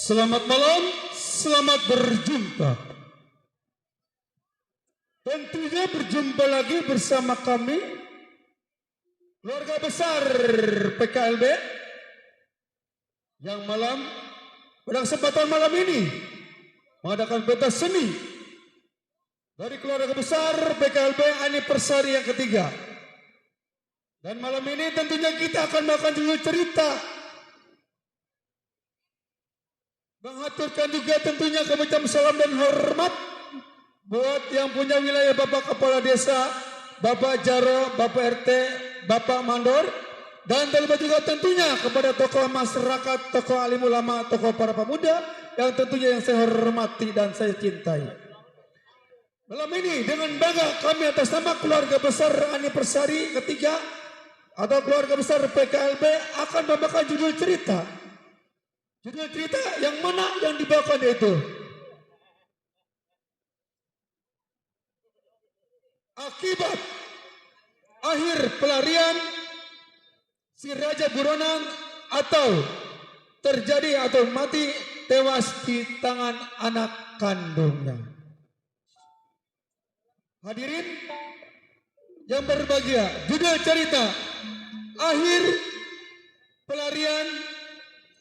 Selamat malam, selamat berjumpa. Tentunya berjumpa lagi bersama kami, keluarga besar PKLB, yang pada kesempatan malam ini mengadakan pentas seni dari keluarga besar PKLB anniversary yang ketiga. Dan malam ini tentunya kita akan melakukan judul cerita, mengaturkan juga tentunya kami salam dan hormat buat yang punya wilayah Bapak Kepala Desa, Bapak Jaro, Bapak RT, Bapak Mandor, dan terlebih juga tentunya kepada tokoh masyarakat, tokoh alim ulama, tokoh para pemuda yang tentunya yang saya hormati dan saya cintai. Malam ini dengan bangga kami atas nama keluarga besar anniversary ketiga atau keluarga besar PKLB akan membawakan judul cerita. Judul cerita yang mana yang dibawakan yaitu akibat akhir pelarian si Raja Buronan atau terjadi atau mati tewas di tangan anak kandungnya. Hadirin yang berbahagia, judul cerita akhir pelarian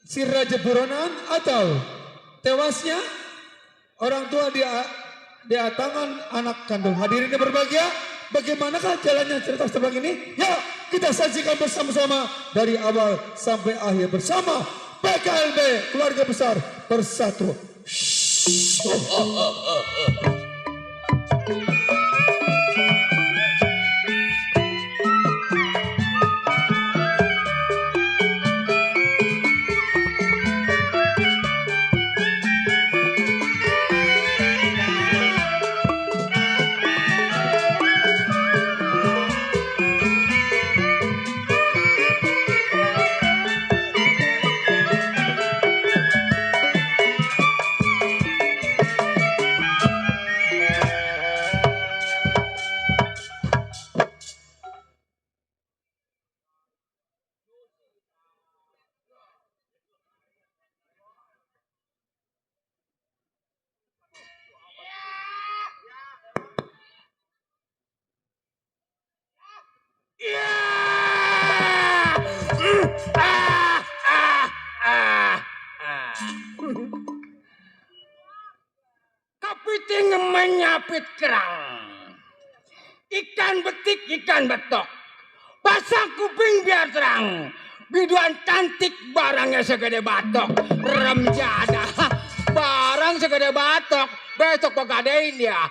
si Raja Buronan atau tewasnya orang tua di tangan anak kandung. Hadirin yang berbahagia, bagaimanakah jalannya cerita seperti ini? Ya, kita saksikan bersama-sama dari awal sampai akhir bersama PKLB Keluarga Besar Bersatu. Kepiting menyapit kerang, ikan betik ikan betok, pasang kuping biar terang, biduan cantik barangnya segede batok, rem jada barang segede batok, besok pagadein ya.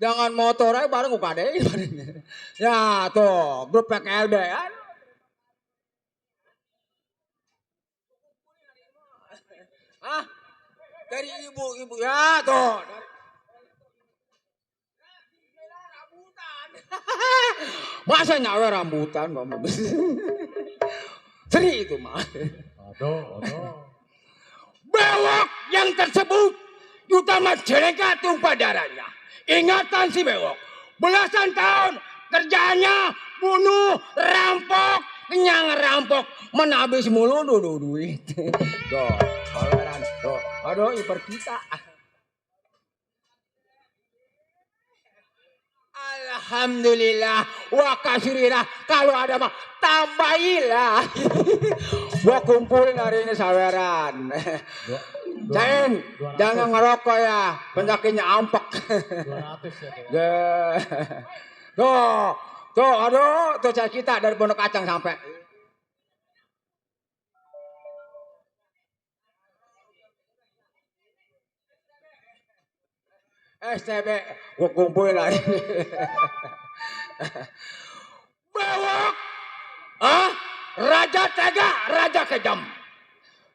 Jangan motor aja bareng gue kadein. Ya tuh, grup PKLB ya. Ah, dari ibu-ibu ya tuh. Masa nyawa rambutan, Bang? Seri itu mah. Aduh. Bewok yang tersebut utama Jeneka tumpah darahnya. Ingatan si bewok. Belasan tahun kerjaannya bunuh, rampok, kenyang rampok, menabis mulu duit. Tuh, kaweran tuh. Aduh, iper kita. Alhamdulillah, wa kasirilah. Kalau ada mah tambahilah. Gua kumpulin hari ini saweran. Jangan ngerokok ya, penyakitnya ampek. 200 ya. Tuh, aduh, tuh saya kita dari Pondok Kacang sampai. STB, gua kumpulin lagi. Bewok, raja tega, raja kejam,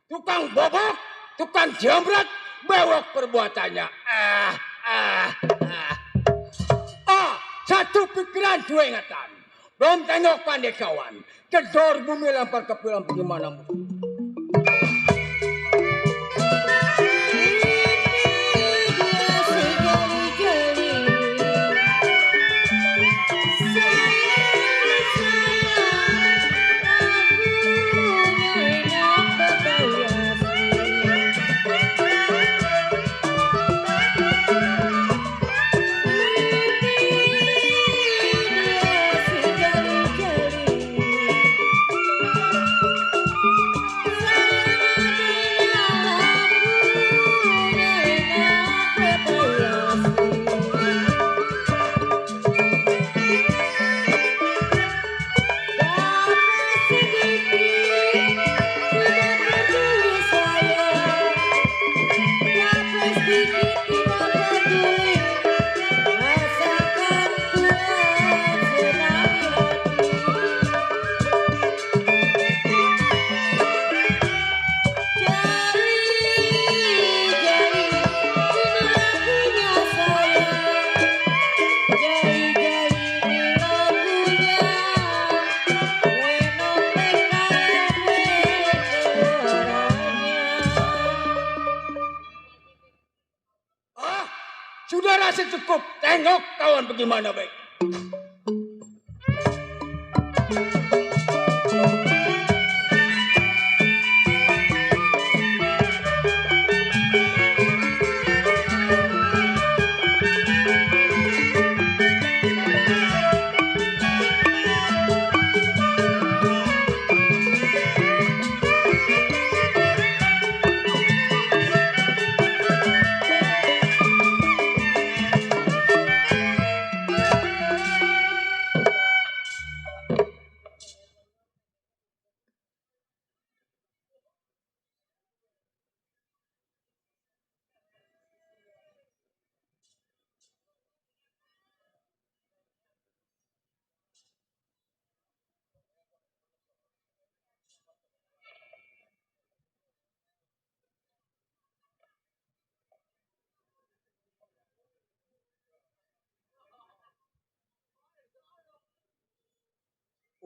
tukang bobok, tukang jambret, bewok perbuatannya. Satu pikiran dua ingatan, belum tengok pandai kawan, kedor bumi lempar ke film bagaimana. tengok kawan bagaimana baik.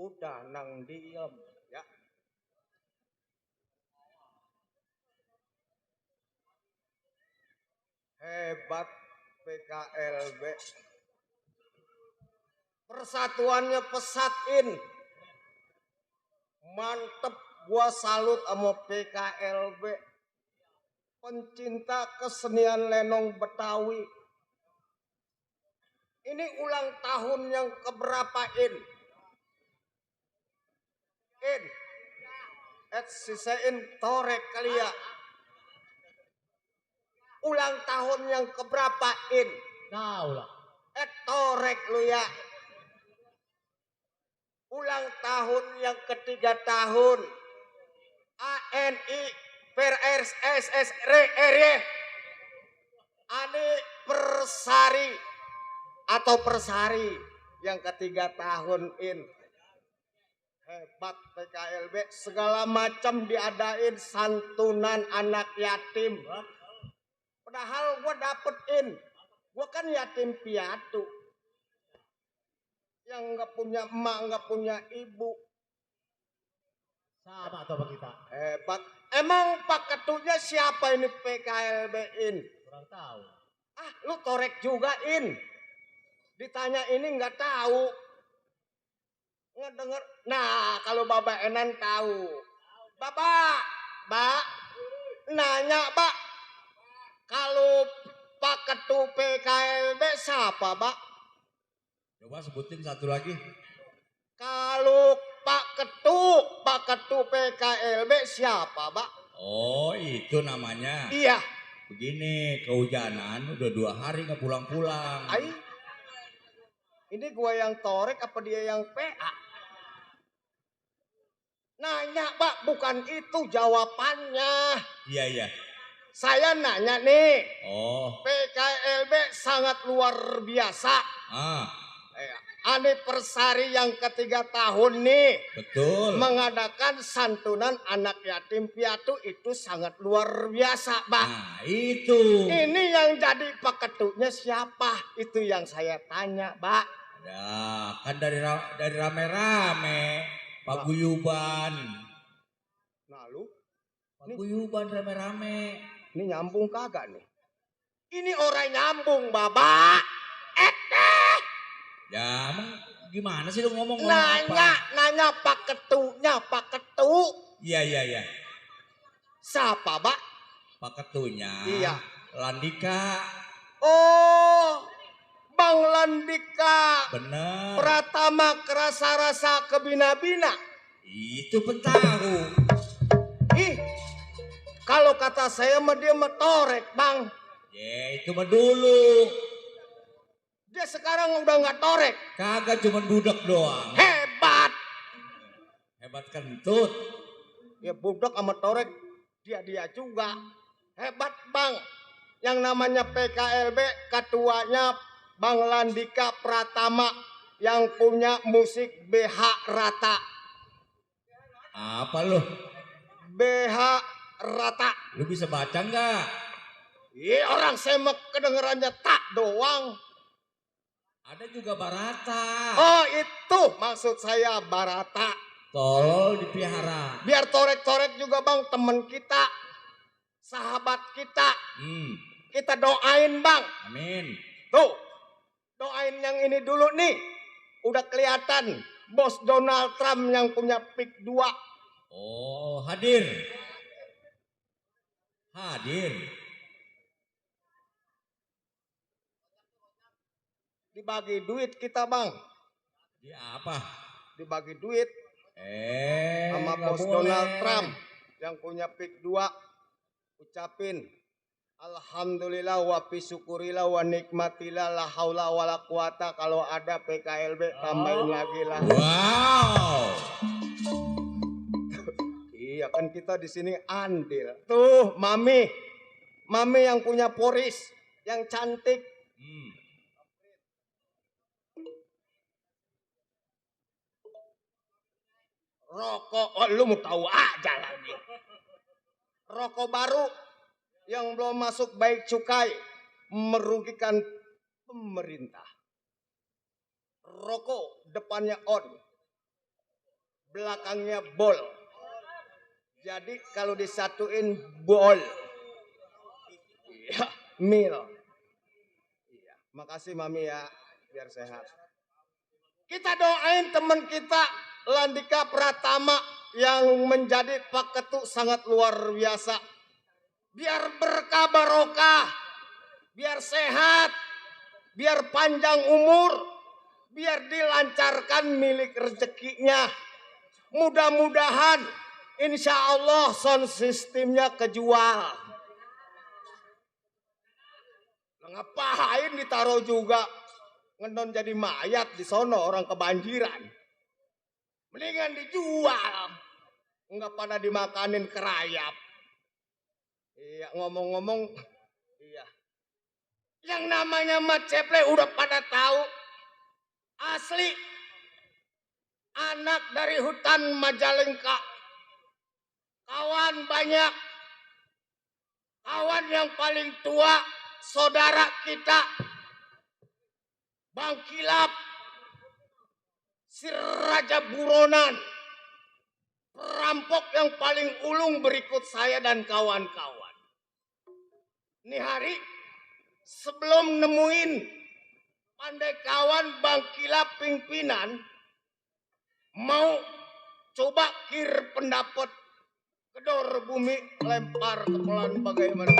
Udah nang diem ya. Hebat PKLB. Persatuannya pesatin. Mantep, gua salut sama PKLB. Pencinta kesenian lenong Betawi. Ini ulang tahun yang keberapa sisain torek kali ya. Ulang tahun yang keberapa Tahu lah. torek lu ya. Ulang tahun yang ketiga tahun. ANI PRSSRE Ani Persari atau Persari yang ketiga tahun Hebat PKLB, segala macam diadain santunan anak yatim. Padahal gue dapetin, gue kan yatim piatu. Yang nggak punya emak, nggak punya ibu. Sama atau kita? Hebat. Emang Pak Ketunya siapa ini PKLB-in? Kurang tahu. Ah, lu torek juga Ditanya ini nggak tahu. Ngedenger. Nah, kalau Bapak Enan tahu. Bapak, nanya, Pak. Kalau Pak Ketu PKLB siapa, Pak? Coba sebutin satu lagi. Kalau Pak Ketu PKLB siapa, Pak? Oh, itu namanya. Iya. Begini, kehujanan udah 2 hari nggak pulang-pulang. Ini gua yang torek apa dia yang PA? Nanya, Pak, bukan itu jawabannya. Iya. Saya nanya nih. Oh. PKLB sangat luar biasa. Ani Persari yang ketiga tahun nih. Betul. Mengadakan santunan anak yatim piatu itu sangat luar biasa, Pak. Nah, itu. Ini yang jadi Pak Ketunya siapa? Itu yang saya tanya, Pak. Ya, kan dari rame-rame. Paguyuban. Nah, lu? Paguyuban rame-rame. Ini nyambung kagak nih? Ini orang nyambung, Bapak. Ya, emang gimana sih lu ngomong Nanya Pak Ketunya, Pak Ketu. Iya. Siapa, Pak? Pak Ketunya. Iya. Landika. Oh, Bang Landika. Bener. Pratama Kerasa-rasa Kebina-bina. Itu pentahu. Kalau kata saya mah dia torek, Bang. Ya, itu mah dulu. Dia sekarang udah nggak torek. Kagak cuman budak doang. Hebat. Hebat kentut. Ya budak sama torek dia juga. Hebat, Bang. Yang namanya PKLB ketuanya Bang Landika Pratama yang punya musik BH Rata. Apa lu? BH Rata. Lu bisa baca nggak? Iya, orang saya mah kedengerannya tak doang. Ada juga Barata. Oh, itu maksud saya Barata. Tolol dipelihara. Biar torek-torek juga, Bang, temen kita. Sahabat kita. Kita doain, Bang. Amin. Tuh, Doain yang ini dulu nih. Udah kelihatan bos Donald Trump yang punya pick 2. Oh, hadir. Hadir. Dibagi duit kita, Bang. Dia apa? Dibagi duit sama Nggak bos boleh. Donald Trump yang punya pick 2. Ucapin alhamdulillah wa bisyukurillah wa nikmatillah la haula wala quwata. Kalau ada PKLB tambahin lagi lah. Wow. Iya kan kita di sini andil. Tuh mami yang punya poris, yang cantik. Hmm. Rokok, oh, lu mau tahu aja lagi. Rokok baru yang belum masuk baik cukai, merugikan pemerintah. Rokok depannya on, belakangnya bol. Jadi kalau disatuin bol. Iya, mil. Iya, makasih mami ya, biar sehat. Kita doain teman kita Landika Pratama yang menjadi Pak Ketu sangat luar biasa. Biar berkah barokah, biar sehat, biar panjang umur, biar dilancarkan milik rezekinya. Mudah-mudahan insya Allah sound systemnya kejual. Ngapain ditaruh juga? Ngendon jadi mayat di sono orang kebanjiran. Mendingan dijual. Enggak pada dimakanin kerayap. Iya, ngomong-ngomong, iya. Yang namanya Mat Ceple udah pada tahu. Asli. Anak dari hutan Majalengka. Kawan banyak. Kawan yang paling tua, saudara kita. Bang Kilap. Si Raja Buronan. Perampok yang paling ulung berikut saya dan kawan-kawan. Ini hari sebelum nemuin pandai kawan Bang Kilap pimpinan, mau coba kir pendapat kedor bumi lempar kepelan bagaimana.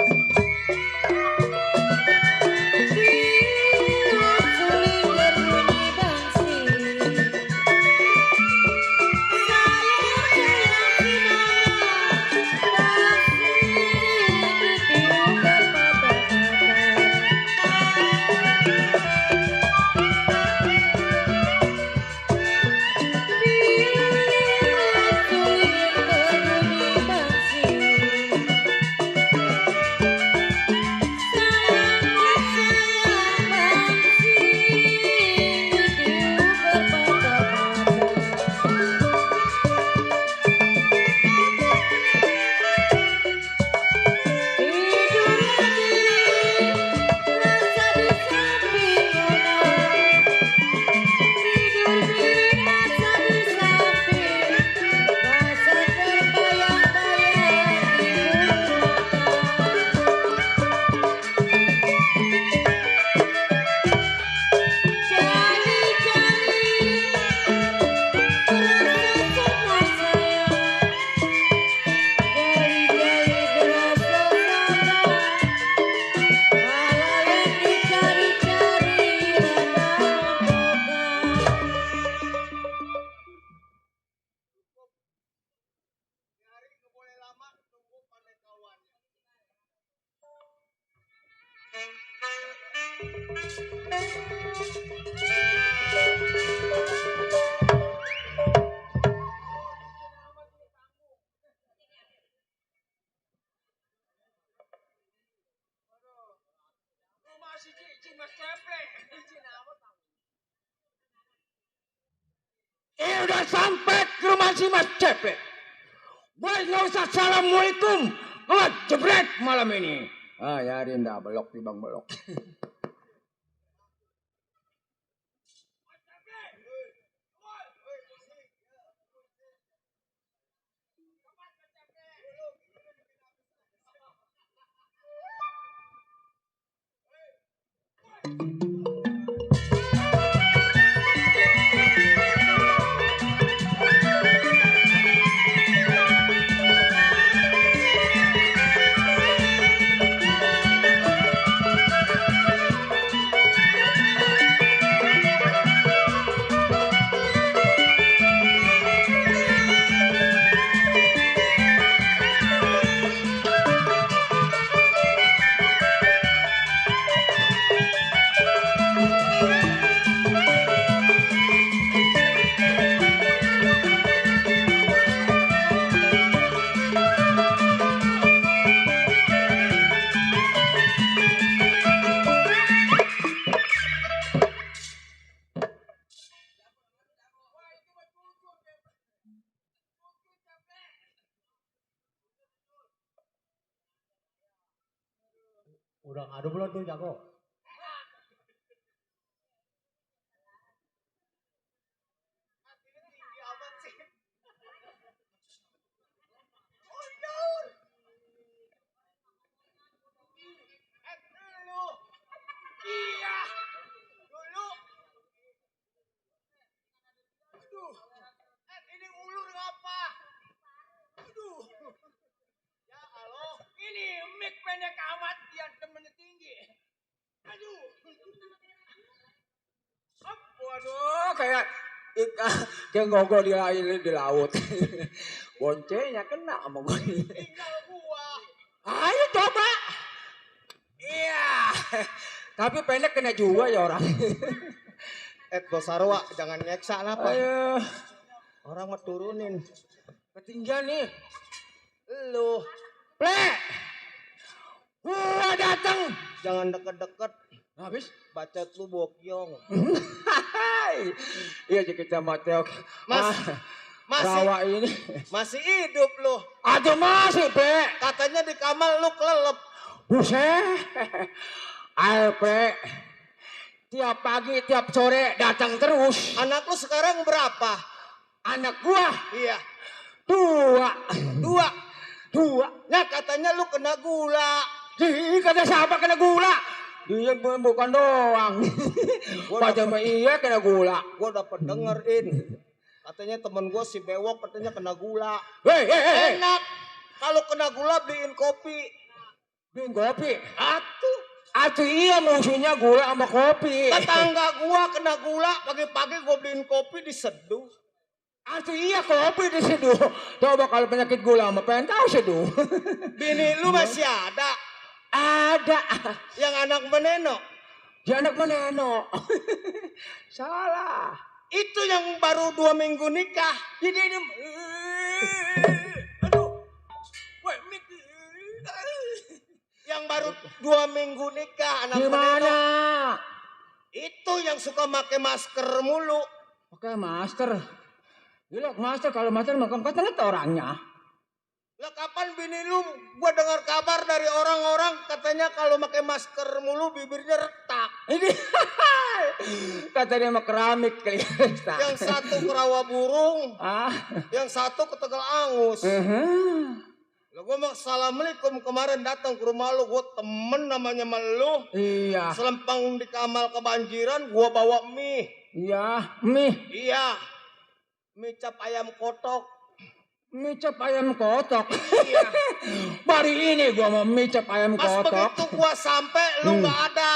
Udah sampai ke rumah si Mas Ceple. Gue nggak usah assalamualaikum, jebret malam ini. Ah, ya Rinda belok di bang belok. Udah ngadu belum tuh jago? Iya. Dulu. Aduh. Ini ulur ngapa? Aduh. Ya Allah. Ini mic pendek amat yang temennya tinggi. Aduh. Waduh, kayak ikan kayak gogo di laut. Boncengnya kena sama gue. Tinggal gua. Ayo coba. Iya. Tapi pendek kena juga ya orang. Bos Sarwa, jangan nyeksa apa. Ayo. Orang mau turunin. Ketinggian nih. Lu. Plek. Gua datang. Jangan deket-deket. Habis. Bacot lu bokyong. Iya kita Mateok. Mas. Masih. Rawa ini. Masih hidup lu. Aduh masih, Plek. Katanya di kamar lu kelelep. Buset. Ayo, Plek. Tiap pagi, tiap sore datang terus. Anak lu sekarang berapa? Anak gua Iya. 2. Nah katanya lu kena gula. Ih, kata siapa kena gula? Dia bukan doang. Pada mah iya kena gula. Gua dapat dengerin. Katanya temen gua si Bewok katanya kena gula. Hei. Enak. Kalau kena gula beliin kopi. Beliin kopi. Atuh iya musuhnya gula sama kopi. Tetangga gua kena gula, pagi-pagi gua beliin kopi diseduh. Atuh iya kopi diseduh. Coba kalau penyakit gula sama pengen tahu seduh. Bini lu masih ada? Ada. Yang anak meneno? Ya anak meneno. Salah. Itu yang baru 2 minggu nikah. Jadi ini. Aduh. Woi, mik. Yang baru 2 minggu nikah anak Gimana? meneno. Itu yang suka pakai masker mulu. Pakai masker. Gila masker kalau masker makan katanya orangnya. Lah kapan bini lu gua dengar kabar dari orang-orang katanya kalau pakai masker mulu bibirnya retak. Ini katanya mah keramik kali. Yang satu ke rawa burung, yang satu ke Tegal Angus. Lah gua mau assalamualaikum kemarin datang ke rumah lu, gua temen namanya sama lu. Iya. Selempang di kamar kebanjiran, gua bawa mie. Iya, mie. Iya. Mie cap ayam kotok. Mie cap ayam kotok. Iya. Hari ini gua mau mie cap ayam Pas kotok. begitu gua sampai lu nggak ada.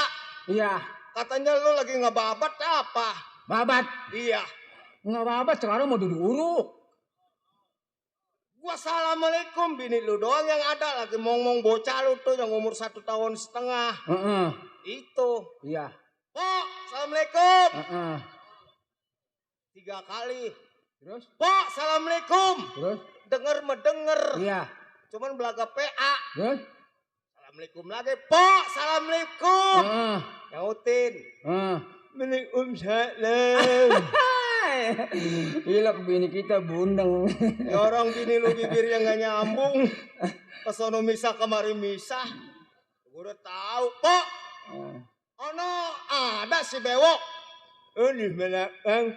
Iya. Katanya lu lagi ngebabat apa? Babat. Iya. Nggak babat sekarang mau duduk uruk. Gua assalamualaikum bini lu doang yang ada lagi ngomong bocah lu tuh yang umur 1,5 tahun. Itu. Iya. Pok, assalamualaikum. 3 kali. Terus? Pok, assalamualaikum. Terus? Denger mendenger. Iya. Cuman belaga PA. Terus? Assalamualaikum lagi. Pok, assalamualaikum. Nyautin. Waalaikumsalam. Gila bini kita bundeng. Ya orang bini lu bibirnya nggak nyambung. Kesono misah kemari misah. Gue udah tahu. Pok. Ono ada si Bewok. Di belakang.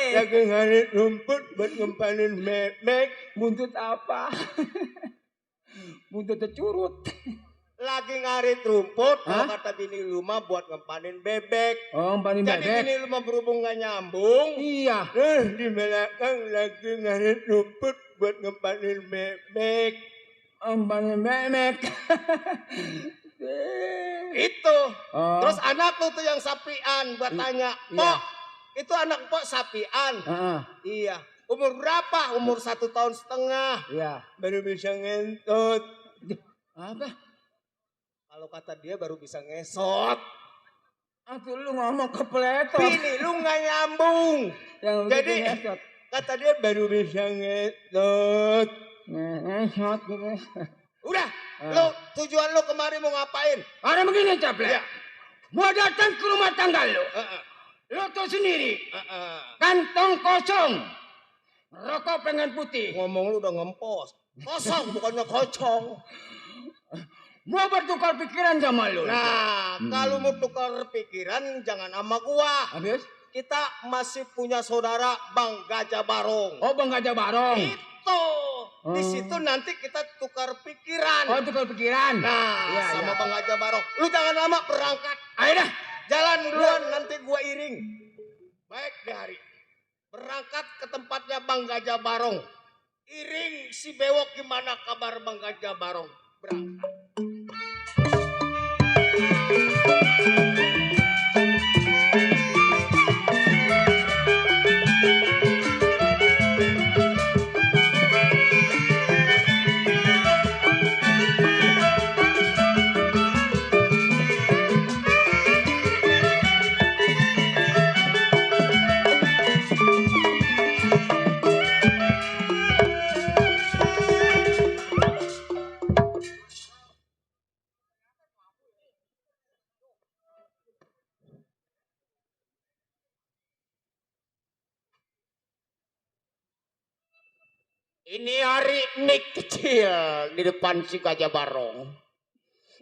Lagi ngarit rumput buat ngempanin bebek. Buntut apa? Buntut curut. Lagi ngarit rumput. Kalau kata bini lu mah buat ngempanin bebek. Oh, ngempanin bebek. Jadi bini lu mah berhubung gak nyambung. Iya. Di belakang lagi ngarit rumput buat ngempanin bebek. Ngempanin bebek. Itu. Terus anak lu tuh yang sapian. Gua tanya. Pok, itu anak Pok sapian. Iya. Umur berapa? Umur 1,5 tahun. Iya. Baru bisa ngentot. Apa? Kalau kata dia baru bisa ngesot. Aduh lu ngomong kepletot. Bini lu gak nyambung. Jadi kata dia baru bisa ngesot. Ngesot gitu. Udah. Lu tujuan lu kemari mau ngapain? Ada begini Caple. Mau datang ke rumah tangga lu. Lu tuh sendiri. Kantong kosong. Rokok pengen putih. Ngomong lu udah ngempos. Kosong bukannya kocong. Gua bertukar pikiran sama lu. Nah, kalau mau tukar pikiran jangan sama gua. Habis? Kita masih punya saudara Bang Gajah Barong. Oh, Bang Gajah Barong. Itu. Di situ nanti kita tukar pikiran. Oh, tukar pikiran. Nah, Iya, sama iya. Bang Gajah Barong. Lu jangan lama berangkat. Ayo dah. Jalan duluan nanti gua iring. Baik deh Hari. Berangkat ke tempatnya Bang Gajah Barong. Iring si Bewok gimana kabar Bang Gajah Barong? Berangkat. Ini Hari Nik kecil di depan si Gajah Barong.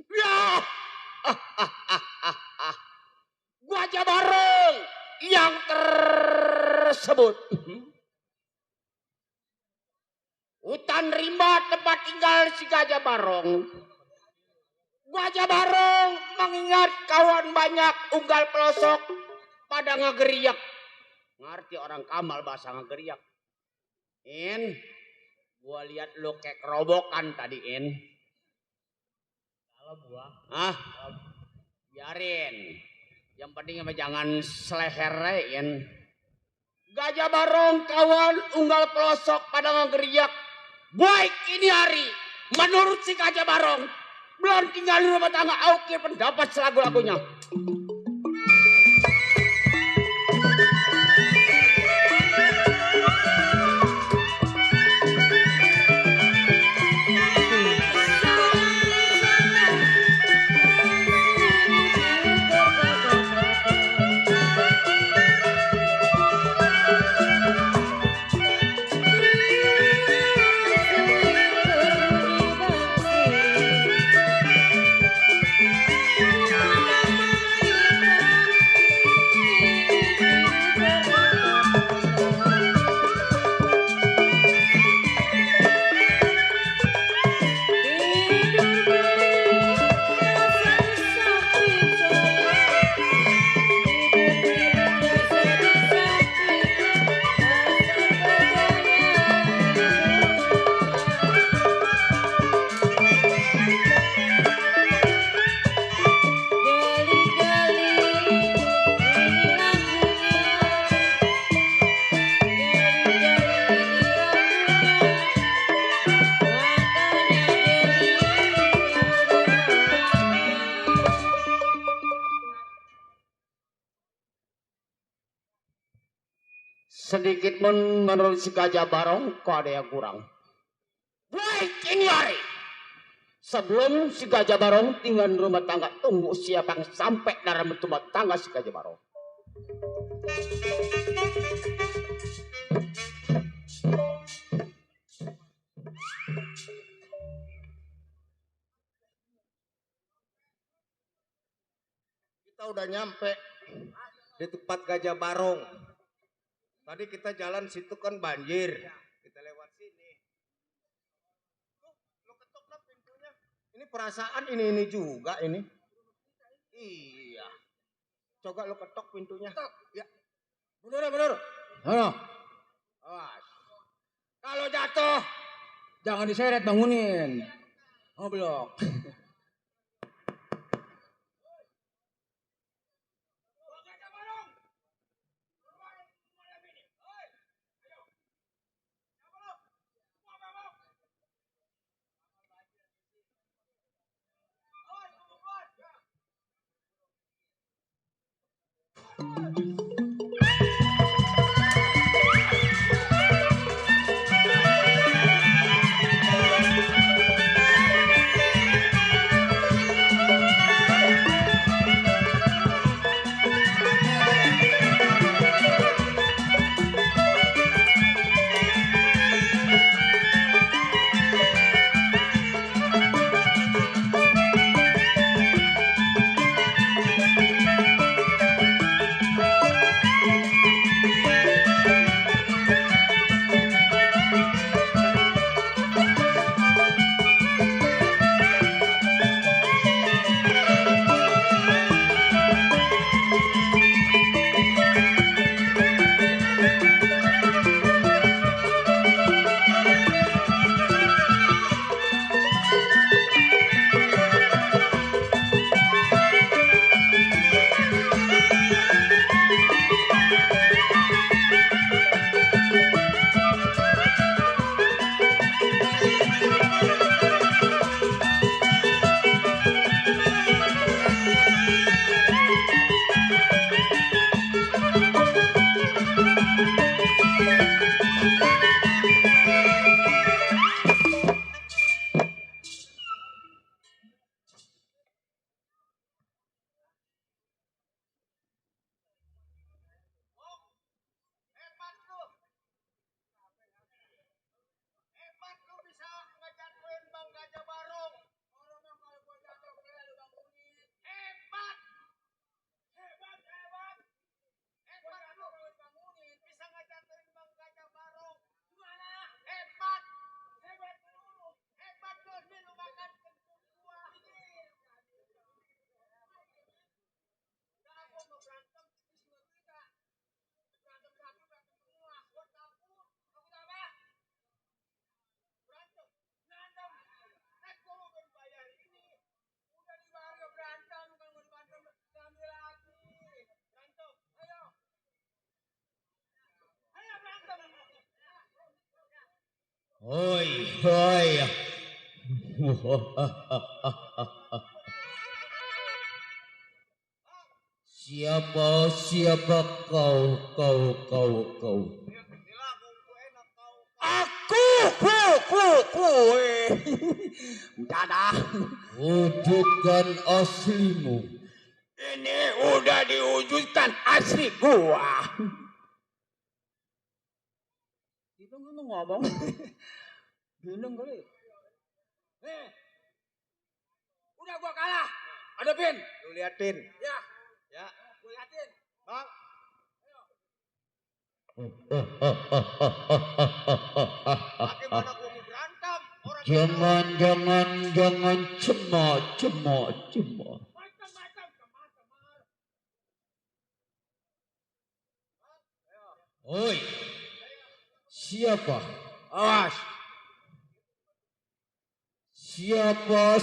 Ya, Gajah Barong yang tersebut. Hutan rimba tempat tinggal si Gajah Barong. Gajah Barong mengingat kawan banyak unggal pelosok pada ngegeriak. Ngerti orang Kamal bahasa ngegeriak. In, gua lihat lu kayak kerobokan tadi, In. Kalau gua, Biarin. Yang penting apa jangan seleherein. Gajah Barong kawan unggal pelosok pada ngegeriak. Baik ini Hari. Menurut si Gajah Barong, belum tinggal di rumah tangga oke pendapat selagu-lagunya. Sedikit pun menurut si Gajah Barong kok ada yang kurang. Baik ini Hari. Sebelum si Gajah Barong tinggal di rumah tangga, tunggu siapa yang sampai dalam rumah tangga si Gajah Barong. Kita udah nyampe di tempat Gajah Barong. Tadi kita jalan situ kan banjir. Kita lewat sini. Lo ketoklah pintunya. Ini perasaan ini juga ini. Iya. Coba lo ketok pintunya. Ya. Bener. Halo. Awas. Kalau jatuh, jangan diseret, bangunin. Ngoblok. Hoi, hoi. Siapa kau. Aku kue. Dadah. Wujudkan aslimu. Ini udah diwujudkan asli gua. Itu ngomong. Bingung kali. Udah gua kalah. Hadapin. Lu liatin. Ya, Ya. gua liatin. Bang. Bagaimana gua mau berantem? Orang Jangan cema. Oi, siapa? Awas. Siapa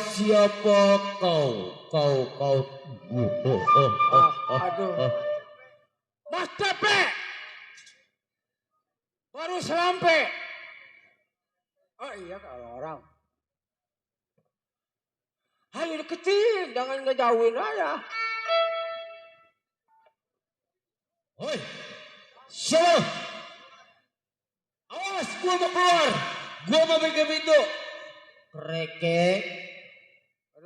kau? Aduh. Mas Cepe. Baru selampe. Oh iya kalau orang. Ayo kecil, jangan ngejauhin aja. Oi, siapa? Awas, gua mau keluar. Gua mau bikin pintu. Kreket.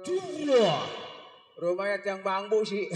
Dua. Rumahnya tiang bambu sih.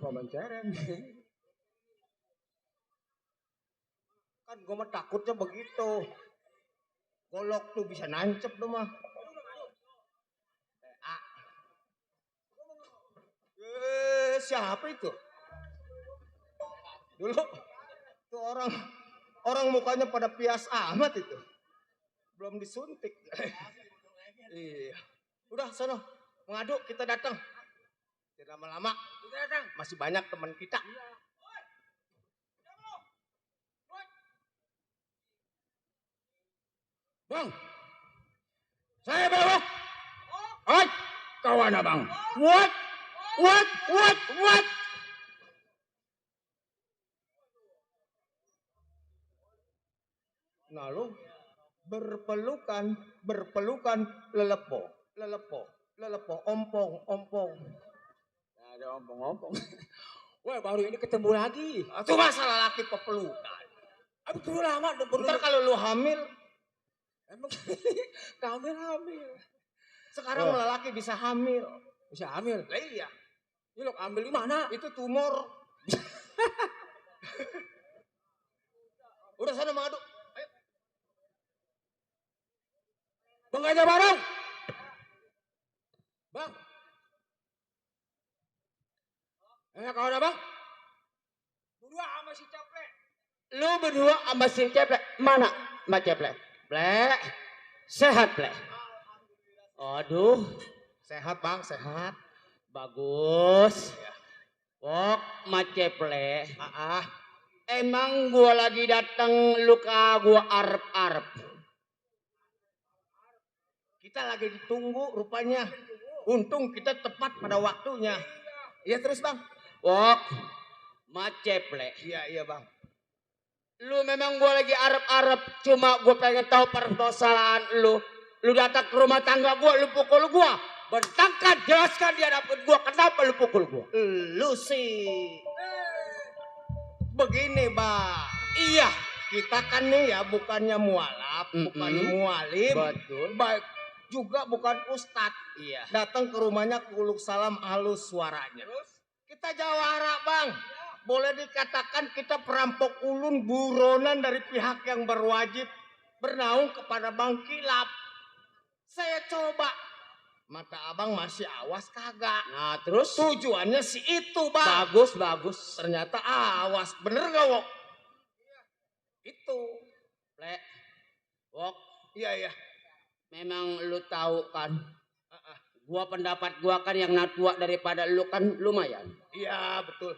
Paman Cereng. kan gua mah takutnya begitu. Golok tuh bisa nancep tuh mah. Siapa itu? Dulu tuh orang mukanya pada pias amat itu. Belum disuntik. Iya. Udah sono, mengadu kita datang. Tidak lama-lama kita datang. Masih banyak teman kita. Bang, saya belok. Oi, kawan abang. What? Nah lu berpelukan lelepo, ompong. Nah, ada ompong. Wah, baru ini ketemu lagi. Itu masalah laki pepelukan. Aduh, dulu lama. Ntar kalau lu hamil, Emang hamil. sekarang lelaki bisa hamil. Bisa hamil. Lah iya, Ini lo ambil di mana? itu tumor. Udah sana mengadu. Ayo. Bang aja bareng. Bang. Kawan abang? Berdua sama si Ceple. Lu berdua sama si Ceple. Mana Mbak Ceple? Plek. Sehat, Plek. Aduh. Sehat, Bang, sehat. Bagus. Pok, Mbak Ceple. Emang gua lagi datang luka gua arep-arep. Kita lagi ditunggu rupanya. Untung kita tepat pada waktunya. Iya terus, Bang. Pok, Maceple. Iya bang. Lu memang gua lagi arep-arep, cuma gua pengen tahu permasalahan lu. Lu datang ke rumah tangga gua, lu pukul gua. Bentangkan, jelaskan di hadapan gua kenapa lu pukul gua. Lu sih begini bang. Iya, Kita kan nih ya bukannya mualaf, bukannya mualim, betul. baik juga bukan ustadz. Iya. Datang ke rumahnya kuluk salam halus suaranya. Kita jawara bang. Boleh dikatakan kita perampok ulun buronan dari pihak yang berwajib bernaung kepada Bang Kilap. Saya coba. Mata abang masih awas kagak. Nah terus? Tujuannya si itu bang. Bagus. Ternyata awas. Bener gak Wok? Itu. Plek. Wok. Iya. Memang lu tahu kan. Gua pendapat gua kan yang tua daripada lu kan lumayan. Iya betul.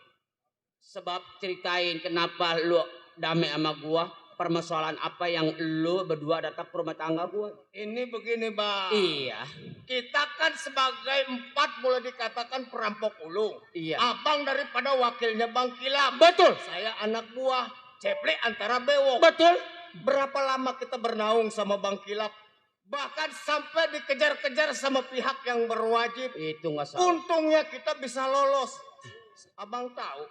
Sebab ceritain kenapa lu damai sama gua. Permasalahan apa yang lu berdua datang ke rumah tangga gua. Ini begini bang. Iya. Kita kan sebagai 4 boleh dikatakan perampok ulung. Iya. Abang daripada wakilnya Bang Kilap. Betul. Saya anak buah. Ceple antara bewok. Betul. Berapa lama kita bernaung sama Bang Kilap. Bahkan sampai dikejar-kejar sama pihak yang berwajib. Itu nggak salah. Untungnya kita bisa lolos. Abang tahu.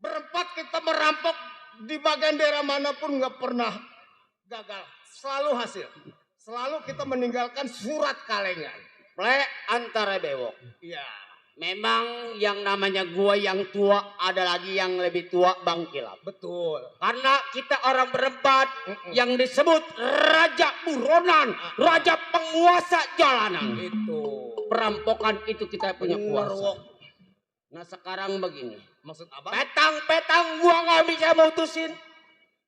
Berempat kita merampok di bagian daerah manapun nggak pernah gagal. Selalu hasil. Selalu kita meninggalkan surat kalengan. Plek antara bewok. Iya. Memang yang namanya gua yang tua ada lagi yang lebih tua Bang Kilap. Betul. Karena kita orang berempat yang disebut Raja Buronan, Raja Penguasa Jalanan. Itu. Perampokan itu kita punya Bener, kuasa. Wok. Nah sekarang begini. Maksud abang? Petang-petang gua nggak bisa mutusin.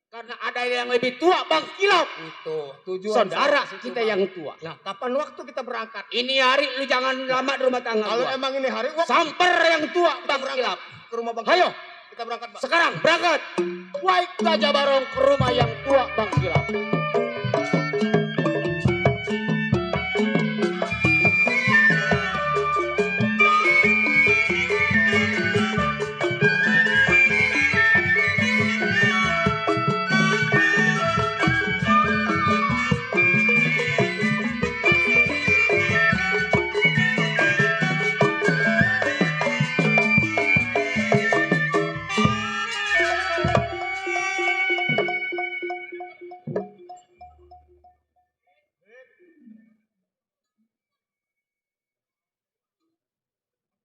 Karena ada yang lebih tua Bang Kilap. Itu. Tujuan Saudara saya ke situ, kita Bang. yang tua. Nah, kapan waktu kita berangkat? Ini hari lu jangan lama di rumah tangga Kalau gua. emang ini hari, Wok, Samper yang tua Bang berangkat Kilap. ke rumah Bang. Ayo. Kita berangkat, Bang. Sekarang berangkat. Waik Gajah Barong ke rumah yang tua Bang Kilap.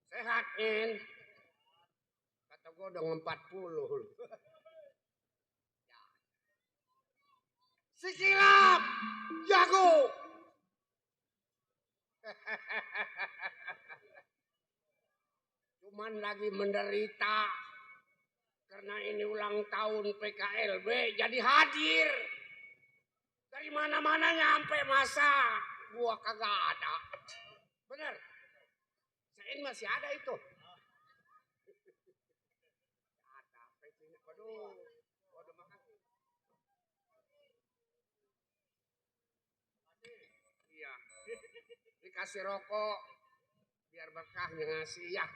Sehatin. Kata gua udah 40. Si Kilap jago. Cuman lagi menderita karena ini ulang tahun PKLB jadi hadir. Dari mana-mana nyampe masa gua kagak ada. Bener. Saya masih ada itu. Ada pecinya. Waduh makasih. Iya. Dikasih rokok biar berkahnya ngasih ya.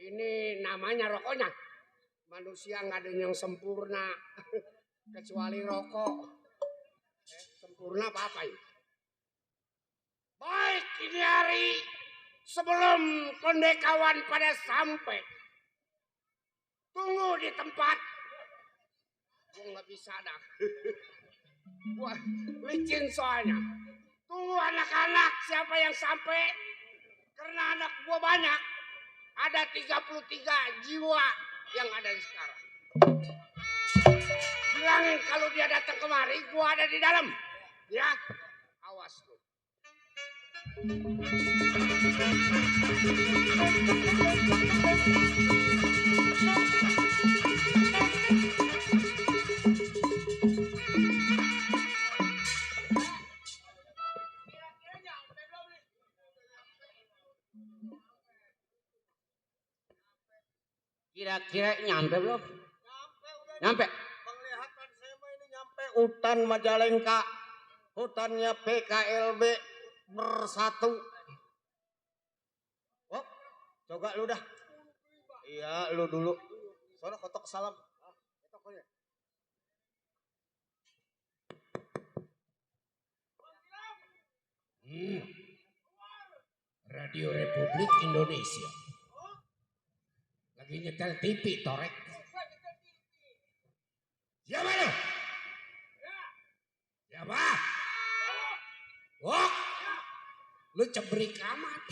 Ini namanya rokoknya. Manusia nggak ada yang sempurna kecuali rokok. Sempurna apa ini? Baik ini hari sebelum kondekawan pada sampai. Tunggu di tempat. Gue nggak bisa dah. Wah, licin soalnya. Tunggu anak-anak siapa yang sampai. Karena anak gua banyak. Ada 33 jiwa yang ada di sekarang. Bilangin kalau dia datang kemari, gua ada di dalam. Ya, awas lu. Kira-kira nyampe belum? Nyampe. Penglihatan saya mah ini nyampe hutan Majalengka. Hutannya PKLB bersatu. Oh, coba lu dah. Iya, lu dulu. Soalnya kotok salam. Kotok aja. Radio Republik Indonesia. Lagi nyetel TV Torek. Siapa lo? Siapa? Wah, lu cebrik amat.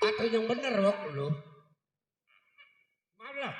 Atau yang bener wak lu? Maaf lah.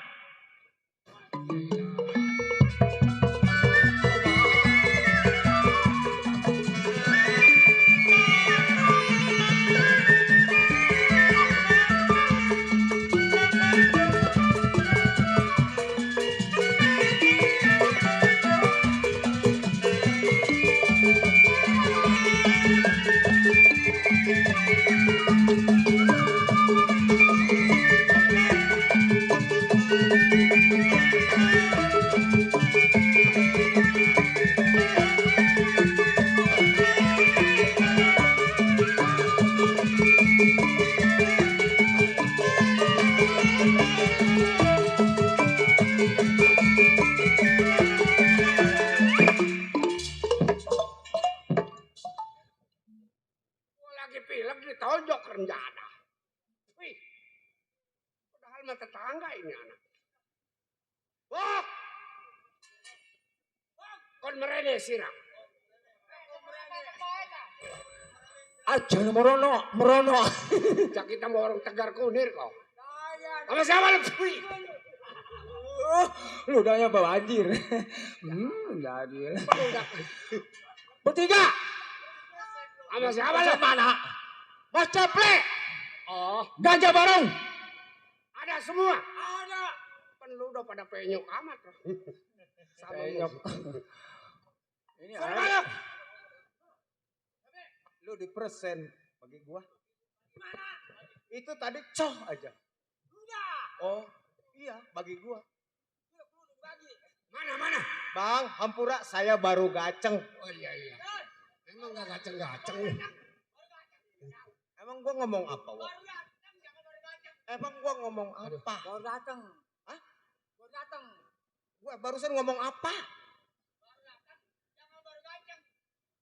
Lagi pilek ditonjok rencana. Wih, padahal mah tetangga ini anak. Wah, kon merene sirang. Aja merono. Cak kita mau orang Tegar Kunir kau. Sama siapa lu? Wih, Ludahnya bawa anjir. Jadi. Bertiga. sama siapa lu? Mana? Mas Ceple. Oh, Gajah Barong. ada semua. Ada. Kan lu udah pada penyok amat. Sama Penyok. Ini Surabaya. Lu di persen bagi gua. Itu tadi coh aja. Oh, iya bagi gua. Mana? Bang, hampura saya baru gaceng. Oh iya. Emang gak gaceng-gaceng. Emang gua ngomong apa, Wak? Emang gua ngomong apa? Baru datang. Hah? Baru datang. Gua barusan ngomong apa?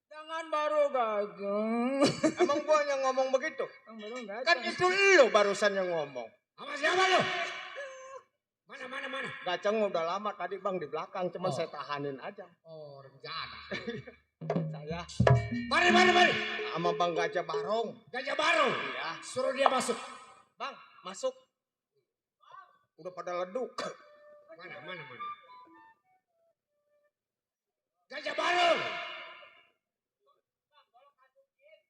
Jangan baru gajeng. Emang gua yang ngomong begitu? Baru gajeng. Kan itu lu barusan yang ngomong. Sama siapa lu? Mana? Gaceng udah lama tadi Bang di belakang, cuma Oh. saya tahanin aja. Oh, rencana. Saya Mari. sama Bang Gajah Barong. Gajah Barong. Iya. Suruh dia masuk. Bang, masuk. Udah pada leduk. Mana? Gajah Barong.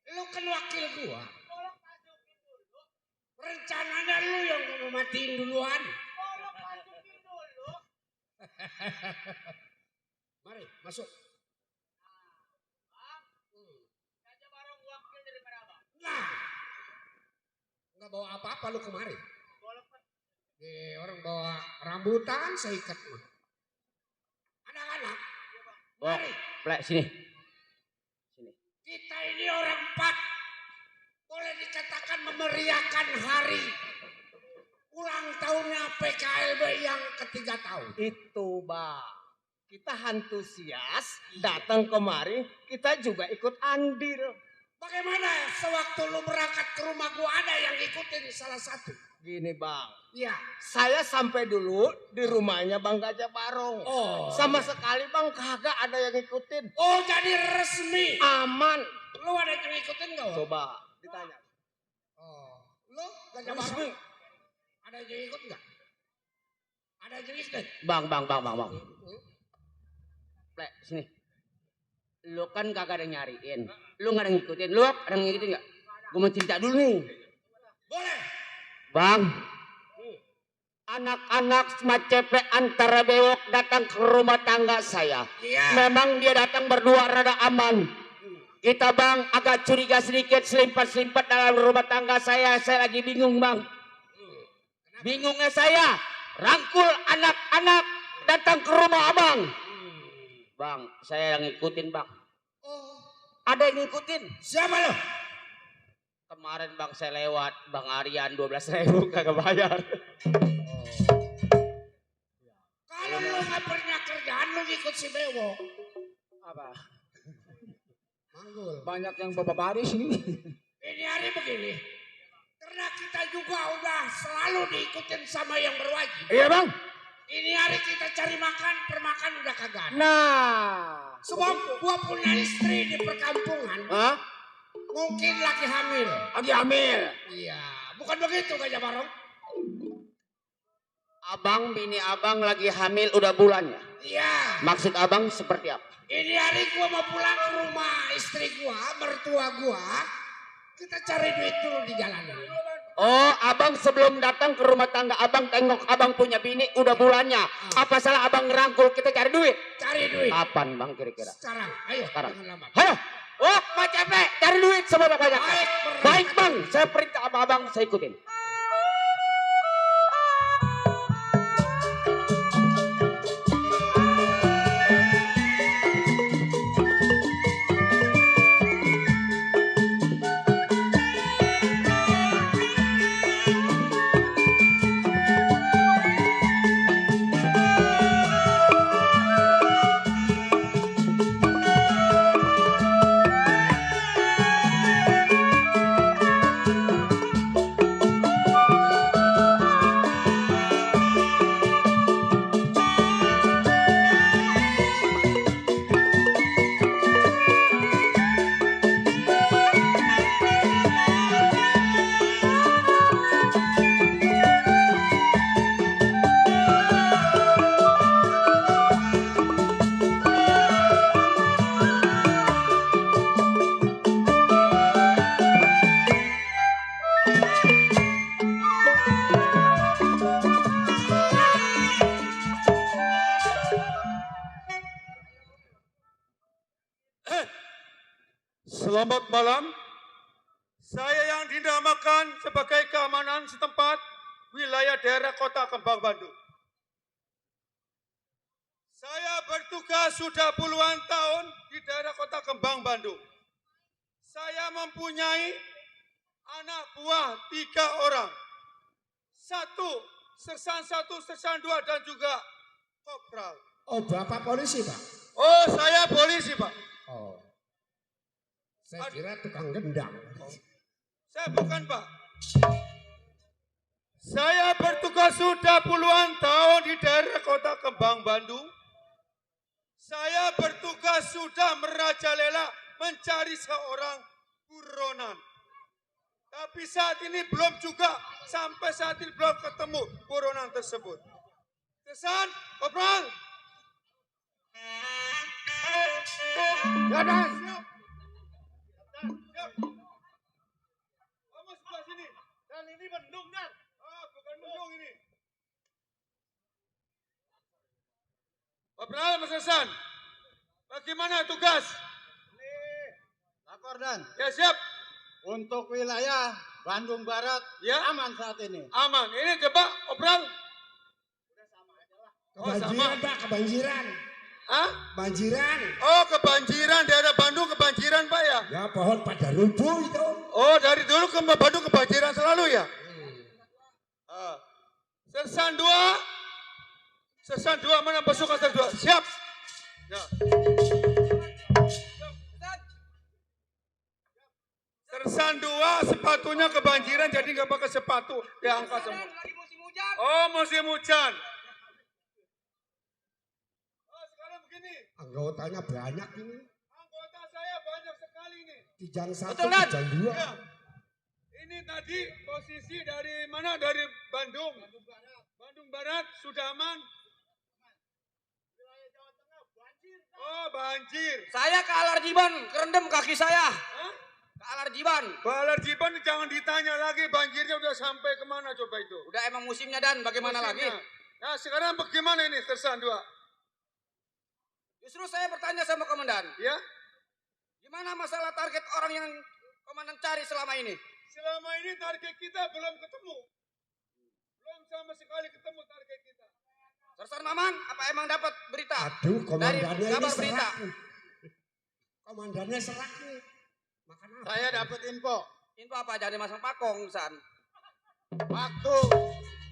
Lu kan wakil gua. Rencananya lu yang mau matiin duluan. Mari, masuk. Nah, nggak bawa apa-apa lu kemari. Orang bawa rambutan, saya ikat mah. Anak-anak, mari. Plek sini. Kita ini orang empat. Boleh dikatakan memeriahkan hari ulang tahunnya PKLB yang ketiga tahun. Itu Bang. Kita antusias datang kemari, kita juga ikut andil. Bagaimana sewaktu lu berangkat ke rumah gua ada yang ikutin salah satu? Gini Bang, Iya. saya sampai dulu di rumahnya Bang Gajah Barong. Oh. Sama sekali Bang kagak ada yang ngikutin. Oh, jadi resmi. Aman. Lu ada yang ngikutin gak? Wak? Coba ditanya. Oh. Lu Gajah Resmi. Barong? Ada yang ikut gak? Ada yang ikut? Bang. Plek sini. Lu kan kagak ada nyariin. Lu gak ada ngikutin. Lu ada ngikutin gak? Gue mau cerita dulu nih. Boleh. Bang. Anak-anak Ceple antara bewok datang ke rumah tangga saya. Iya. Memang dia datang berdua rada aman. Kita Bang agak curiga sedikit selimpat-selimpat dalam rumah tangga saya. Saya lagi bingung Bang. Bingungnya saya rangkul anak-anak datang ke rumah Abang. Bang, saya yang ngikutin Bang. Oh. Ada yang ngikutin. Siapa lu? Kemarin bang saya lewat, bang Aryan 12.000 kagak bayar. Kalau lu nggak pernah kerjaan lu ikut si Bewo. Apa? Manggul. Banyak yang bapak baris ini. Ini hari begini. Karena kita juga udah selalu diikutin sama yang berwajib. Iya bang. Ini hari kita cari makan, permakan udah kagak ada. Nah. Sebab gua punya istri di perkampungan. Hah? Mungkin lagi hamil. Lagi hamil. Iya, bukan begitu Gajah Barong? Abang, bini abang lagi hamil udah bulannya. Iya. Maksud abang seperti apa? Ini hari gua mau pulang ke rumah istri gua, mertua gua. Kita cari duit dulu di jalanan. Oh, abang sebelum datang ke rumah tangga abang tengok abang punya bini udah bulannya. Apa salah abang ngerangkul kita cari duit? Cari duit. Kapan bang kira-kira? Sekarang, ayo. Sekarang. Jangan lama. Halo, oh mau capek cari duit sebanyak-banyak. Baik, Baik bang, saya perintah apa abang saya ikutin. Selamat malam. Saya yang dinamakan sebagai keamanan setempat wilayah daerah Kota Kembang Bandung. Saya bertugas sudah puluhan tahun di daerah Kota Kembang Bandung. Saya mempunyai anak buah 3 orang. 1 sersan 1, sersan 2 dan juga kopral. Oh, Bapak polisi, Pak? Oh, saya polisi, Pak. Oh. Saya kira tukang gendang. Saya bukan, Pak. Saya bertugas sudah puluhan tahun di daerah Kota Kembang Bandung. Saya bertugas sudah merajalela mencari seorang buronan. Tapi saat ini belum juga, sampai saat ini belum ketemu buronan tersebut. Kesan, Kopral. Ya dan. Siap. Kamu sebelah sini. Dan ini bendung, Dan. Ah, bukan bendung ini. Kopral Mas Hasan, bagaimana tugas? Lapor Dan, Ya siap. untuk wilayah Bandung Barat Ya. aman saat ini. Aman. Ini coba Kopral. Kebanjiran, Pak, kebanjiran. Hah? Banjiran. Oh, kebanjiran daerah Bandung kebanjiran, Pak ya? Ya, pohon pada rubuh itu. Oh, dari dulu ke Bandung kebanjiran selalu ya? Ah. Sersan 2. Sersan 2 mana pasukan sersan 2? Siap. Ya. Sersan 2 sepatunya kebanjiran jadi nggak pakai sepatu, diangkat semua. Oh, musim hujan. Oh, sekarang begini. Anggotanya banyak ini. Anggota saya banyak sekali nih. Kijang 1, Betul, Dan. kijang 2. Ya. Ini tadi posisi dari mana? Dari Bandung. Bandung Barat sudah aman. Oh, banjir. Saya ke Alarjiban, kerendam kaki saya. Hah? Ke Alarjiban. Balarjiban jangan ditanya lagi banjirnya udah sampai kemana coba itu. Udah emang musimnya Dan, bagaimana Musimnya. lagi? Nah sekarang bagaimana ini Sersan 2? Justru saya bertanya sama komandan, Ya, gimana masalah target orang yang komandan cari selama ini? selama ini target kita belum ketemu. Belum sama sekali ketemu target kita. Sersan Maman, apa emang dapat berita? Aduh, Dari komandannya ini kabar berita. serak nih. Komandannya serak nih. Makan apa? Saya dapat info, Info apa? Jangan dimasang pakong, San. Waktu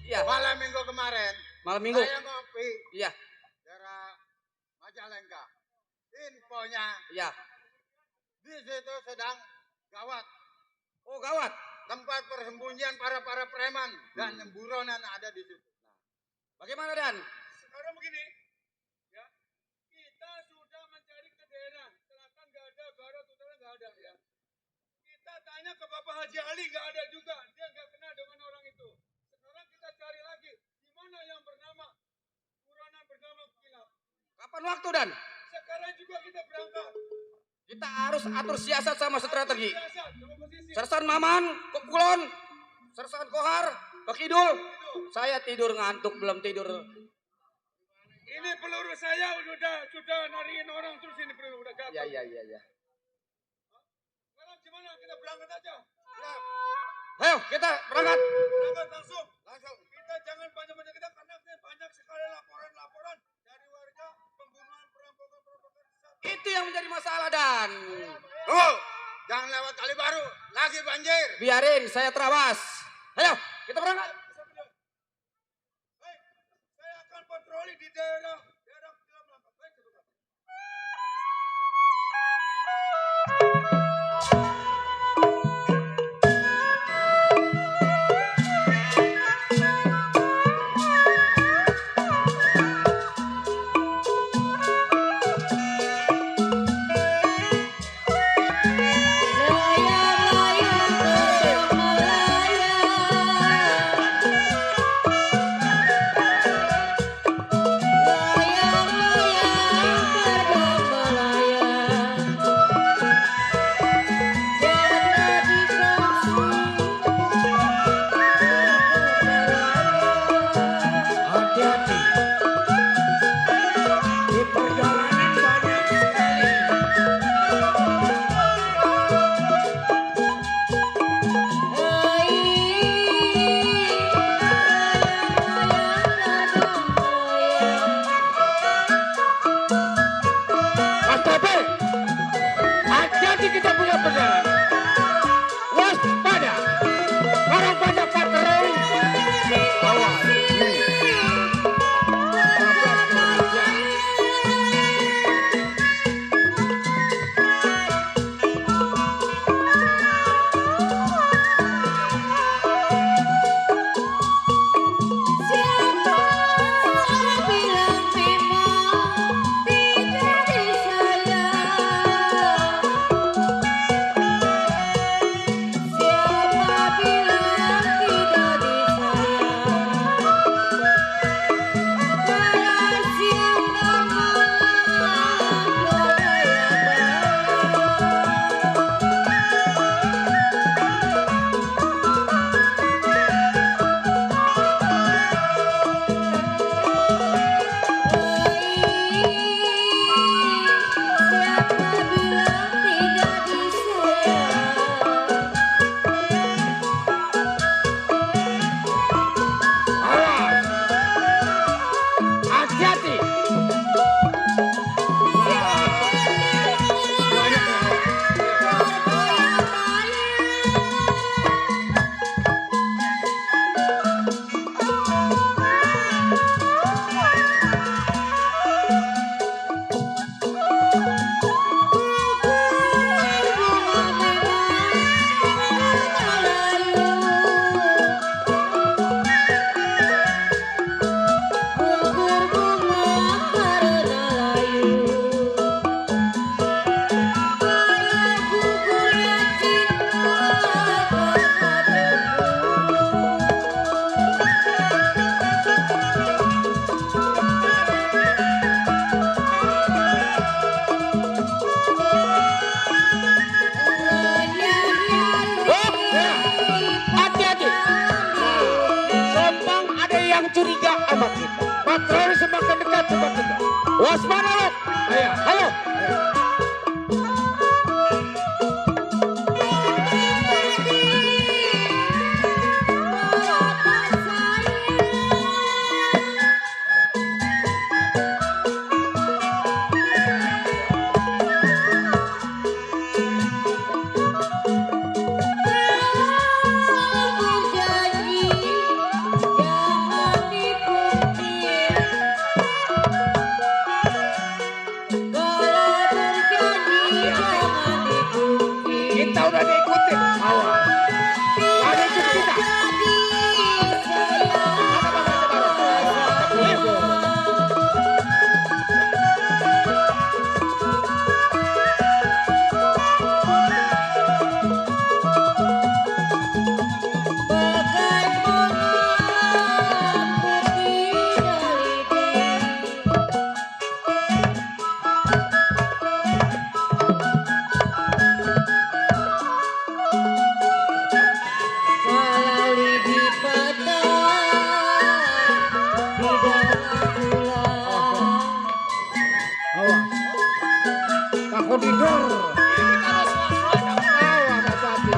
Iya, malam minggu kemarin, malam minggu. saya ngopi Iya, daerah Majalengka. Infonya iya. di situ sedang gawat. Oh, gawat. Tempat persembunyian para preman dan buronan ada di situ. Bagaimana, Dan? Sekarang begini, ya, kita sudah mencari ke daerah selatan nggak ada, barat utara nggak ada, ya. Kita tanya ke Bapak Haji Ali nggak ada juga, dia nggak kenal dengan orang itu. Sekarang kita cari lagi di mana yang bernama buronan bernama Kilap. Kapan waktu, Dan? Sekarang juga kita berangkat. Kita harus atur siasat sama strategi. Biasa, sama posisi. Sersan Maman, ke Kulon. Sersan Kohar, ke Kidul. Saya tidur ngantuk, belum tidur. Ini peluru saya sudah nariin orang terus ini peluru udah gagal. Iya. Sekarang gimana? Kita berangkat aja. Ya, Ayo, kita berangkat. berangkat langsung. Kita jangan banyak-banyak kita karena banyak sekali laporan dari warga pembunuhan perampokan di sana. Itu yang menjadi masalah, Dan. Tunggu, jangan lewat kali baru, lagi banjir. Biarin, saya terawas. Ayo, kita berangkat. Baik, saya akan patroli di daerah Kilap Langkat. Baik, saudara. Hati-hati. Di perjalanan banyak sekali. Mas Tope, hati-hati kita punya perjalanan. Waspada. Orang banyak patroli. Awas. Awas. Hati-hati. Hati-hati. Sembang ada yang curiga sama kita. Patroli semakin dekat semakin dekat. Waspada lo. Ayo. Hãy subscribe cho kênh Ghiền Mì Gõ để không bỏ lỡ Kita udah diikutin. Awas. Ada ikut kita. Takut tidur. Kita harus waspada. Awas hati-hati.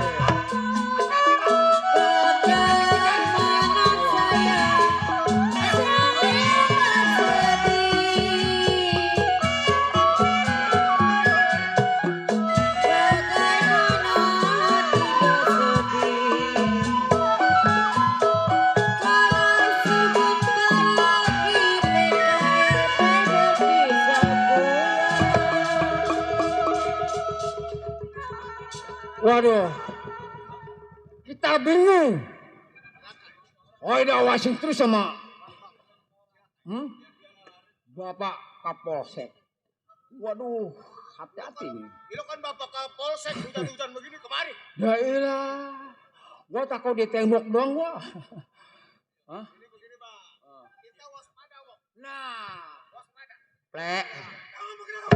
Waduh, kita bingung. Oh, ini awasin terus sama Bapak Kapolsek. Waduh, hati-hati nih. Itu kan Bapak Kapolsek hujan-hujan begini kemari. Ya ilah, gua takut ditembok doang gua. Hah? Begini, Bang. Kita waspada, Bang. Nah, Waspada. plek. Jangan begitu.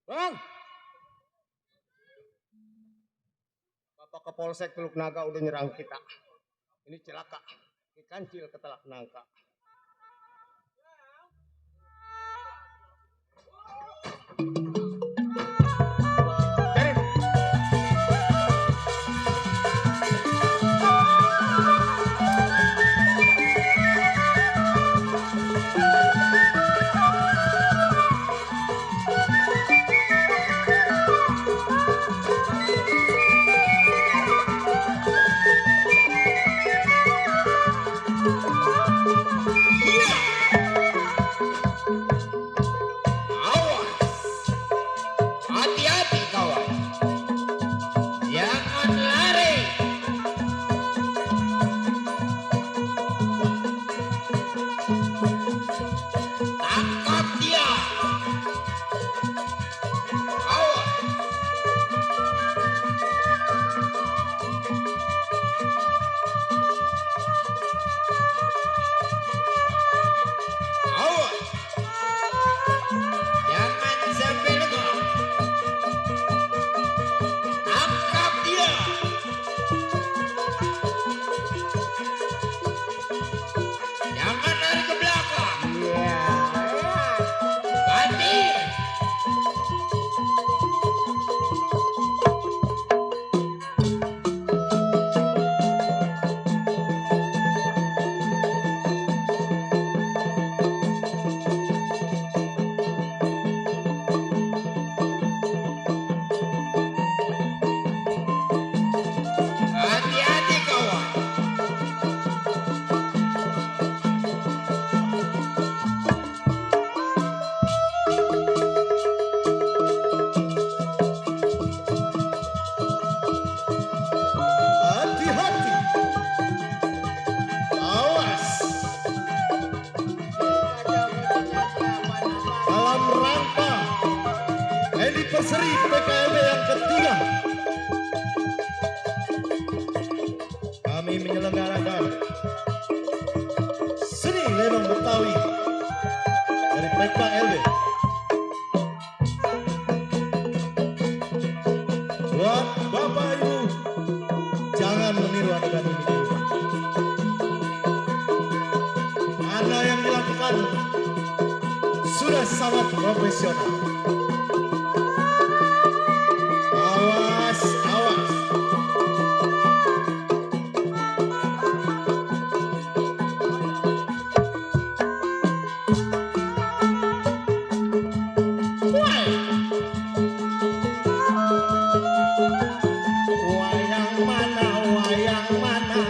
Bang, Bapak Kapolsek Teluk Naga udah nyerang kita. Ini celaka. Kancil ke Teluk Naga. Seri PKLB yang ketiga. Kami menyelenggarakan seni lenong Betawi dari PKLB. Buat Bapak Ibu, jangan meniru adegan ini. Karena yang dilakukan sudah sangat profesional. Awas, awas. Wayang mana, wayang mana?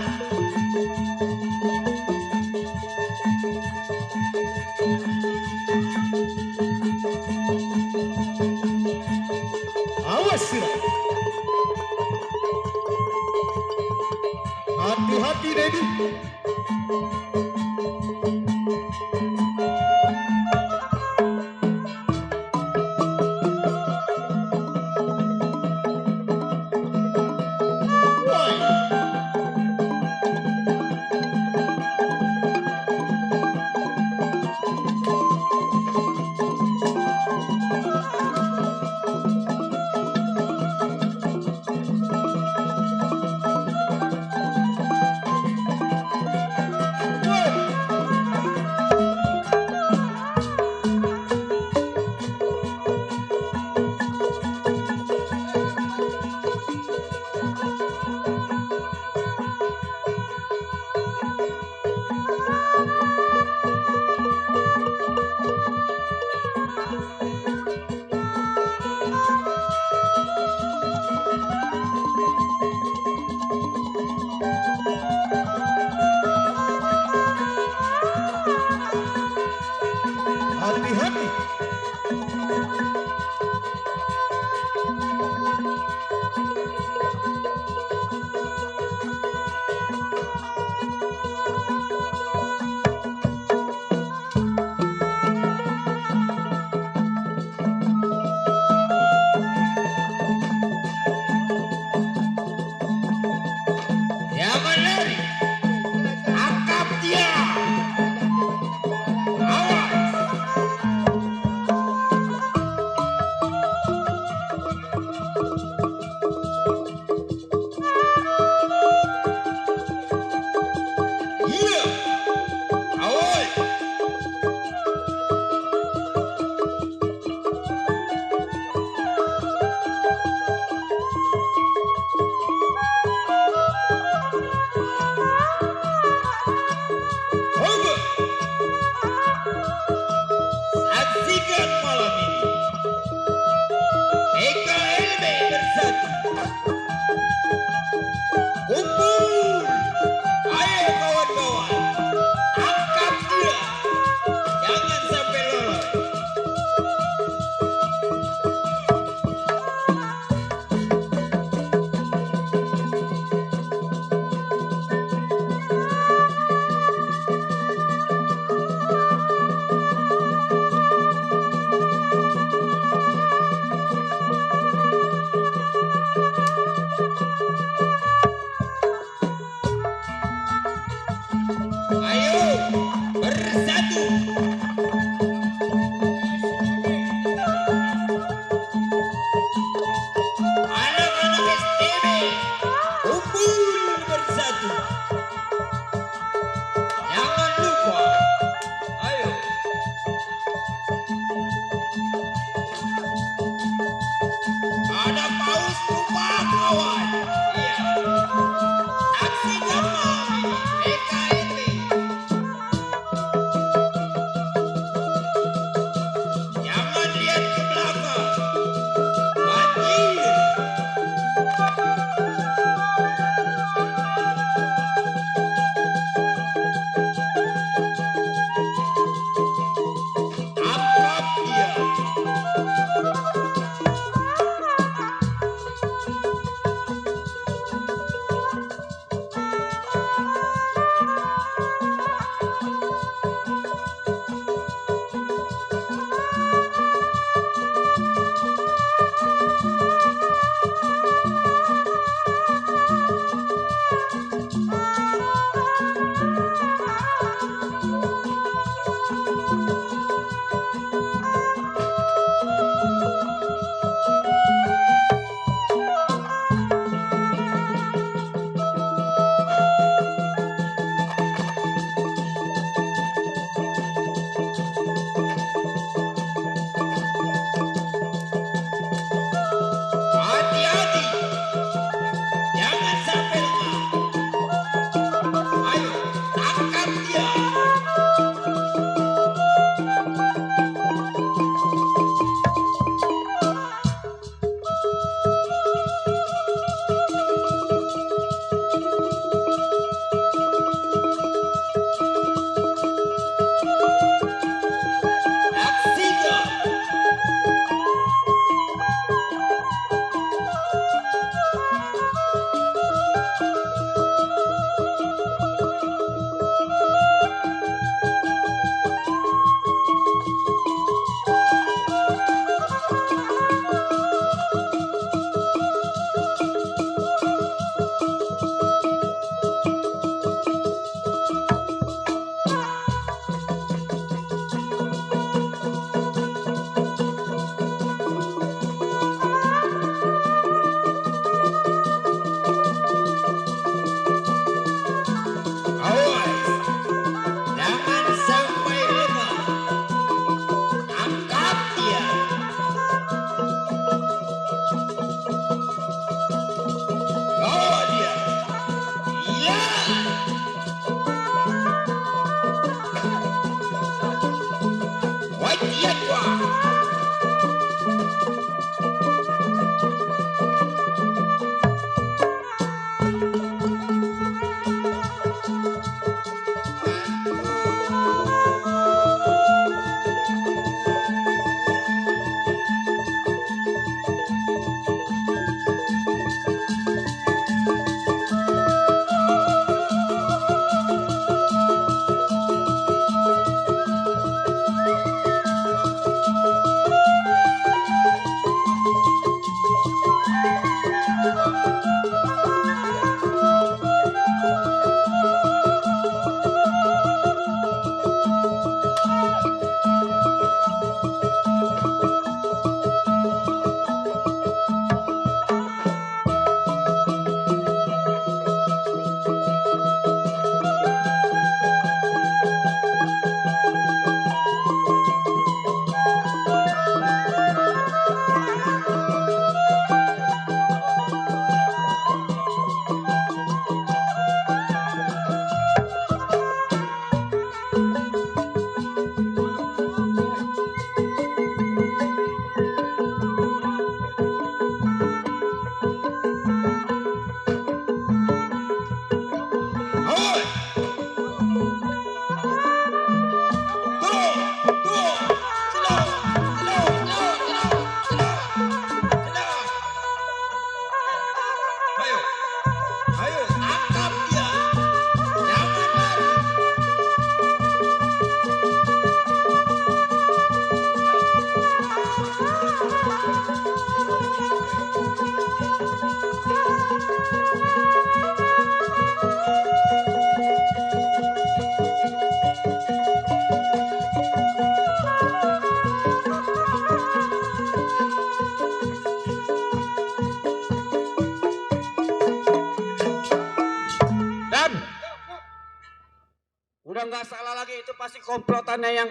itu pasti komplotannya yang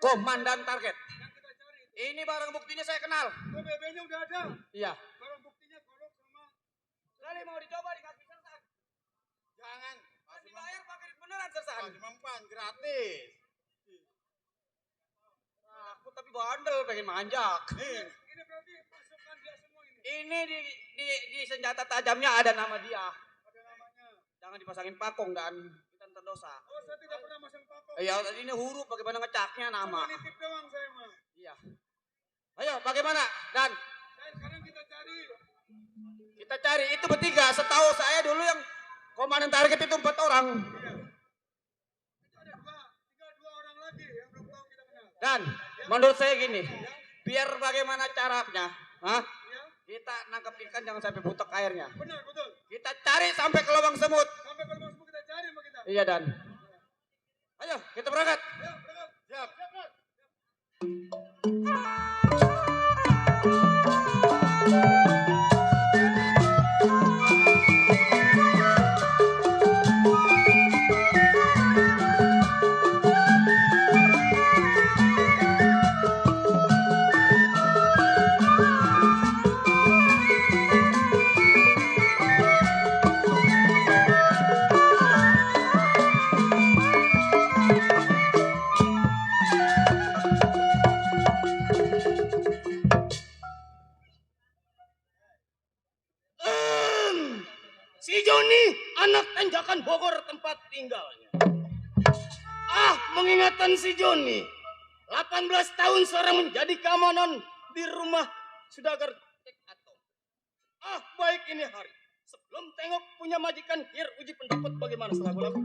komandan target. Ini barang buktinya saya kenal. BB-nya udah ada. Iya. Barang buktinya golok sama. Kali mau dicoba di kaki Sersan. Jangan. Kan dibayar pakai duit beneran Sersan. Masih mempan gratis. Aku tapi bandel pengen manjak. Ini berarti pasukan dia semua ini. Ini di senjata tajamnya ada nama dia. Ada namanya. Jangan dipasangin pakong dan kita terdosa. Oh, saya tidak pernah masang pakok. Iya, ini huruf bagaimana ngecaknya nama. Cuma nitip doang saya mah. Iya. Ayo, bagaimana? Dan Sekarang kita cari. kita cari itu bertiga. Setahu saya dulu yang komandan target itu 4 orang. Iya. Itu ada dua orang lagi yang belum tahu kita kenal. Dan menurut saya gini, biar bagaimana caranya, Iya. kita nangkap ikan jangan sampai butek airnya. Benar, betul. Kita cari sampai ke lubang semut. Sampai kalau semua kita cari sama kita. Iya Dan. Ayo kita berangkat. Ya, berangkat. Siap. Si Joni anak tanjakan Bogor tempat tinggalnya. Mengingatkan si Joni. 18 tahun seorang menjadi keamanan di rumah Sudagar Tek Atom. Baik ini hari. Sebelum tengok punya majikan, biar uji pendapat bagaimana selagu-lagu.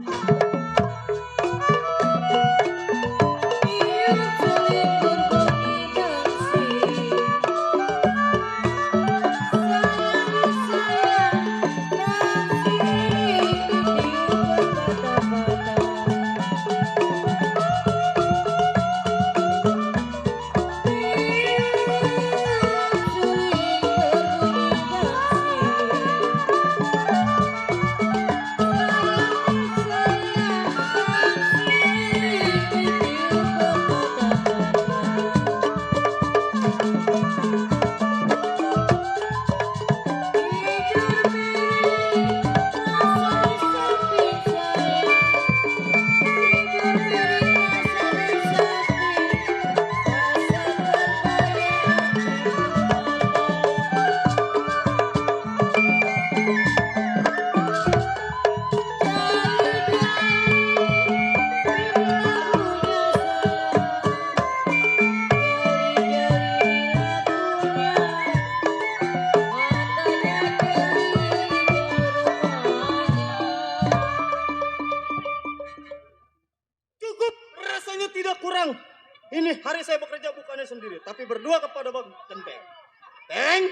Ini hari saya bekerja bukannya sendiri, tapi berdua kepada Bang Tenteng. Teng!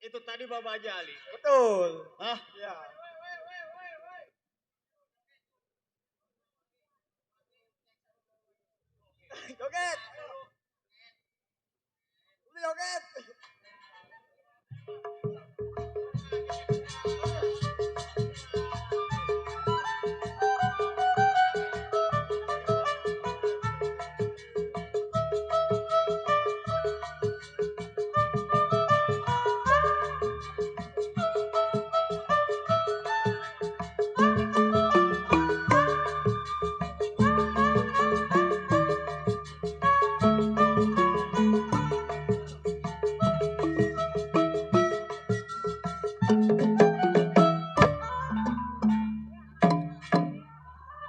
Itu tadi Bapak Jali. Betul. Hah? Ya. Joget. Udah joget.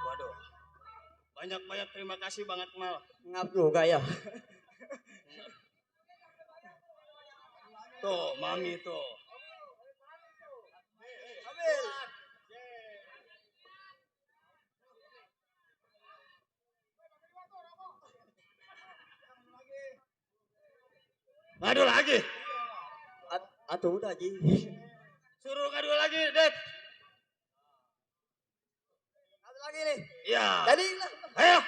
Waduh. Banyak-banyak terima kasih banget Mal. Ngap juga ya. Tuh, Mami tuh. Ambil. Ngadu lagi. Atuh udah Ji. Suruh ngadu lagi, Det. Satu lagi nih. Iya. Jadi lah. Ayo.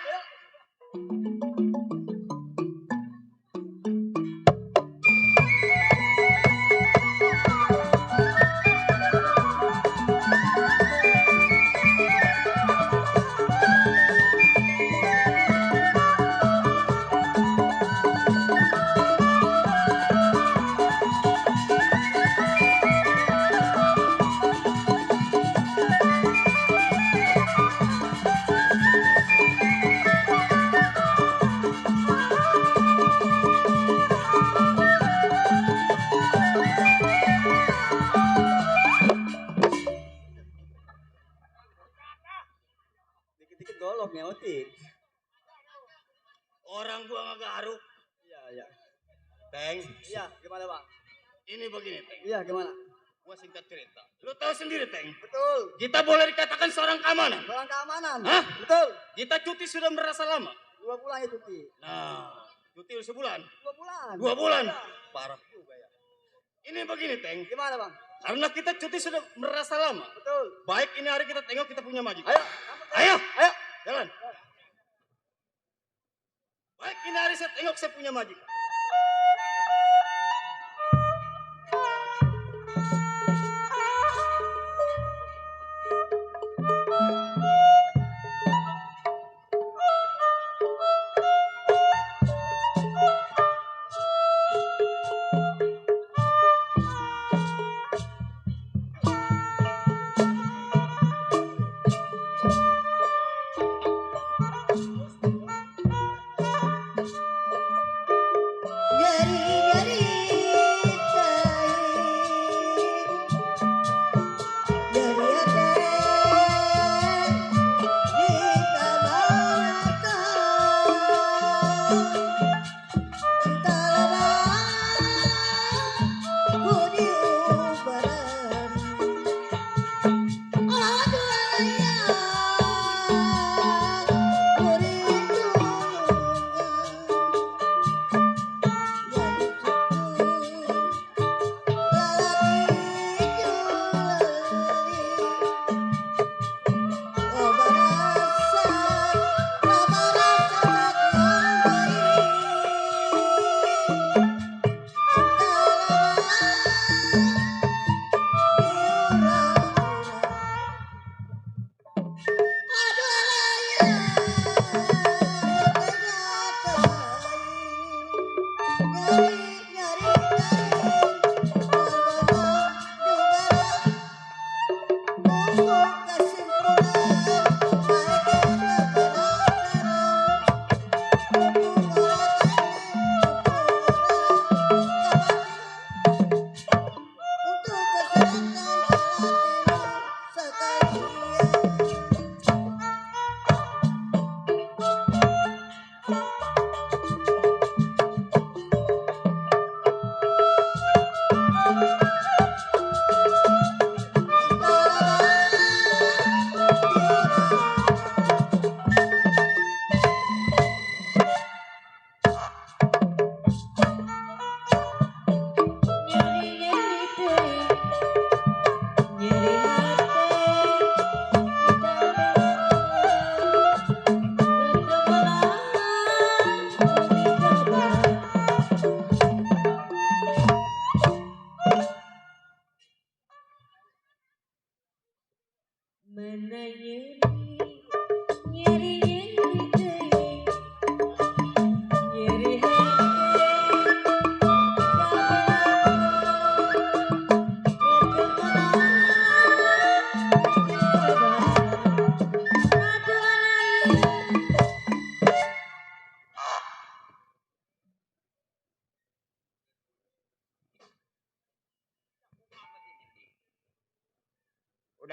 Dikit-dikit golok nih otik. Orang gua nggak garuk. Iya, iya. Teng, Iya, gimana Bang? ini begini, Teng. Iya, gimana? Gua singkat cerita. Lu tahu sendiri, Teng. Betul. Kita boleh dikatakan seorang keamanan. Orang keamanan. Hah? Betul. Kita cuti sudah merasa lama. 2 bulan ya cuti. Nah, cuti sebulan. 2 bulan. 2 bulan. Iya. Parah juga ya. Ini begini, Teng. Gimana Bang? Karena kita cuti sudah merasa lama. Betul. Baik ini hari kita tengok kita punya majikan. Ayo. Ayo, Ayo. jalan. Baik ini hari saya tengok saya punya majikan.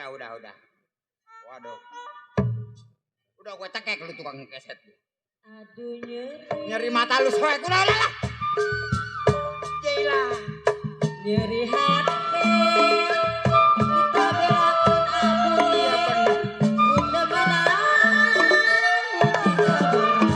Udah. Waduh. Udah gue cekek lu tukang keset. Aduh nyeri. Nyeri mata lu soek. Udah lah. Jailah. Nyeri hati. Kita belakan abu Iya bener. Bunda menang. Kita berang.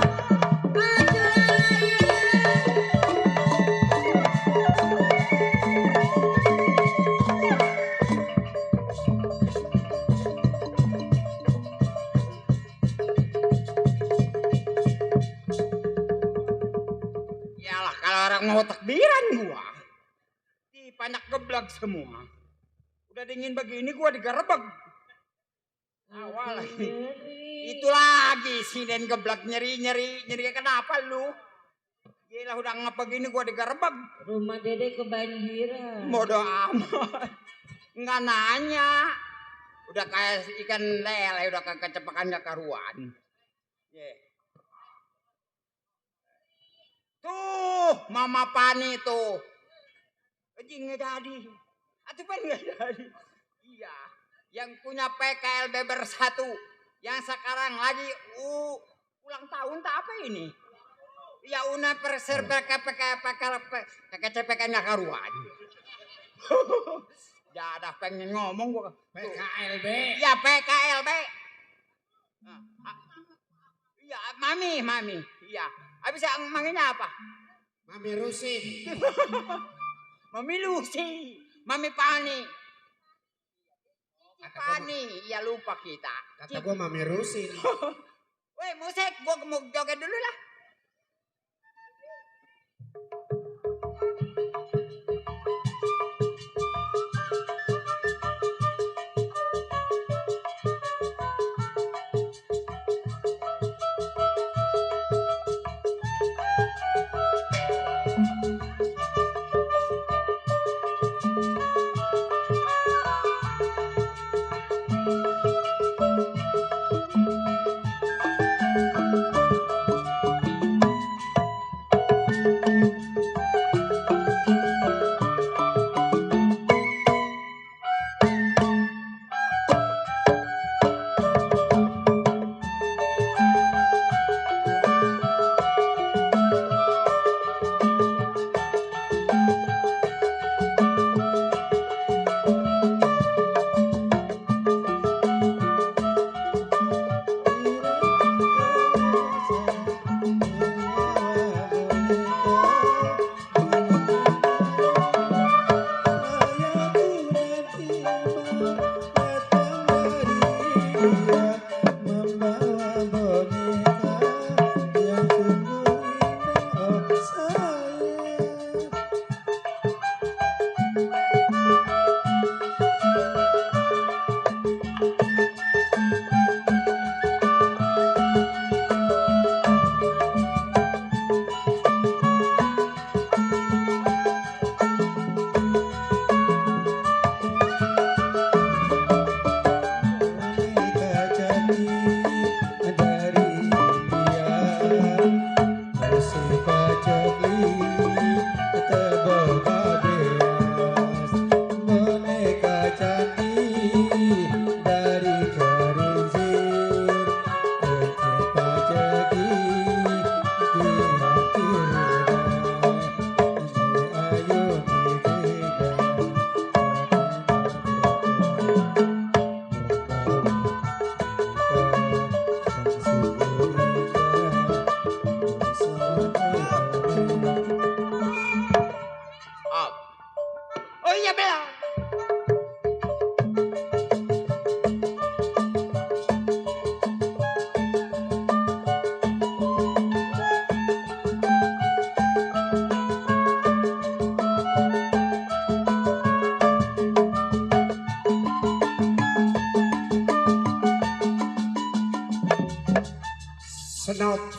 Yalah kalau orang mau takbiran gua. Banyak geblak semua. Udah dingin begini gua digerebek. Awal lagi. Itu lagi sinen geblak nyeri kenapa lu? Gila udah ngapa gini gua digerebek. Rumah Dede kebanjiran. Bodoh amat. Nggak nanya. Udah kayak ikan lele udah kecepakan gak karuan. Yeah. Tuh, Mama Pani tuh. Anjing nggak jadi. Atuh kan nggak jadi. Iya. Yang punya PKLB bersatu. Yang sekarang lagi ulang tahun tak apa ini? Ya una perser PKCPK nggak karuan. Ya ada pengen ngomong gua. PKLB. Ya PKLB. Iya, Mami. Iya. Habis manggilnya apa? Mami Rusin. Mami Lucy, Mami Pani. Pani, ya lupa kita. Kata gua Mami Rusin. Woi musik, gua mau joget dulu lah.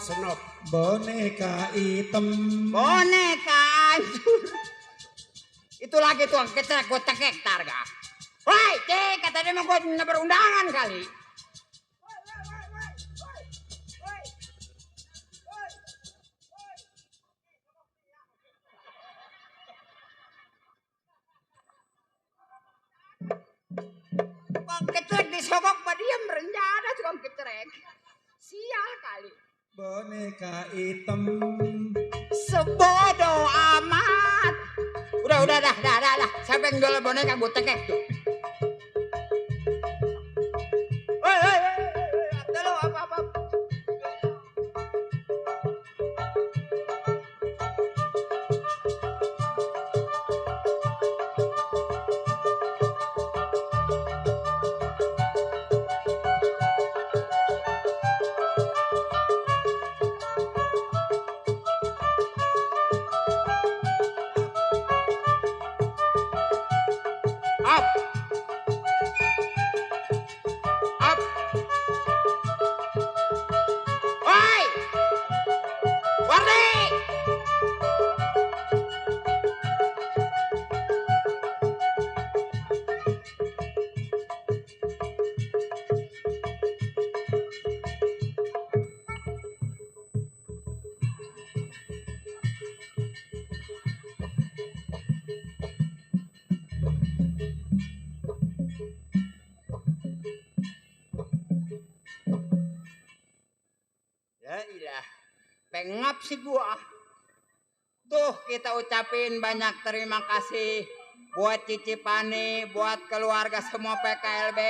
Senop. Boneka hitam. Boneka hancur. Itu lagi tuh kecek gue cekek targa. Woi, cek katanya mau gue berundangan kali. Bang boneka hitam. Sebodoh amat. Udah dah. Siapa yang jual boneka gue tekek tuh. Hei, ada lo apa? Up. Woi. Wardi. Ya ilah, pengap sih gua. Tuh kita ucapin banyak terima kasih buat Cici Pani, buat keluarga semua PKLB,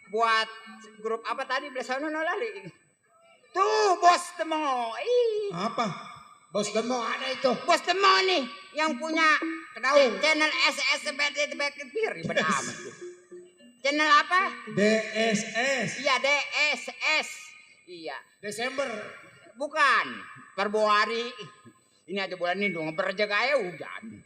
buat grup apa tadi Blesono lali. Tuh bos Temo, Apa? Bos Demo ada itu. bos Temo nih yang punya channel SSBD ribet amat. Channel apa? DSS. Iya DSS. Iya. Desember. Bukan, Februari. Ini aja bulan ini dong, berjaga ya hujan.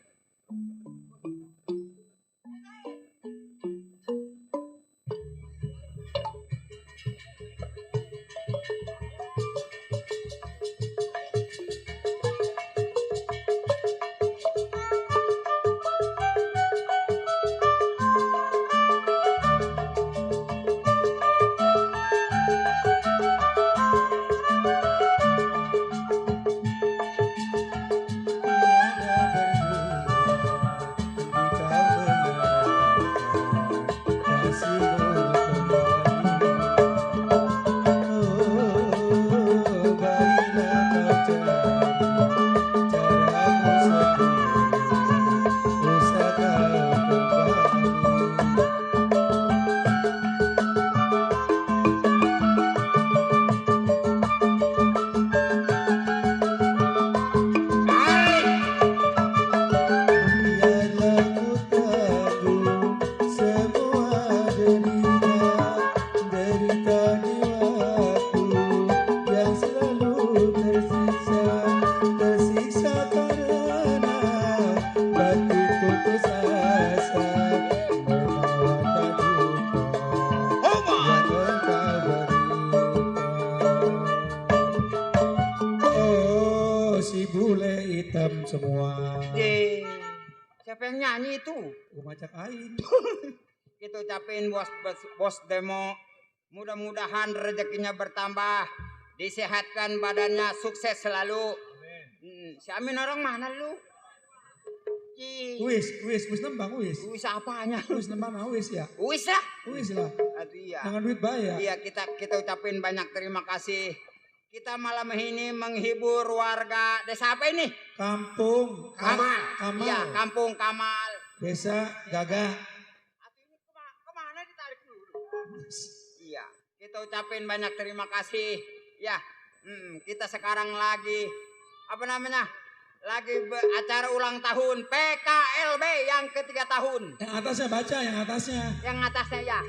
hitam semua. Siapa yang nyanyi itu? Gua macak aing. Kita ucapin bos demo. Mudah-mudahan rezekinya bertambah, disehatkan badannya, sukses selalu. Si Amin orang mana lu? Wis nembang wis. Wis apanya? Wis nembang wis ya. Wis lah. Wis lah. Iya. Dengan duit bayar. Iya, kita ucapin banyak terima kasih. Kita malam ini menghibur warga desa apa ini? Kampung Kamal. Iya, Kampung Kamal. Desa Gagah. Kemana ditarik dulu? Iya, kita ucapin banyak terima kasih. Ya, kita sekarang lagi apa namanya? Lagi acara ulang tahun PKLB yang ke-3 tahun. Yang atasnya baca, yang atasnya. Yang atasnya ya.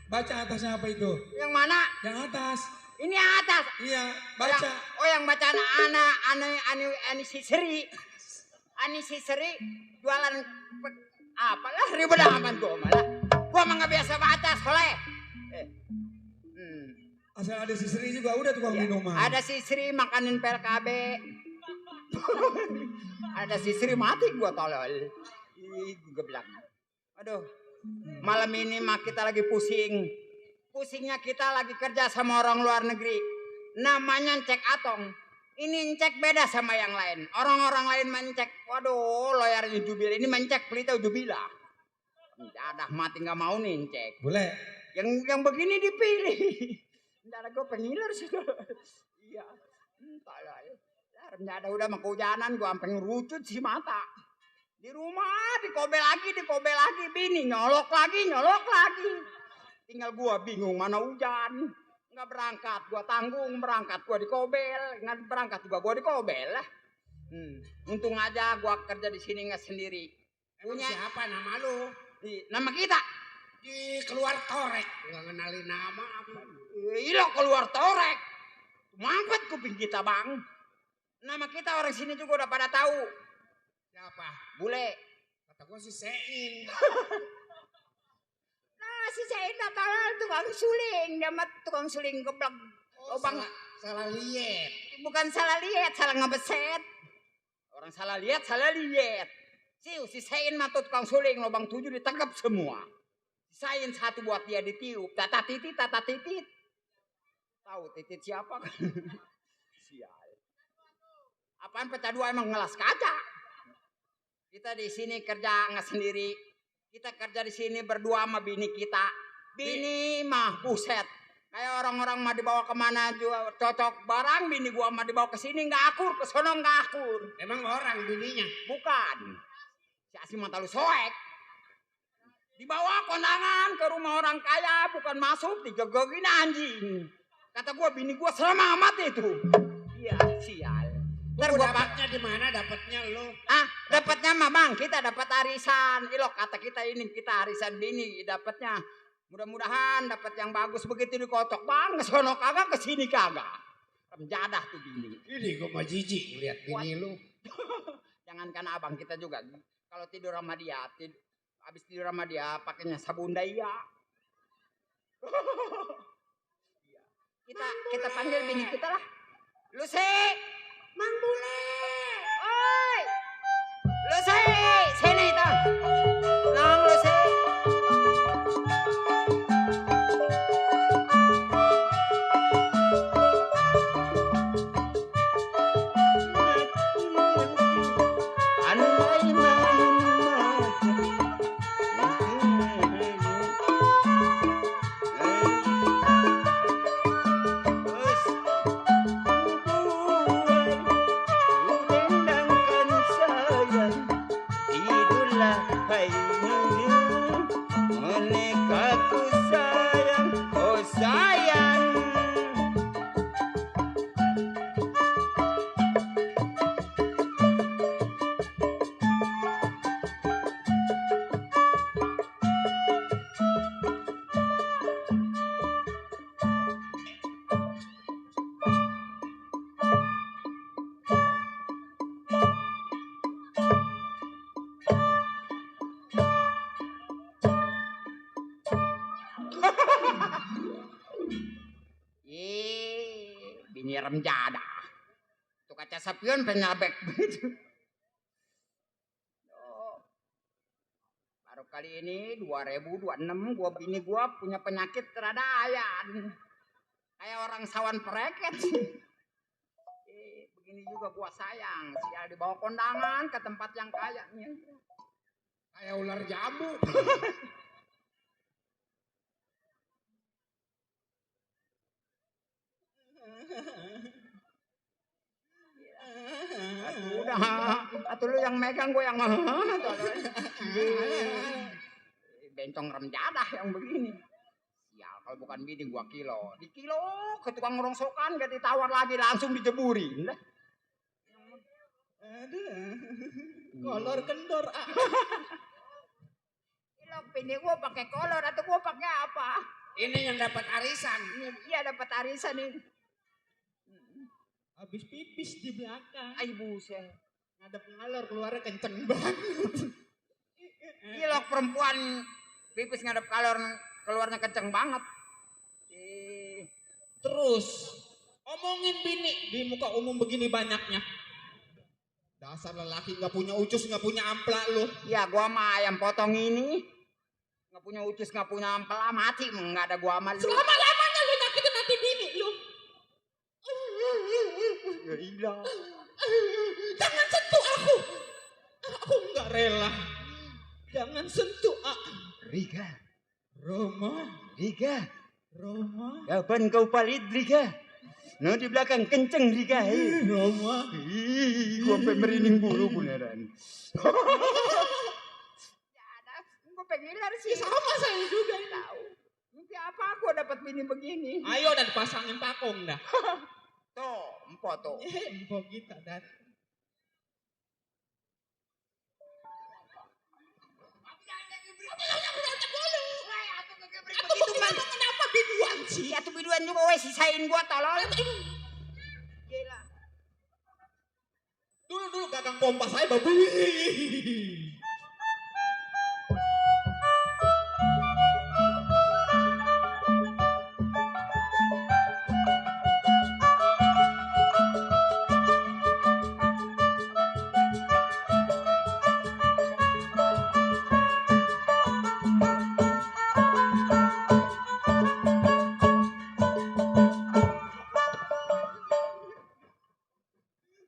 Baca atasnya apa itu? Yang mana? Yang atas. Ini yang atas. Iya, baca. Yang bacaan Ani Sisri. Ani Sisri jualan apalah ribet amat gua malah. Gua mah enggak biasa baca, soleh. Asal ada si Sri juga udah tukang minuman. Ada si Sri makanin PLKB. Ada si Sri mati gua tolol. Ih, geblak. Aduh. Malam ini mah kita lagi pusing. Pusingnya kita lagi kerja sama orang luar negeri. Namanya cek atong. Ini cek beda sama yang lain. Orang-orang lain mencek. Waduh, lawyarnya Jubil. Ini mencek pelita Jubila. Dadah mati nggak mau nih cek. Boleh. Yang begini dipilih. Ntar gue pengiler sih. Iya. Ada udah mah kehujanan gua sampai ngerucut si mata. Di rumah dikobel lagi, bini nyolok lagi. Tinggal gua bingung mana hujan. Enggak berangkat, gua tanggung, berangkat gua dikobel, enggak berangkat juga gua dikobel lah. Untung aja gua kerja di sini nggak sendiri. Punya siapa nama lu? Nama kita. Di keluar torek. Nggak kenalin nama apa. Iya keluar torek. Mampet kuping kita bang. Nama kita orang sini juga udah pada tahu. Siapa? Bule. Kata gua si Sein. Nah si Sein datang tukang suling. Dia mah tukang suling geblek. Oh, salah liat. Bukan salah lihat, salah ngebeset. Orang salah lihat. Si Sein mah tuh tukang suling lubang 7 ditangkap semua. Si Sein satu buat dia ditiup. Tata titit. Tahu titit siapa kan? Sial. Apaan pecah dua emang ngelas kaca. Kita di sini kerja nggak sendiri. Kita kerja di sini berdua sama bini kita. Bini mah buset. Kayak orang-orang mah dibawa kemana juga cocok barang. Bini gua mah dibawa ke sini nggak akur, ke sono nggak akur. Emang orang bininya? Bukan. Si Asim mah talu soek. Dibawa kondangan ke rumah orang kaya, bukan masuk digegogin anjing. Kata gua bini gua selama amat itu. Iya sial. Ntar gua dapatnya di mana? Dapatnya lu? Dapatnya mah bang, kita dapat arisan. Ilok kata kita ini kita arisan bini dapatnya. Mudah-mudahan dapat yang bagus begitu dikocok bang. Kesono kagak, kesini kagak. Remjadah tuh bini. Ini gua mah jijik ngeliat bini lu. Jangankan abang kita juga. Kalau tidur sama dia, habis tidur sama dia pakainya sabun daya. Kita panggil bini kita lah. Lucy. Mang Bule. Oi. Lucy, sini tuh. Nong Lucy. Bini remjada. Tuh kaca sapion penyabek begitu. Baru kali ini 2026 bini gua punya penyakit teradayan. Kayak orang sawan pereket. Begini juga gua sayang. Sial dibawa kondangan ke tempat yang kaya. Kayak ular jambu. Atau lu yang megang gue yang bencong remjadah yang begini. Sial kalau bukan bini gua kilo. Di kilo ke tukang rongsokan gak ditawar lagi langsung dijeburin. Kolor kendor. Kilo bini gua pakai kolor atau gua pakai apa? Ini yang dapat arisan. Iya dapat arisan nih. Habis pipis di belakang. Ay buset. Ngadep ngalor keluarnya kenceng banget. Gila perempuan pipis ngadep kalor keluarnya kenceng banget. Terus omongin bini di muka umum begini banyaknya. Dasar lelaki nggak punya ucus, nggak punya ampla lu. Ya gua mah ayam potong ini nggak punya ucus, nggak punya ampla, mati nggak ada gua sama lu. Selama-lamanya lu nyakitin hati bini lu. Ya iya. Jangan sentuh aku. Aku nggak rela. Jangan sentuh aku. Riga. Roma. Riga. Roma. Kapan kau palit Riga? No di belakang kenceng digawe. Roma. Ih, gua sampai merinding bulu beneran. Gue pengen lari sih sama saya juga tahu. Mimpi apa aku dapat bini begini? Ayo dan pasangin pakong dah. Tuh, empok tuh. Info kita dan. Begitu man. Kenapa biduan sih? Atuh biduan juga wes sisain gua tolol. Gila. Dulu gagang pompa saya babu.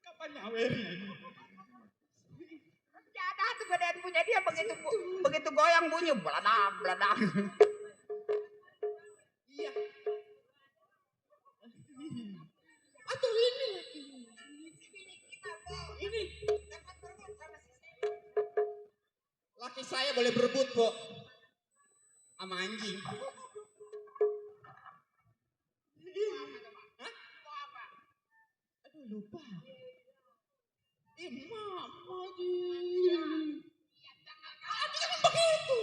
Kapan nyawerin? Ada tuh badan punya dia begitu goyang bunyi beladak beladak. Iya. Atau ini. Ini. Laki saya boleh berebut, kok. Sama anjing. Hah? Aduh, lupa. Mama anjing. Jangan begitu.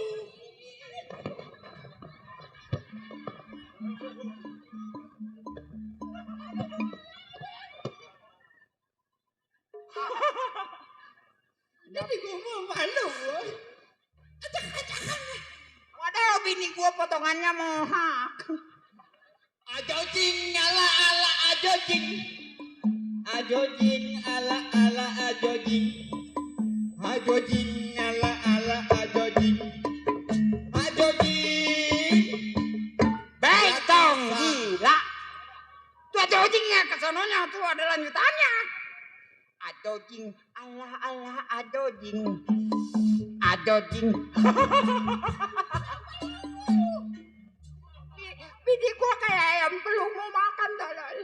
Jadi gue mau malu, boy. Acak-acakan. Waduh bini gua potongannya mohak. Ajojing ala ala ajojing. Ajojing ala ala ajojing. Ajojing ala ala ajojing. Ajojing. Betong gila. Tuh adojingnya kesononya tuh ada lanjutannya. Adojing Allah Allah adojing. Adojing. Bini gua kayak ayam belum mau makan tolol.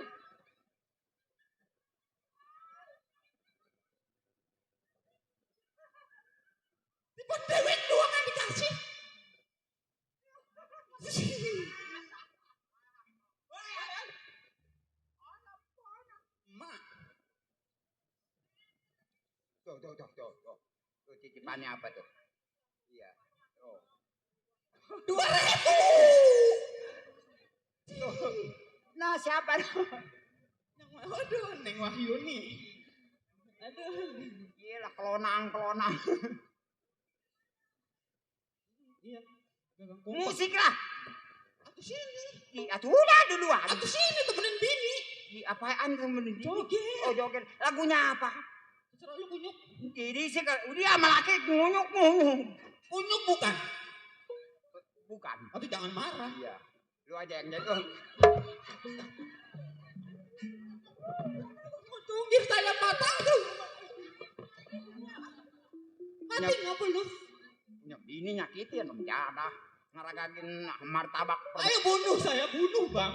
Dewek doang yang dikasih. Mak. Tuh. Tuh titipannya apa tuh? Iya. Tuh. 2.000. Nah siapa? Aduh, Neng Wahyuni. Aduh. Gila kelonang. Iya. Gagang kompak. Musik lah. Aku sini. Atuh udah duluan. Aku sini temenin bini. Apaan temen ini? Joget. Oh joget. Lagunya apa? Terserah lu kunyuk. Jadi sih dia sama laki ngunyuk. Kunyuk bukan? Bukan. Aduh jangan marah. Iya. Lu aja yang jadi. Tunggir saya patah tuh. Mati ngapa lu? Ini nyakitin menjada. Ngeragagin martabak. Ayo bunuh saya, bunuh bang.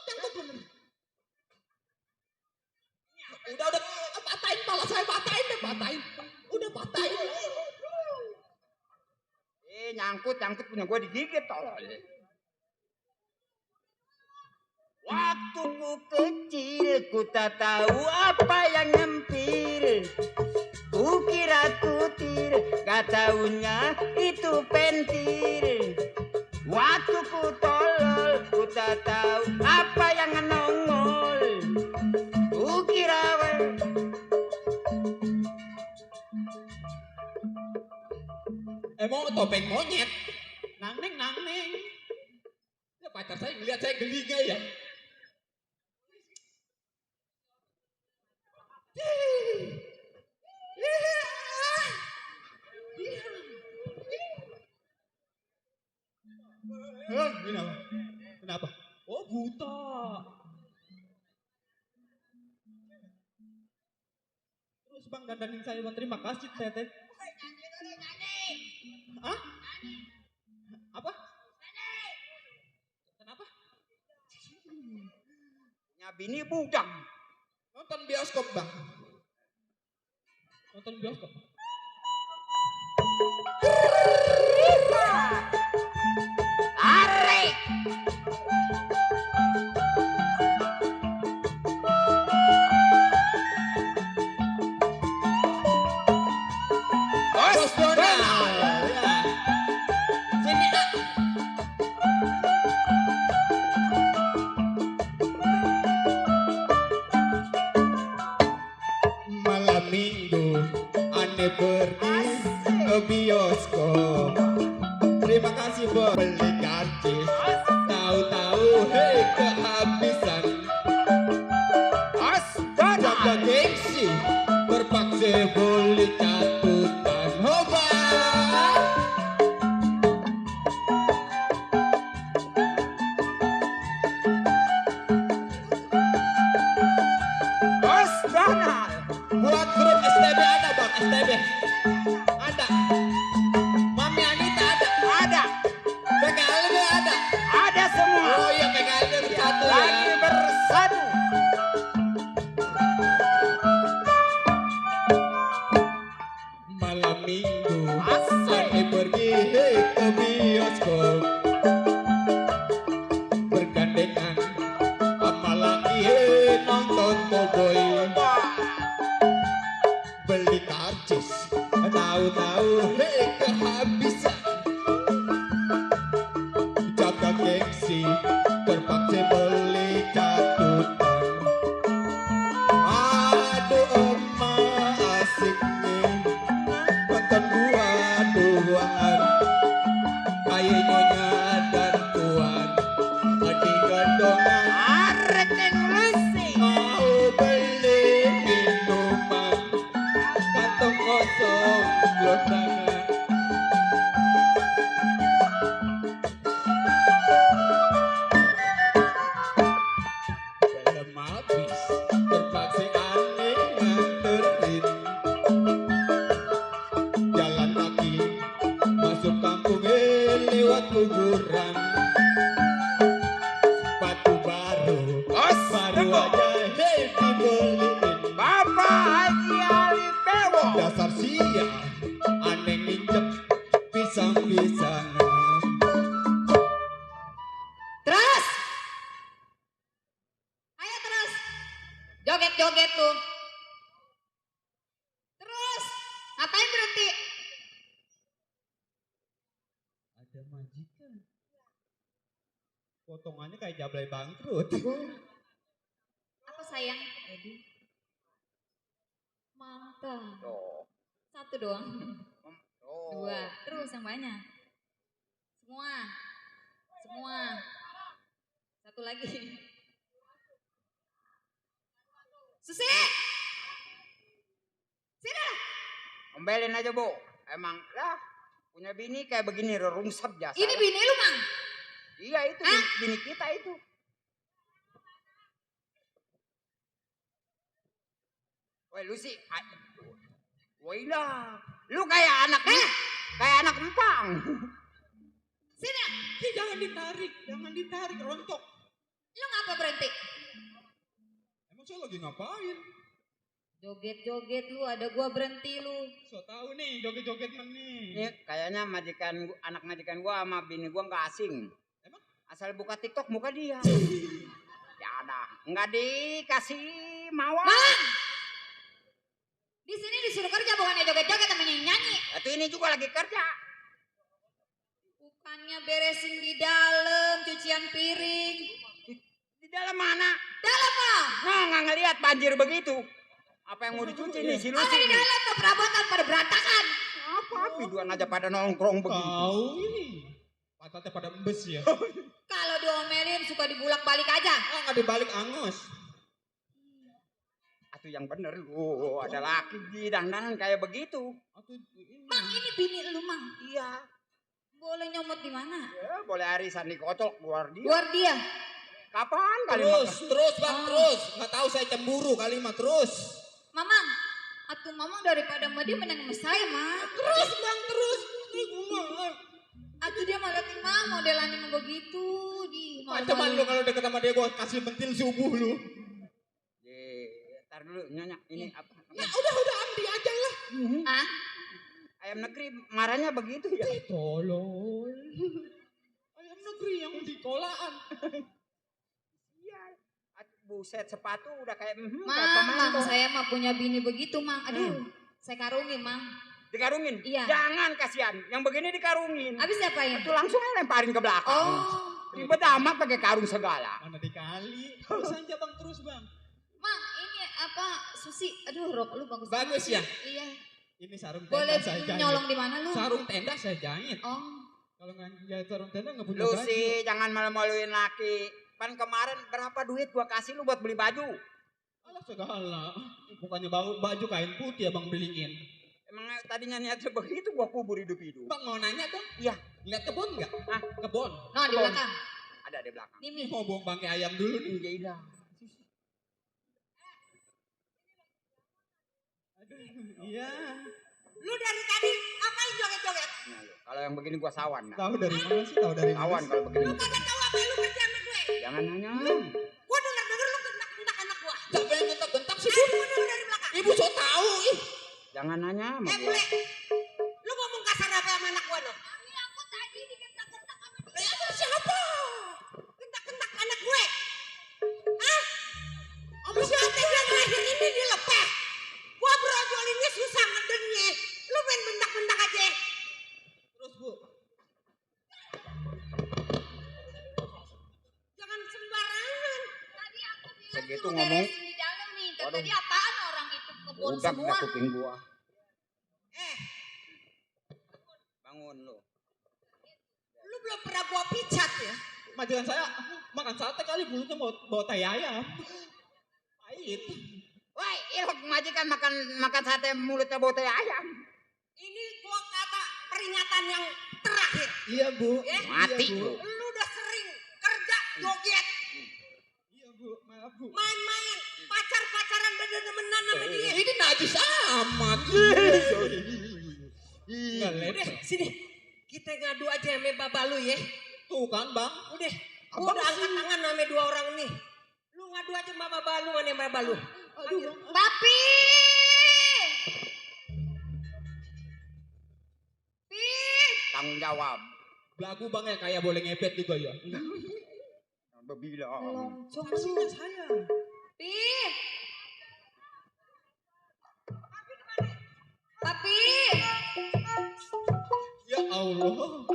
Takut bener. Udah, patahin pala saya, patahin. Udah patahin. Nyangkut punya gua digigit tolol. Waktu ku kecil ku tak tahu apa yang nyempil. Ku kira kutil, gak taunya itu pentil. Waktu ku tolol, ku tak tahu apa yang nongol. Ku kira Emang topeng monyet. Nang neng. Ya pacar saya ngeliat saya geli gak ya? Kenapa? Oh buta. Terus bang dandanin saya bang, terima kasih teteh. Hah? Punya bini budak. Nonton bioskop bang. Nonton bioskop. Tarik. Bos Donald. Ya. Sini ah. Malam minggu aneh pergi ke bioskop. Terima kasih bos. Beli karcis. Tahu-tahu hei kehabisan. Bos Jaga Donald. gengsi. Terpaksa beli catutan. Hoba. Bos Donald. Buat grup STB ada bang, STB ada. Mami Anita ada. Ada. PKLB ada. Ada semua. Oh iya PKLB bersatu Lagi ya. bersatu. Malam minggu Asik. Ane pergi hei ke bioskop. Bergandengan sama laki hei nonton Cowboy. Beli karcis tahu-tahu hei kehabisan. Jaga gengsi terpaksa beli catutan. Aduh emak asik nih nonton gua duaan kayak nyonya dan tuan di gendongan. Arek yang lusi. Mau beli minuman kantong kosong lontangan. Belum habis terpaksa aneh nganterin. Jalan kaki masuk kampung lewat kuburan. Batu baru Bos baru Teguh. aja hei dibeliin. Bapak Haji Ali Bewo. Dasar sial aneh nginjek pisang-pisangan. Terus. Ayo terus. Joget-joget tuh. Terus. Ngapain berhenti? Ada majikan. Potongannya kayak jablay bangkrut. Apa sayang? Edi. Mantap. Tuh. Satu doang. Tuh. Dua. Terus yang banyak. Semua. Semua. Satu lagi. Susi. Sini. Ombelin aja bu. Emang lah punya bini kayak begini rungsap jasa. Ini bini lu, Mang. Iya itu Hah? bini kita itu. Woi lu sih. Woi lah. Lu kayak anak kayak anak empang. Sini. Jangan ditarik rontok. Lu ngapa berhenti? Emang saya lagi ngapain? Joget-joget lu, ada gua berhenti lu. So tahu nih joget-joget nih. Ini kayaknya anak majikan gua sama bini gua nggak asing. Emang? Asal buka TikTok muka dia. Ya ada, nggak dikasih mawar. Mang! Di sini disuruh kerja bukannya joget-joget sama nyanyi. Itu ini juga lagi kerja. Bukannya beresin di dalam, cucian piring. Di dalam mana? Dalam mah. Nah, nggak ngelihat banjir begitu. Apa yang mau dicuci nih si Ada Lucy di nih? dalam tuh perabotan pada berantakan. Apa biduan aja pada nongkrong begitu. Kau ini pantatnya pada embes ya. Kalau diomelin suka dibulak-balik aja. Ah nggak dibalik angus. Atuh yang bener lu, ada laki di dandanan kayak begitu. Atau ini. Mang, ini bini lu, Mang. Iya. Boleh nyomot di mana? Ya, boleh arisan di kocok luar dia. Luar dia. Kapan kali Terus bang terus. Nggak tahu saya cemburu kali mah terus. Mamang, atuh Mamang daripada sama dia mending sama saya, Mang. Terus bang terus. Atuh dia malah Mang modelannya begitu. Di Macam lu kalau deket sama dia gua kasih mentil subuh lu. Ntar dulu nyonya ini apa? Ya udah Andi aja lah. Ah, Ayam negeri marahnya begitu ya. Tolol. Ayam negeri yang di kolaan. Iya. Buset sepatu udah kayak Mang, saya mah punya bini begitu, Mang. Aduh, saya karungin, Mang. dikarungin. Iya. Jangan kasihan. Yang begini dikarungin. Habis diapain? Itu langsung aja lemparin ke belakang. Oh, Ribet amat pakai karung segala. Mana dikali. Terus aja bang, terus bang. Mang, ini apa? Susi, aduh rok lu bagus. Bagus banget. ya? Iya. Ini sarung tenda Boleh saya jahit. nyolong di mana lu? Sarung tenda saya jahit. Oh, Kalau nggak jahit sarung tenda nggak punya Lu baju. sih jangan malu-maluin laki. Kan kemarin berapa duit gua kasih lu buat beli baju? Alah segala. Bukannya baju kain putih abang beliin. Emang tadinya niatnya begitu gua kubur hidup-hidup. Bang mau nanya dong. Iya. Lihat kebun nggak? Hah? Kebun. no di belakang. Ada di belakang. Mimi. Mau buang bangkai ayam dulu nih. Iya. Iya. Lu dari tadi ngapain joget-joget? Nah, lu, kalau yang begini gua sawan. Nah. Tahu dari mana sih? Tahu dari mana? Sawan sih? kalau begini. Lu kagak tahu apa yang lu kerja sama gue? Jangan nanya. Gua denger-denger lu gentak-gentak anak gua. Siapa yang gentak-gentak sih? Eh, gua denger dari belakang. Ibu so tahu. Ih. Jangan nanya sama gua. Bule. Lu ngomong kasar apa sama anak gua lo? Aku tadi digentak-gentak sama Siapa? Gentak-gentak anak gue. Hah? Lu siapa yang lahir ini dilepeh? Gua brojolinnya susah ngedennya. Lu main bentak-bentak aja. Terus bu. Jangan sembarangan. Tadi aku bilang Segitu suruh ngomong. beresin di dalam nih. Dan Waduh. tadi apaan orang itu kebun Udah semua? kuping gua. Eh, Bangun lu. lu belum pernah gua picat ya? Majikan saya makan sate kali mulutnya bawa tai ayam. Pahit. Woi, ilok majikan makan sate mulutnya bau tai ayam. Ini gua kata peringatan yang terakhir. Iya bu. Mati Iya, bu. lu. Lu udah sering kerja joget, Iya bu. Maaf bu. main-main, pacar-pacaran demen-demenan sama dia. Ini najis amat. Nggak Udah, lepek. sini. Kita ngadu aja sama baba lu ya. Tuh kan bang. Udah, gua udah angkat tangan sama dua orang nih. Lu ngadu aja sama baba lu, mana baba lu. Aduh bang. Papi! Pi! Tanggung jawab. Belagu bang ya kayak boleh ngepet juga ya. Bebilang. Loncong Saksinya lu. saya. Pi! Papi! Ya Allah.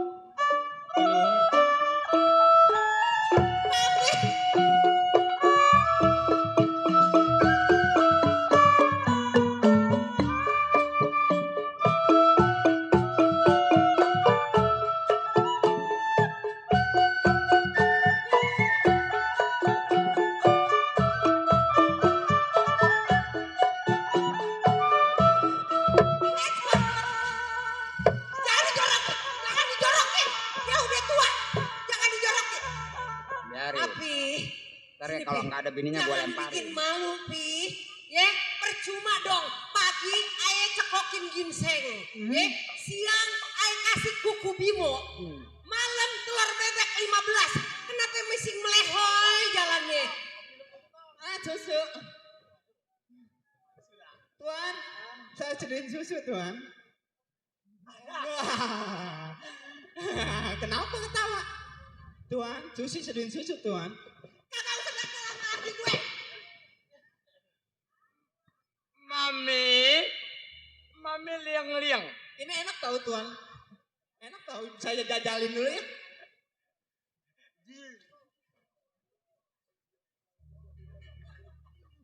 Jangan dijorokin. Ya udah tua, jangan dijorokin. Biarin. Tapi, Ntar ya sini, kalau Pi. nggak ada bininya gua Jangan lemparin. bikin malu, Pi. Ya, percuma dong. Pagi ayah cekokin ginseng. Ya, siang ayah kasih kuku bimo. Malam telur bebek 15. Kenapa mesti melehoy jalannya? Ah susu. Tuan, saya sediain susu tuan. Wah. Kenapa ketawa? Tuan, Susi sediain susu tuan. Kagak usah datang sama laki gue. Mami liang-liang. Ini enak tahu tuan. Enak tahu, saya jajalin dulu ya.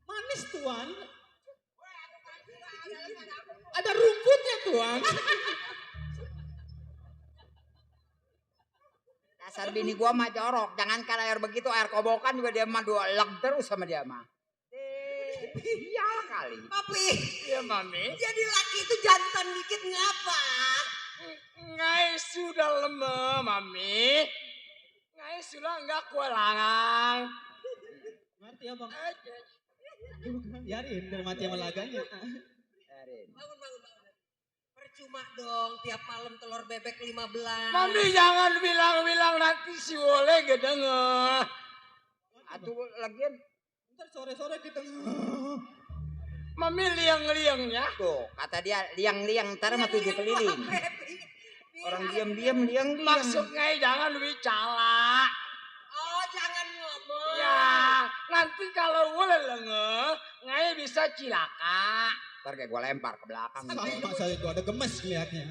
Manis tuan. Ada rumputnya tuan. Dasar bini gua mah jorok. Jangan kan air begitu, air kobokan juga dia mah dua leg terus sama dia mah. Iya kali. Papi, Iya mami. jadi laki itu jantan dikit ngapa? Ngai sudah lemah mami. Ngai sudah enggak kualangan. Ngerti ya bang? Biarin, biar mati sama laganya. Biarin. Bangun. percuma dong tiap malam telur bebek 15. Mami jangan bilang-bilang nanti si Wole gedenger. Atuh lagian Ntar sore-sore kita Mami liang-liangnya. Tuh, kata dia liang-liang ntar mah 7 keliling. Orang diam-diam liang-liang. Maksudnya jangan bicara. Oh jangan ngomong. Ya, nanti kalau Wole lengeh, ngai bisa cilaka. Ntar kayak gue lempar ke belakang. sama saya itu ada gemes liatnya.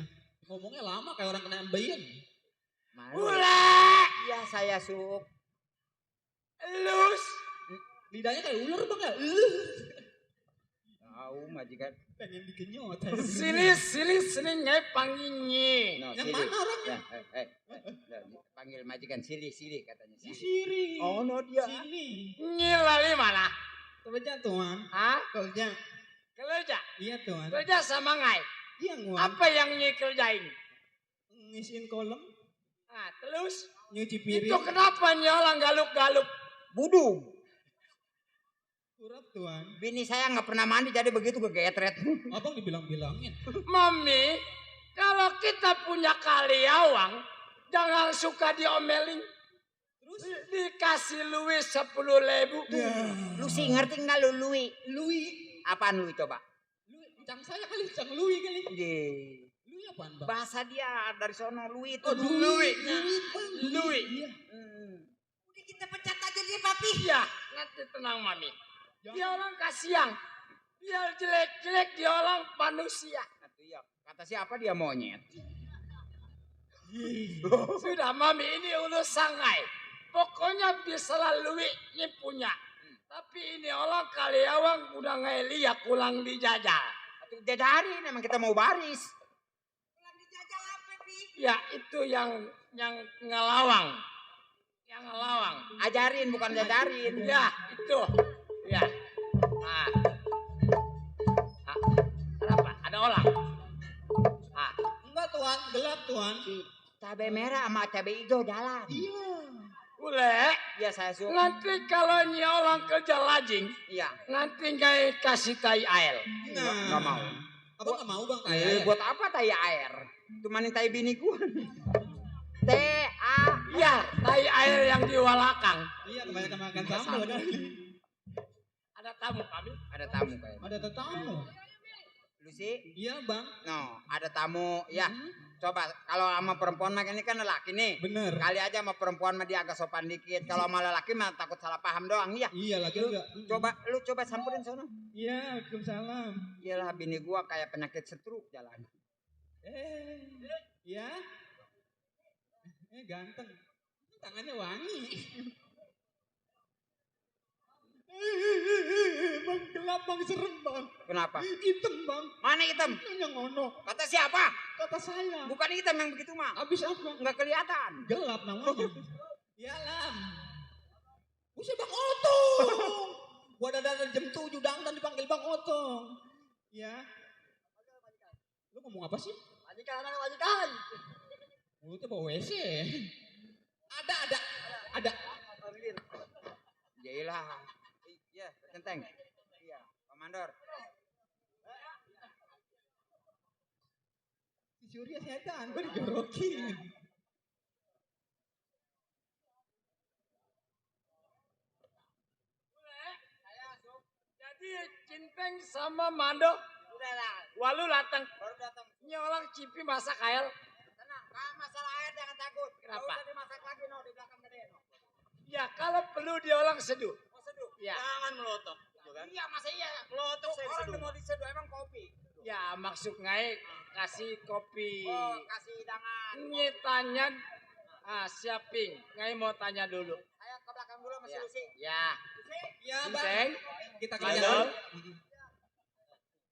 Ngomongnya lama kayak orang kena ambeien. Wole, Iya saya Sup. elus. Lidahnya kayak ular bang ya. Tahu majikan. Pengen dikenyot. Sini ngai panggilnya. No, Yang Sili. mana orangnya? Panggil majikan Sili katanya. Si Siri. Oh no dia. Sini. Nyilali mana? Kerja tuan. Hah? Kerja. Kerja? Iya tuan. Kerja sama ngai. Iya nguan. Apa yang nyi kerjain? Ngisiin kolam. Nah, terus? Nyuci piring. Itu kenapa nyolang galuk-galuk? Budung. Surat tuan. Bini saya nggak pernah mandi jadi begitu kegetret. Abang dibilang-bilangin. Mami, kalau kita punya kaliawang, jangan suka diomelin. Terus? Dikasih luwih 10.000. Ya. Lu sih ngerti nggak lu Lui? Lui. Apaan Lui coba? Lui. Cang saya kali. Cang Lui kali. Ye. Lui apaan bang? Bahasa dia dari sono Lui itu. Oh Lui. Lui bang. Lui. Iya. Udah kita pecat aja dia papi. Ya, nanti tenang Mami. Jangan. Dia orang kasihan. Dia jelek-jelek, dia orang manusia. Atau ya, kata siapa dia monyet? Sudah Mami, ini ulus sangai. Pokoknya bisa lalu ini punya. Tapi ini orang kaliawang udah ngeliat pulang dijajal. Atau jajarin emang kita mau baris. Pulang dijajal apa pi? Ya itu yang ngelawang. Yang ngelawang. Ajarin bukan jajarin. Ya itu. Ya. Ah. Ah. Kenapa? Ada orang. Ah. Enggak tuan. Gelap tuan. Cabai merah sama cabai hijau jalan. Iya. Boleh. Iya saya suka. Nanti kalau ini orang kerja lajing, Iya. nanti nggak kasih tai air. Nggak mau. Abang nggak mau bang Eh, kayak. buat apa tai air? Cuma tai bini gua. T.A. Ya, tai air yang di walakang. Iya kebanyakan makan sambal kan. Ada tamu kami. Ada tamu kayaknya. Ada tetamu. Lu sih? Iya bang. No, ada tamu. Ya, coba kalau sama perempuan mah ini kan lelaki nih. Bener. Kali aja sama perempuan mah dia agak sopan dikit. Kalau sama lelaki mah takut salah paham doang. Iya. Iya lagi enggak. Lu coba samperin sono. Iya, Waalaikumsalam. Iyalah bini gua kayak penyakit stroke jalan. Ya. Ganteng. Tangannya wangi. Bang gelap bang serem bang. Kenapa? Hitam bang. Mana hitam? Yang ngono. Kata siapa? Kata saya. Bukan hitam yang begitu mah. Abis apa? Nggak kelihatan. Gelap namanya. Ya lam. Buset bang Oto. Gua ada jam 7 dangdan dipanggil bang Oto. Ya. Lu ngomong apa sih? Majikan, majikan. Mulutnya bawa WC. Ada. Jailah. Iya, centeng. Iya, Pak Mandor. Si Surya setan, gua dijorokin. Jadi Cinteng sama Mando, Udah lah, walu datang. baru datang. Ini orang Cipi masak air. Tenang, masalah air jangan takut. Kenapa? Nggak usah dimasak lagi no di belakang gede no. Ya kalau perlu dia orang seduh. Mau seduh? Ya. Jangan melotok. Iya, masa iya melotok saya orang udah mau diseduh emang kopi. Ya maksud ngai kasih kopi. Oh, kasih hidangan. Ini tanya, siaping. Ngai mau tanya dulu. Saya ke belakang dulu sama si Ya. Lucy. Ya. Ya Cinteng. Kita Mandor. kerja.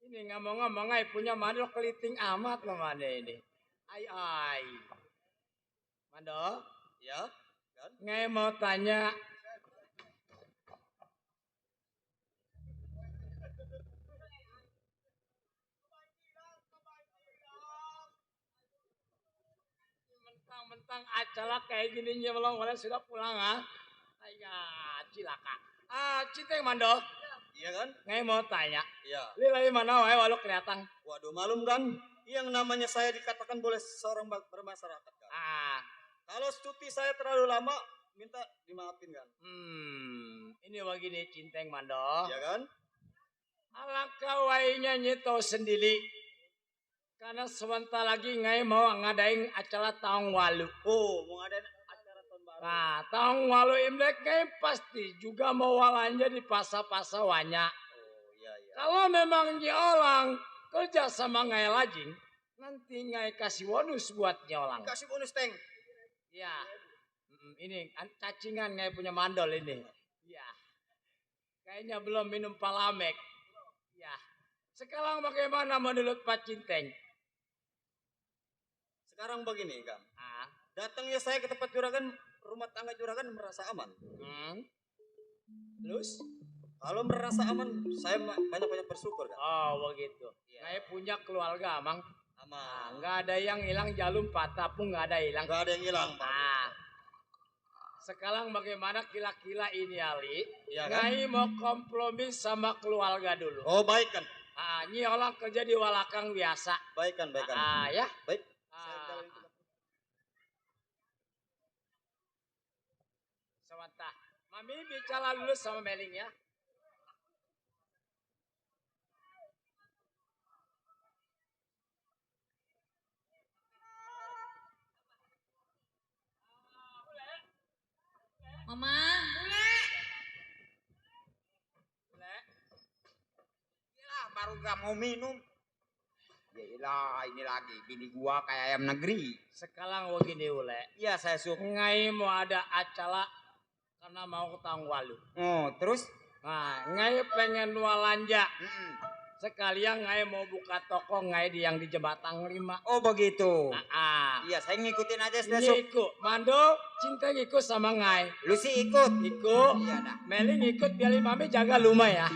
Ini ngomong-ngomong ngai punya mandor keliting amat loh mana ini. Ai. Mandor. Ya. Ngai mau tanya. Mentang-mentang acara kayak gini belum boleh sudah pulang ah. Ayah cilaka. Cinteng Mando. Iya kan? Ngai mau tanya. Iya. Li lagi mana wae walau kelihatan. Waduh, malum kan? Yang namanya saya dikatakan boleh seorang bermasyarakat kan? Ah, Kalau cuti saya terlalu lama, minta dimaafin kan? ini begini Cinteng Mando. Iya kan? Alangkah wainya nyito sendiri. Karena sebentar lagi ngai mau ngadain acara tahun walu. Oh, mau ngadain acara tahun baru. Nah, tahun walu Imlek ngai pasti juga mau walanja di pasar-pasar banyak. Oh, iya iya. Kalau memang nyolang kerja sama ngai lajing, nanti ngai kasih bonus buat nyolang. Kasih bonus Teng. Ya, ini cacingan ngai punya mandol ini. Ya, kayaknya belum minum palamek. Ya, sekarang bagaimana menurut Pak Cinteng? Sekarang begini kan, Ah, datangnya saya ke tempat juragan, rumah tangga juragan merasa aman. terus? Kalau merasa aman, saya banyak-banyak bersyukur kan. Oh begitu. Ngai punya keluarga, Mang. Aman. Nggak ada yang hilang jalur patah pun nggak ada hilang. Nggak ada yang hilang, Pak. Nah, sekarang bagaimana kila-kila ini Ali? Iya kan? Ngai mau kompromi sama keluarga dulu. Oh, baik kan. Nyi orang kerja di Walakang biasa. Baik kan, baik kan. Ya. Baik. Sebentar. Mami bicara dulu sama Meling ya. Mama, Baru gak mau minum. Yaelah, ini lagi bini gua kayak ayam negeri. Sekarang begini Ule. Iya, saya suka. Ngai mau ada acara karena mau ke tahun walu. Oh, terus? Nah, ngai pengen walanja. Sekalian ngai mau buka toko ngai yang di Jembatan 5. Oh, begitu. Iya, saya ngikutin aja sudah, Sup. Ikut. Mando, Cinta ikut sama ngai. Lu sih ikut. Ikut. Iya dah. Meling ikut, biar Mami jaga rumah ya.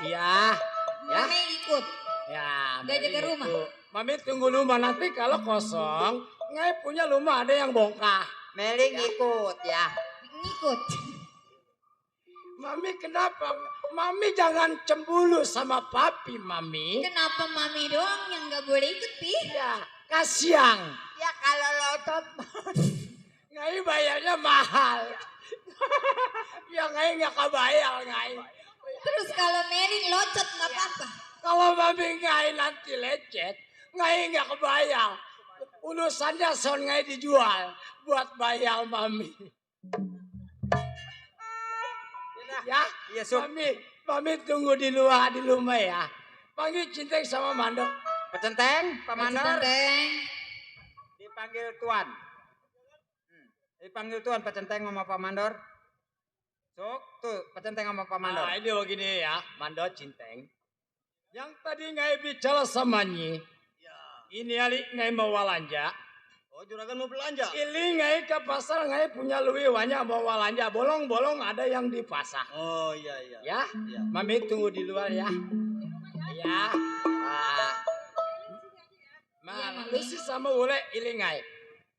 Iya. Ya. Mami ikut. Ya, Gak jaga Meling rumah. ikut. Mami tunggu rumah, nanti kalau kosong, ngai punya rumah ada yang bongkar. Meling ikut ya. Ngikut. Mami kenapa? Mami jangan cemburu sama papi, Mami. Kenapa Mami doang yang gak boleh ikut, Pi? Ya, kasiang. Ya kalau lotot. Ngai bayarnya mahal. Ya ngai nggak kebayar ngai. Terus kalau Meling locot gak apa-apa. Kalau Mami ngai nanti lecet, ngai nggak kebayar. Urusannya son ngai dijual buat bayar Mami. Ya, Iya, Sup. Mami tunggu di luar di rumah ya. Panggil Cinteng sama Mando. Pecenteng, Pak Mandor. Centeng. Dipanggil Tuan. Dipanggil Tuan Pecenteng sama Pak Mandor. Sok, tuh Pecenteng sama Pak Mandor. Nah, ini begini ya, Mando Cinteng. Yang tadi ngai bicara sama Nyi. Ini Ali ngai mau walanja. Oh, juragan mau belanja. Ini ngai ke pasar ngai punya luwi banyak mau walanja. Bolong-bolong ada yang di pasar. Oh, iya iya. Ya, Iya. Mami tunggu di luar ya. Ya. Lu sih sama Ule ili ngai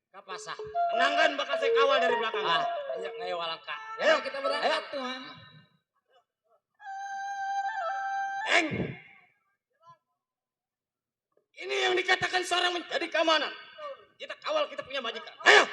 ke pasar. Tenangkan bakal saya kawal dari belakang. Ayo ngai walangka. Ayo kita berangkat, Tuhan. Eng. Ini yang dikatakan seorang menjadi keamanan. Kita kawal, kita punya majikan. Ayo.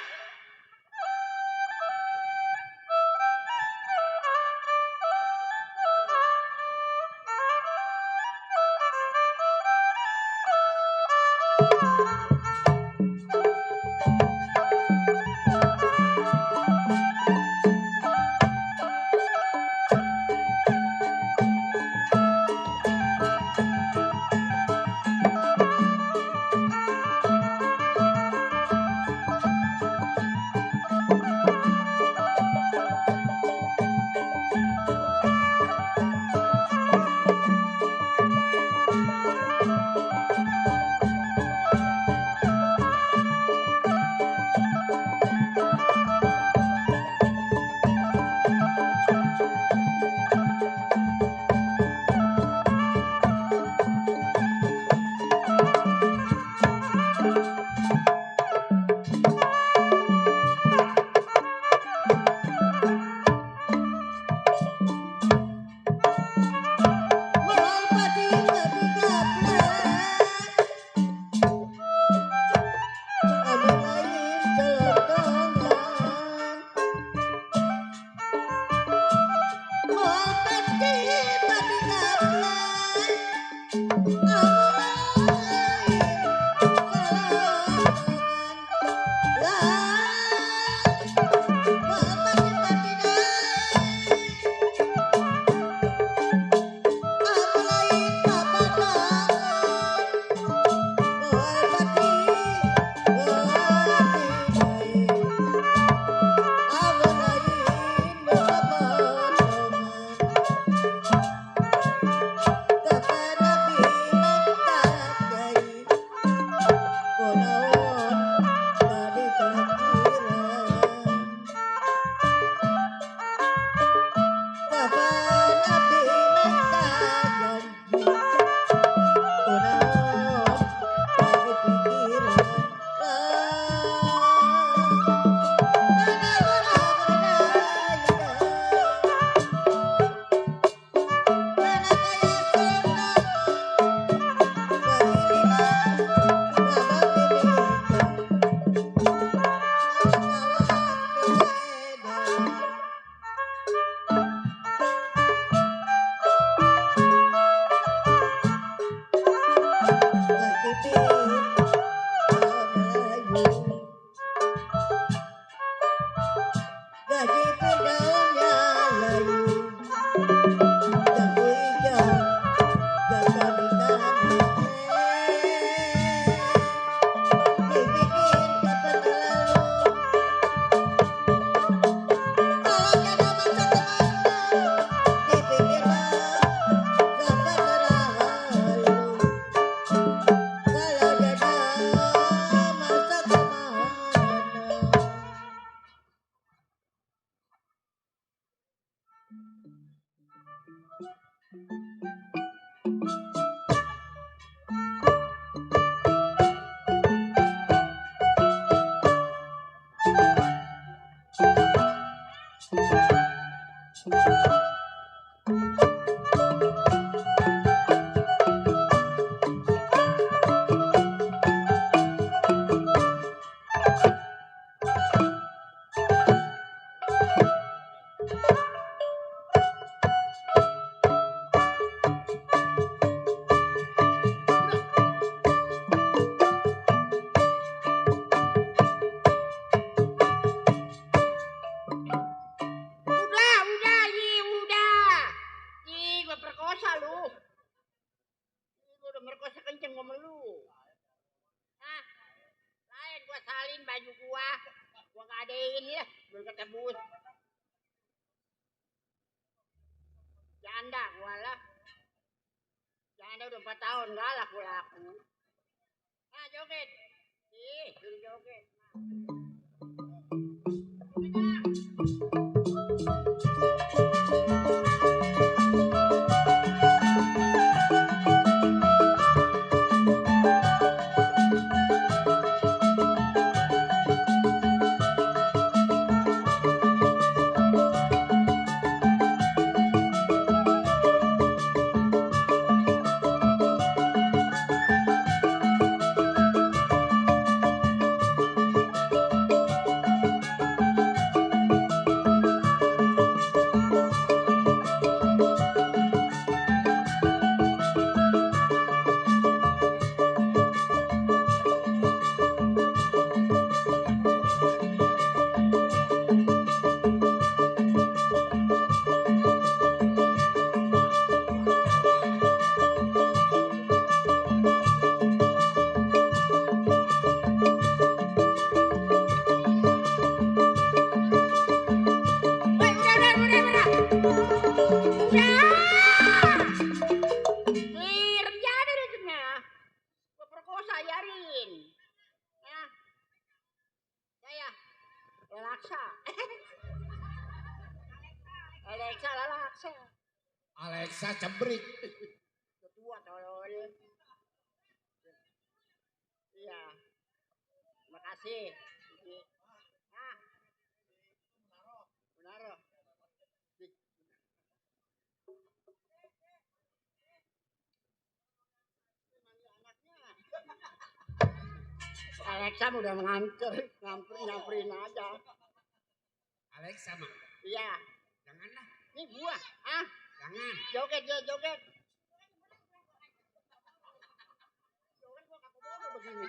Udah, udah. Ih, gua perkosa lu. Gua udah merkosa kenceng sama lu. Nah, lain gua salin baju gua gadein ya, belum ketebus. Janda gua lah. Janda udah 4 tahun gak laku-laku. Nah, joget. Ih, suruh joget. Alexa cebrik. Ketua tolol. Iya. Makasih. Nah. Benar. Alexa udah nyamperin aja. Alexa mah. Iya. Janganlah. Ini gua. Jangan. Joget. Joget gua kagak boleh begini.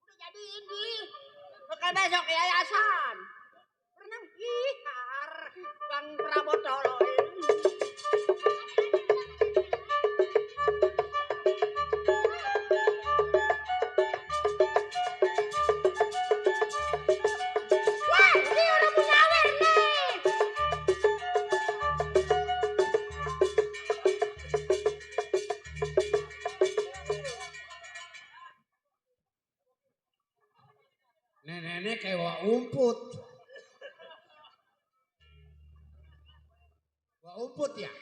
Udah jadi ini. Bekal besok ke yayasan. Pernah ihar Bang Prabot tolol. Wah, ini udah mau nyawer nih. Nenek kayak wak umput. Wak umput ya?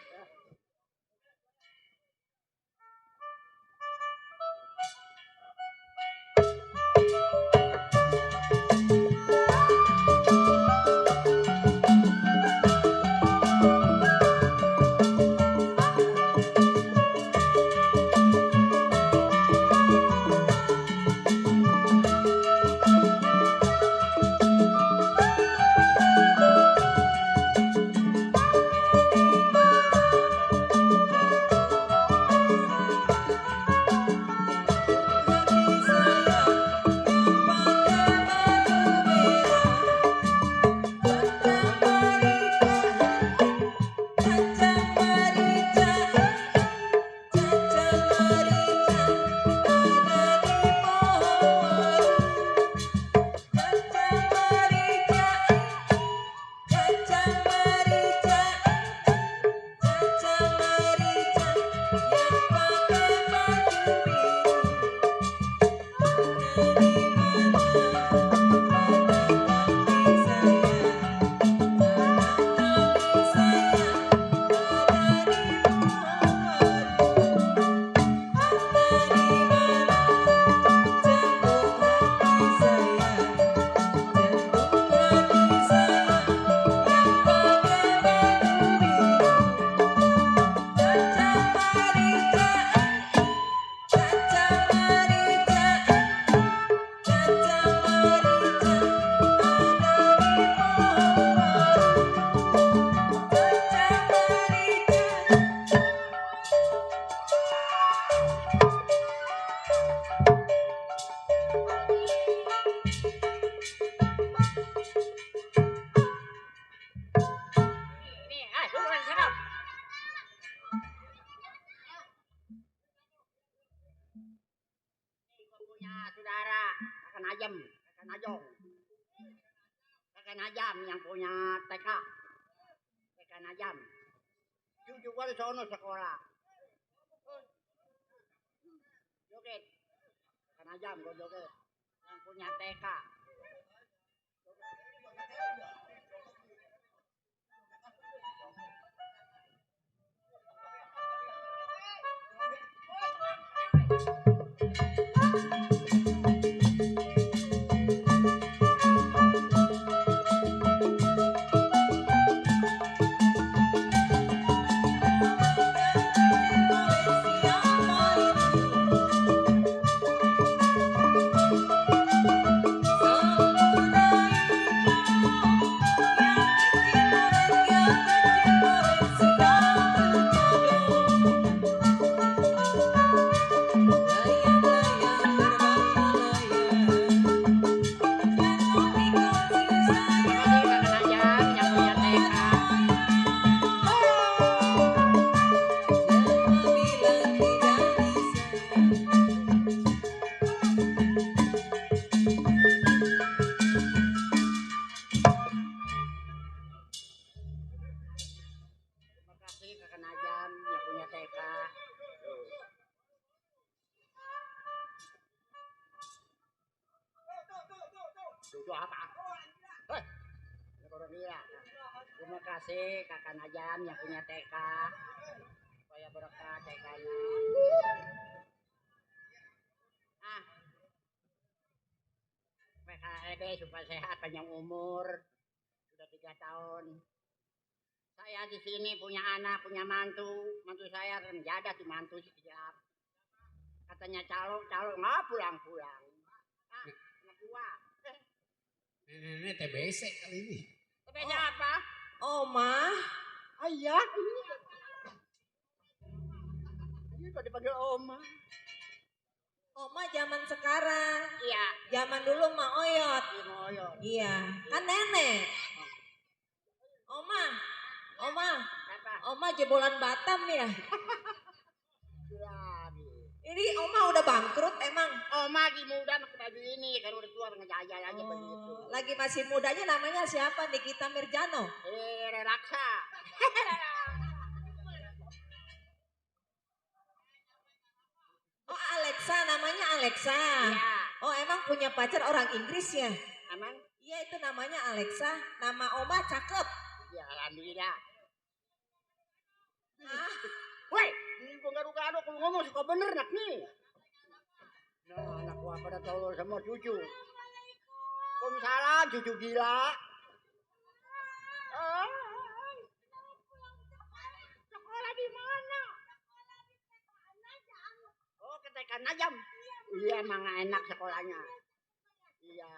Najam, kakak Najong. Kakak Najam yang punya TK. TK Najam. Cucu gua di sono sekolah. Joget. Kakak Najam gua joget. Yang punya TK. Terima kasih kakak Najam yang punya TK. Supaya berkah TK-nya. PKLB supaya sehat panjang umur. Sudah 3 tahun. Saya di sini punya anak, punya mantu. Mantu saya menjaga si mantu siap. Katanya calo nggak pulang-pulang. Anak gua. Ini TBC kali ini. TBC apa? Oma, Ayah. Ini pada panggil Oma. Oma zaman sekarang. Iya. Zaman dulu mah Oyot. Oyot. Iya, kan nenek. Oma, Oma jebolan Batam ya. Ini Oma udah bangkrut emang. Oma lagi muda pakai baju ini, kan udah tua ngejajal aja begitu. Lagi masih mudanya namanya siapa? Nikita Mirjano. Relaksa. Oh Alexa, namanya Alexa. Iya. Oh emang punya pacar orang Inggris ya? Aman? Iya itu namanya Alexa. Nama Oma cakep. Ya alhamdulillah. Woi, ini gua garu-garu kalau ngomong suka bener nak nih. Nah, anak gua pada tolol sama cucu. Waalaikumsalam cucu gila. Sekolah di mana? Oh, ke TK Najam. Iya, emang enak sekolahnya. Iya.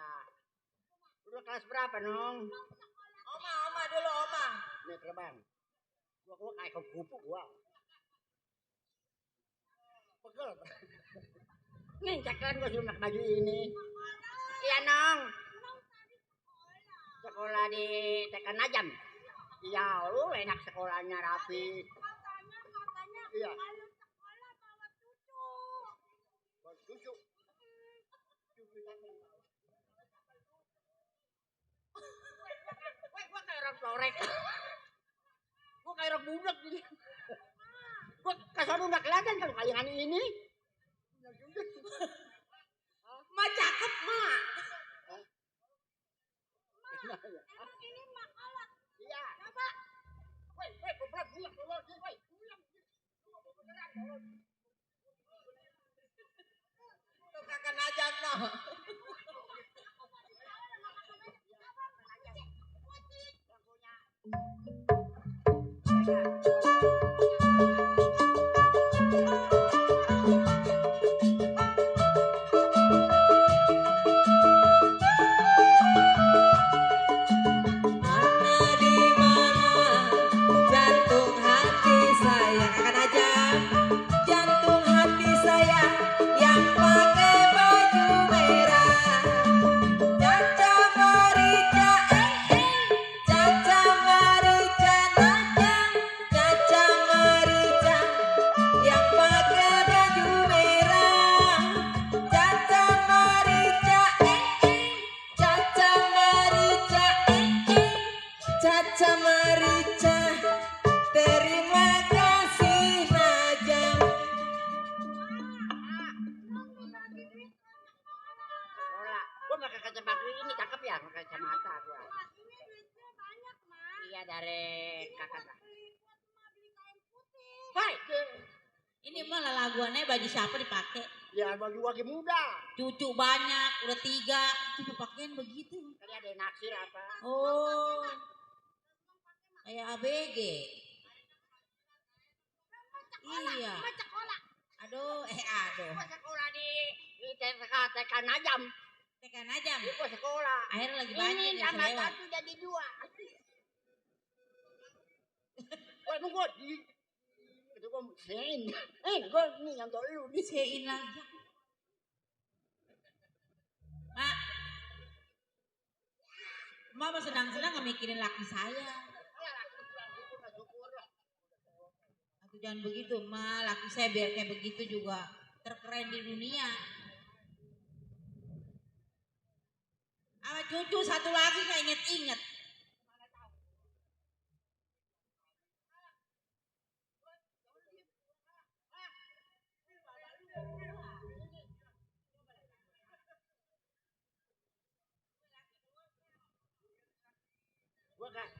Udah kelas berapa, Nong? Oma dulu Oma. Nih terbang. Gua kayak kupu gua. Pegel. Nih cakran gua suruh pakai baju ini. Iya Nong. Sekolah di TK Najam. Iya, lu enak sekolahnya rapi. Iya. Bawa cucu. Gua kayak orang florek. Gua kayak orang budak gitu. Gua kasar nggak kelihatan kalau kayangan ini. Ma cakep ma. Ini makalah. Iya. Apa? Woi, beberat budak tolol sih, woi. Tuh kakak Najam noh. kaca merica, terima kasih najam. Lola, gua pakai kacamata ini cakep ya, pakai kacamata gua. Iya dari kakak. Hai, Ini malah laguannya baju siapa dipakai? ya bagi wagi muda. Cucu banyak, udah 3. Itu pakaian begitu. Tadi ada yang naksir apa? Oh, kayak ABG. Iya. Aduh, aduh. Gua sekolah di TK Najam. Tekan aja. Gua sekolah. Akhirnya lagi banyak Ini yang tambah selewat. 1 jadi 2. Gua nunggu di itu gua sein. Gua nih nyantok lu di Sein lagi. Mak, Mama sedang-sedang nggak mikirin laki saya. Aku jangan begitu, Ma. Laki saya biar kayak begitu juga terkeren di dunia. Sama cucu satu lagi nggak inget-inget.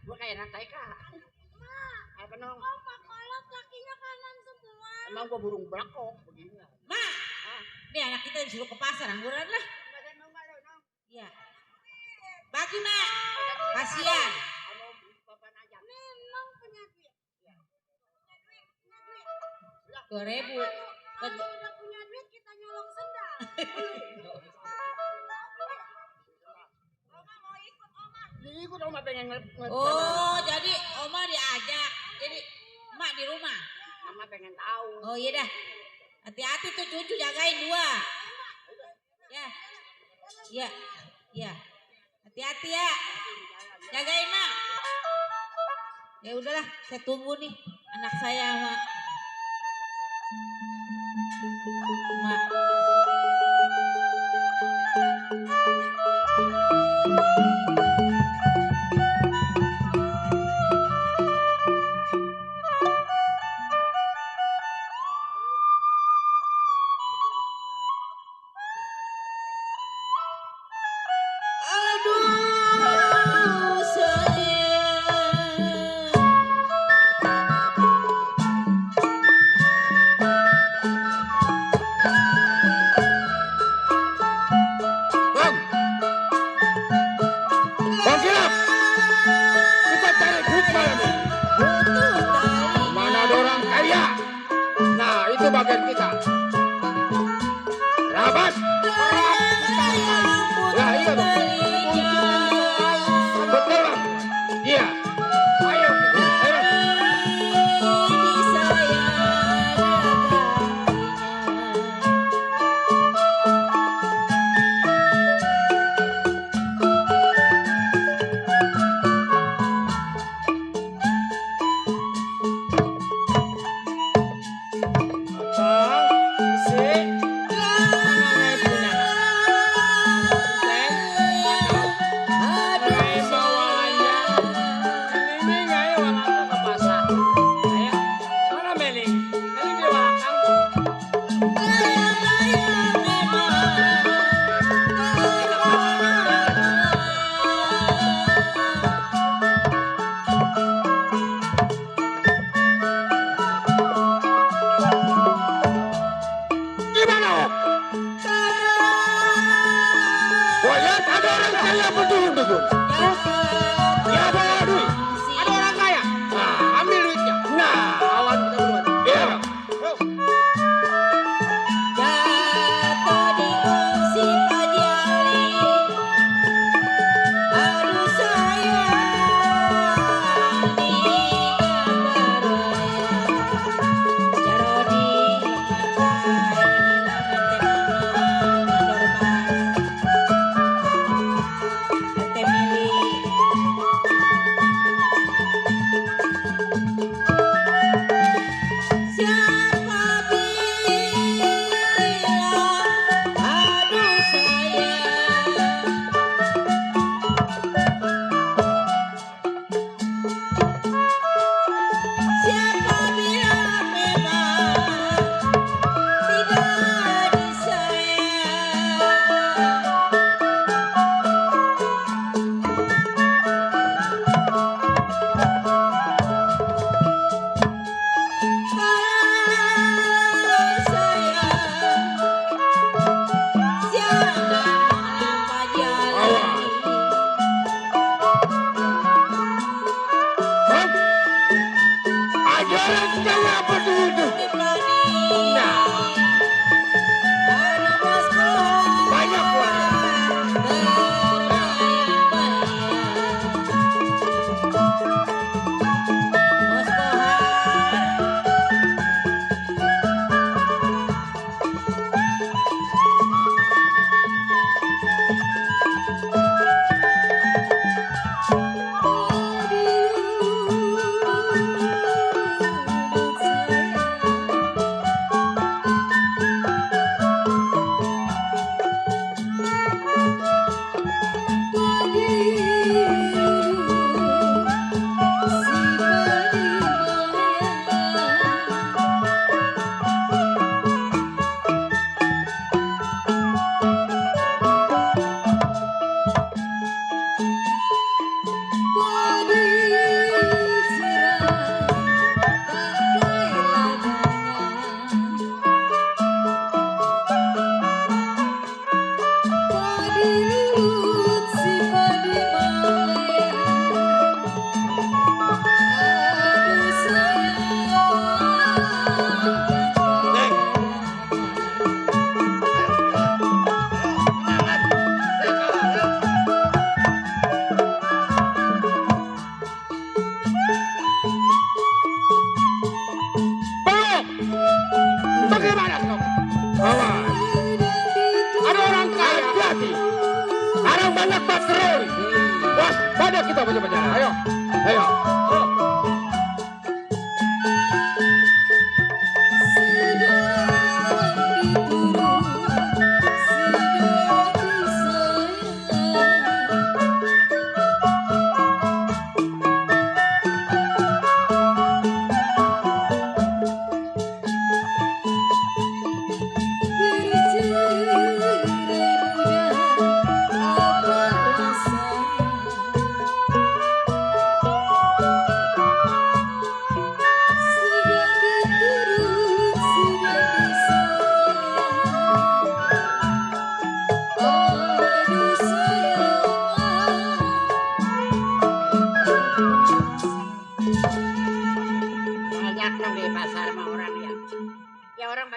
Gua kayak anak TK. Apa nong? Kolak lakinya kanan semua. Emang gua burung blakok begini. Ma, nih anak kita disuruh ke pasar, angguran lah. Iya. Bagi Mak, kasihan. Bapak Najam. Memang punya duit. 2.000. Udah punya duit kita nyolong sendal. Ikut Oma pengen Oh, jadi Oma diajak. Jadi Mak di rumah. Mama pengen tahu. Oh iya dah. Hati-hati tuh cucu jagain 2. Ya. Ya. Ya. Hati-hati ya. Jagain Mak. Ya udahlah, saya tunggu nih anak saya Mak. Mak. Aduh sayang. Bang,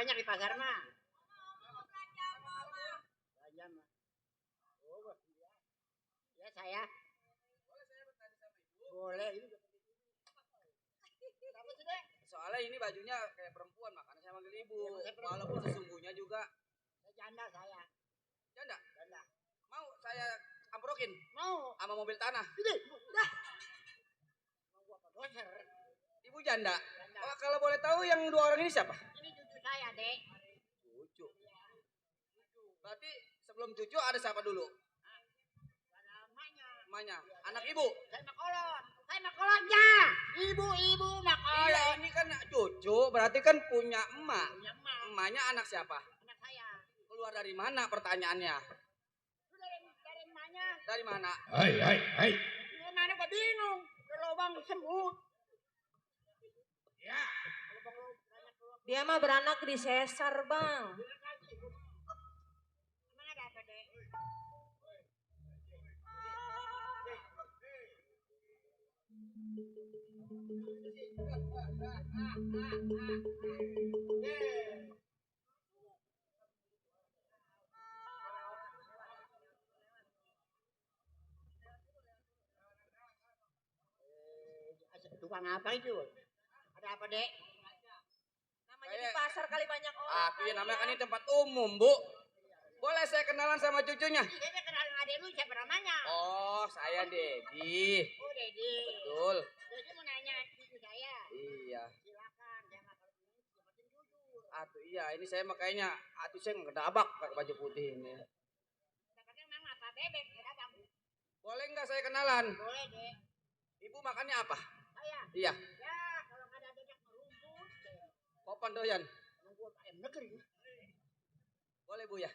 banyak di pasar mah. Belanja mah. Oh, ya saya. Boleh. Ini kenapa sih, Dek? Soalnya ini bajunya kayak perempuan, makanya saya manggil ibu. Walaupun sesungguhnya juga Janda saya. janda. Janda. Mau saya amprokin Mau. sama mobil tanah. Ini, udah. Mau gua apa doser? Ibu janda. Janda. Oh, kalau boleh tahu yang dua orang ini siapa? Ini cucu saya, Dek. Cucu. Berarti sebelum cucu ada siapa dulu? Ada emaknya. Emaknya. Anak ibu. Saya makolot. Saya makolotnya. Ibu makolot. Iya, ini kan cucu, berarti kan punya emak. Punya emak. Emaknya anak siapa? Anak saya. Keluar dari mana pertanyaannya? Lu dari emaknya. Dari mana? Hai. Dari mana gua bingung. Ke lubang semut. Ya. Dia mah beranak di sesar, Bang. Emang ada apa, Dek? Tukang apa itu? Ada apa, Dek? Namanya di pasar kali banyak orang. Aku ya namanya kan ini tempat umum, Bu. Boleh saya kenalan sama cucunya? Ih, Dek kenalin adek lu siapa namanya? Oh, saya Dedi. Oh, Dedi. Betul. Dedi mau nanya cucu saya. Iya. Silakan, jangan kalau ini sebutin jujur. Atuh iya, ini saya makanya saya ngedabak pakai baju putih ini. Dapatnya memang apa? Bebek, ada bang. Boleh nggak saya kenalan? Boleh, Dek. Ibu makannya apa? Saya. Iya. Ya, kalau nggak ada bebek merumput. Popan doyan. Nunggu ayam negeri. Boleh Bu ya?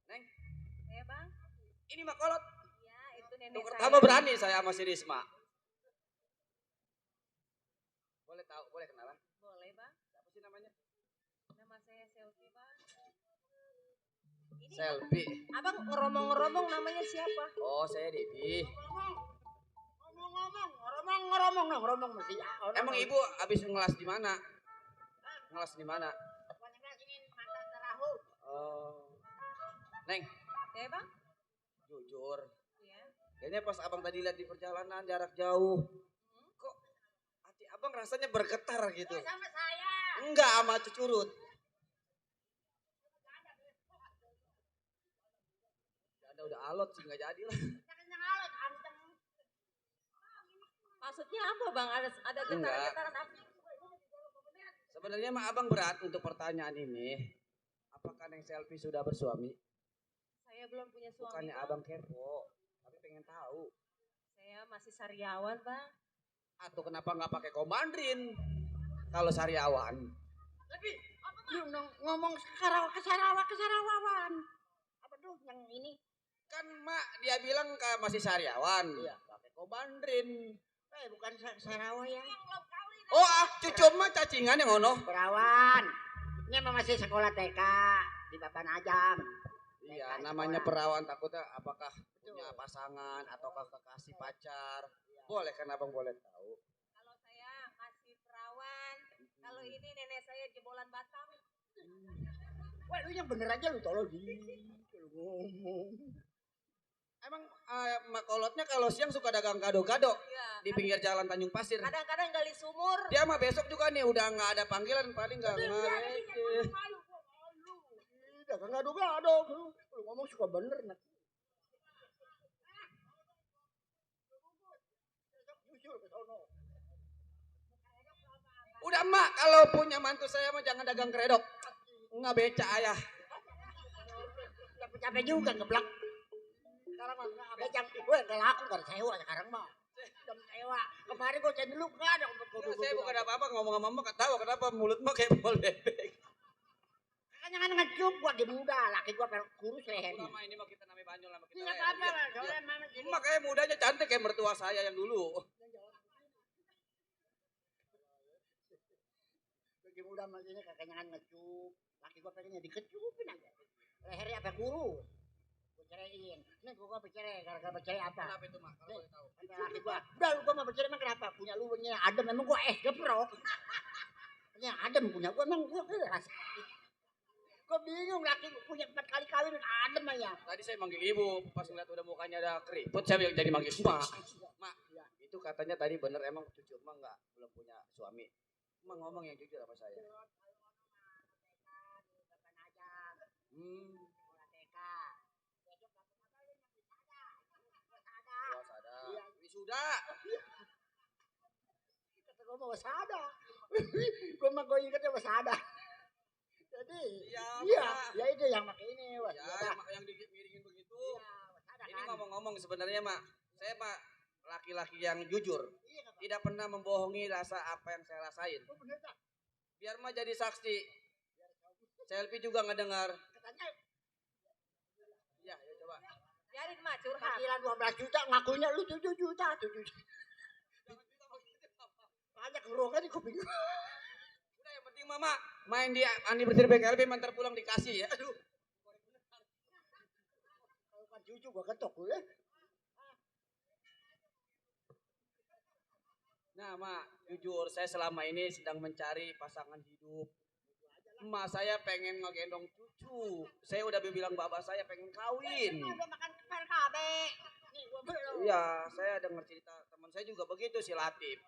Neng, Ya, Bang. ini mah kolot. Ya, itu nenek Tuh saya. pertama berani saya sama si Risma. Boleh tahu, boleh kenalan? Boleh, Bang. Siapa sih namanya? Nama saya Selfie, Bang. Ini Selfie. Abang ngeromong-ngeromong namanya siapa? Oh, saya Dedi. Ngomong mesti. Emang Ibu habis ngelas di mana? Ngelas di mana? Oh. Neng, Ya, Bang. jujur. Ya. Kayaknya pas abang tadi lihat di perjalanan jarak jauh, kok hati abang rasanya bergetar gitu. Sama saya. Enggak sama cucurut. Udah alot sih nggak jadi lah. Maksudnya apa, Bang? Ada getaran-getaran apa? Sebenarnya mah abang berat untuk pertanyaan ini. Apakah Neng Selfie sudah bersuami? Saya belum punya suami. Bukannya Bang. abang kepo, tapi pengen tahu. Saya masih sariawan, Bang. Atau kenapa nggak pakai komandrin kalau sariawan? Tapi lu ngomong kesarawan. Apa tuh yang ini? Kan mak dia bilang masih sariawan. Iya. Pakai komandrin. Bukan sarawa ya. Oh cucu mah cacingan yang ono. Perawan. Ini emang masih sekolah TK di Bapak Najam. Iya, namanya perawan takutnya apakah punya pasangan ataukah kekasih pacar. Boleh kan abang boleh tahu. Kalau saya masih perawan, kalau ini nenek saya jebolan Batam. Wah, lu yang bener aja lu tolong lu ngomong. Emang makolotnya kalau siang suka dagang gado-gado Iya. di pinggir jalan Tanjung Pasir. Kadang-kadang gali sumur. Dia mah besok juga nih udah nggak ada panggilan paling nggak ngerti. Dagang gado-gado. Lu ngomong suka bener nak. Udah mak kalau punya mantu saya mah jangan dagang kredok. Nggak beca ayah. Capek juga ngeblak. Sekarang mah becang gue nggak laku nggak sewa sekarang mah. Jam sewa. Kemarin gue cek dulu nggak ada. Saya bukan apa-apa ngomong sama mama ketawa kenapa mulut mah kayak bol bebek. Jangan ngecup gua di muda, laki gua kurus lehernya. Mama ini mah kita namanya Banyol sama kita. Enggak apa-apa lah, soalnya mama jadi. Emak kayak mudanya cantik kayak mertua saya yang dulu. Bagi muda mah ini kekenyangan ngecup. Laki gua pengennya dikecupin aja. Lehernya apa kurus. Gua ceraiin. Ini gua bercerai gara-gara bercerai apa? Kenapa itu mak? Kalau boleh tahu. Kata laki gua, udah lu gua mau bercerai emang kenapa? Punya lu nya adem, emang gua geprok. Punya adem punya gua emang gua rasa. Gue bingung laki punya 4 kali kawin adem aja. Tadi saya manggil ibu, pas ngeliat udah mukanya ada keriput, saya jadi manggil mak. Mak, itu katanya tadi bener emang cucu emak belum punya suami. Emak ngomong yang jujur sama saya. Wisuda. Kata gue mau wasada. Gue mah gue ingetnya wasada. Jadi, ya itu yang pakai ini wasada. Ya, yang dikiringin begitu. Ini ngomong-ngomong sebenarnya mak, saya mak laki-laki yang jujur, tidak pernah membohongi rasa apa yang saya rasain. Biar mah jadi saksi. Selfie juga ngedengar. Katanya, ya coba. Biarin mah curhat. Kira 12 juta ngakunya lu 7 juta. Banyak ngerokan di kuping. Udah yang penting mama main di Andi Bersih BKLB mantar pulang dikasih ya. Aduh. Kalau kan jujur gua ketok lu ya. Nah, mak, jujur saya selama ini sedang mencari pasangan hidup. Emak saya pengen ngegendong cucu. Saya udah bilang bapak saya pengen kawin. Udah makan kepal kabe. Nih gua belum. Iya, saya dengar cerita teman saya juga begitu si Latif.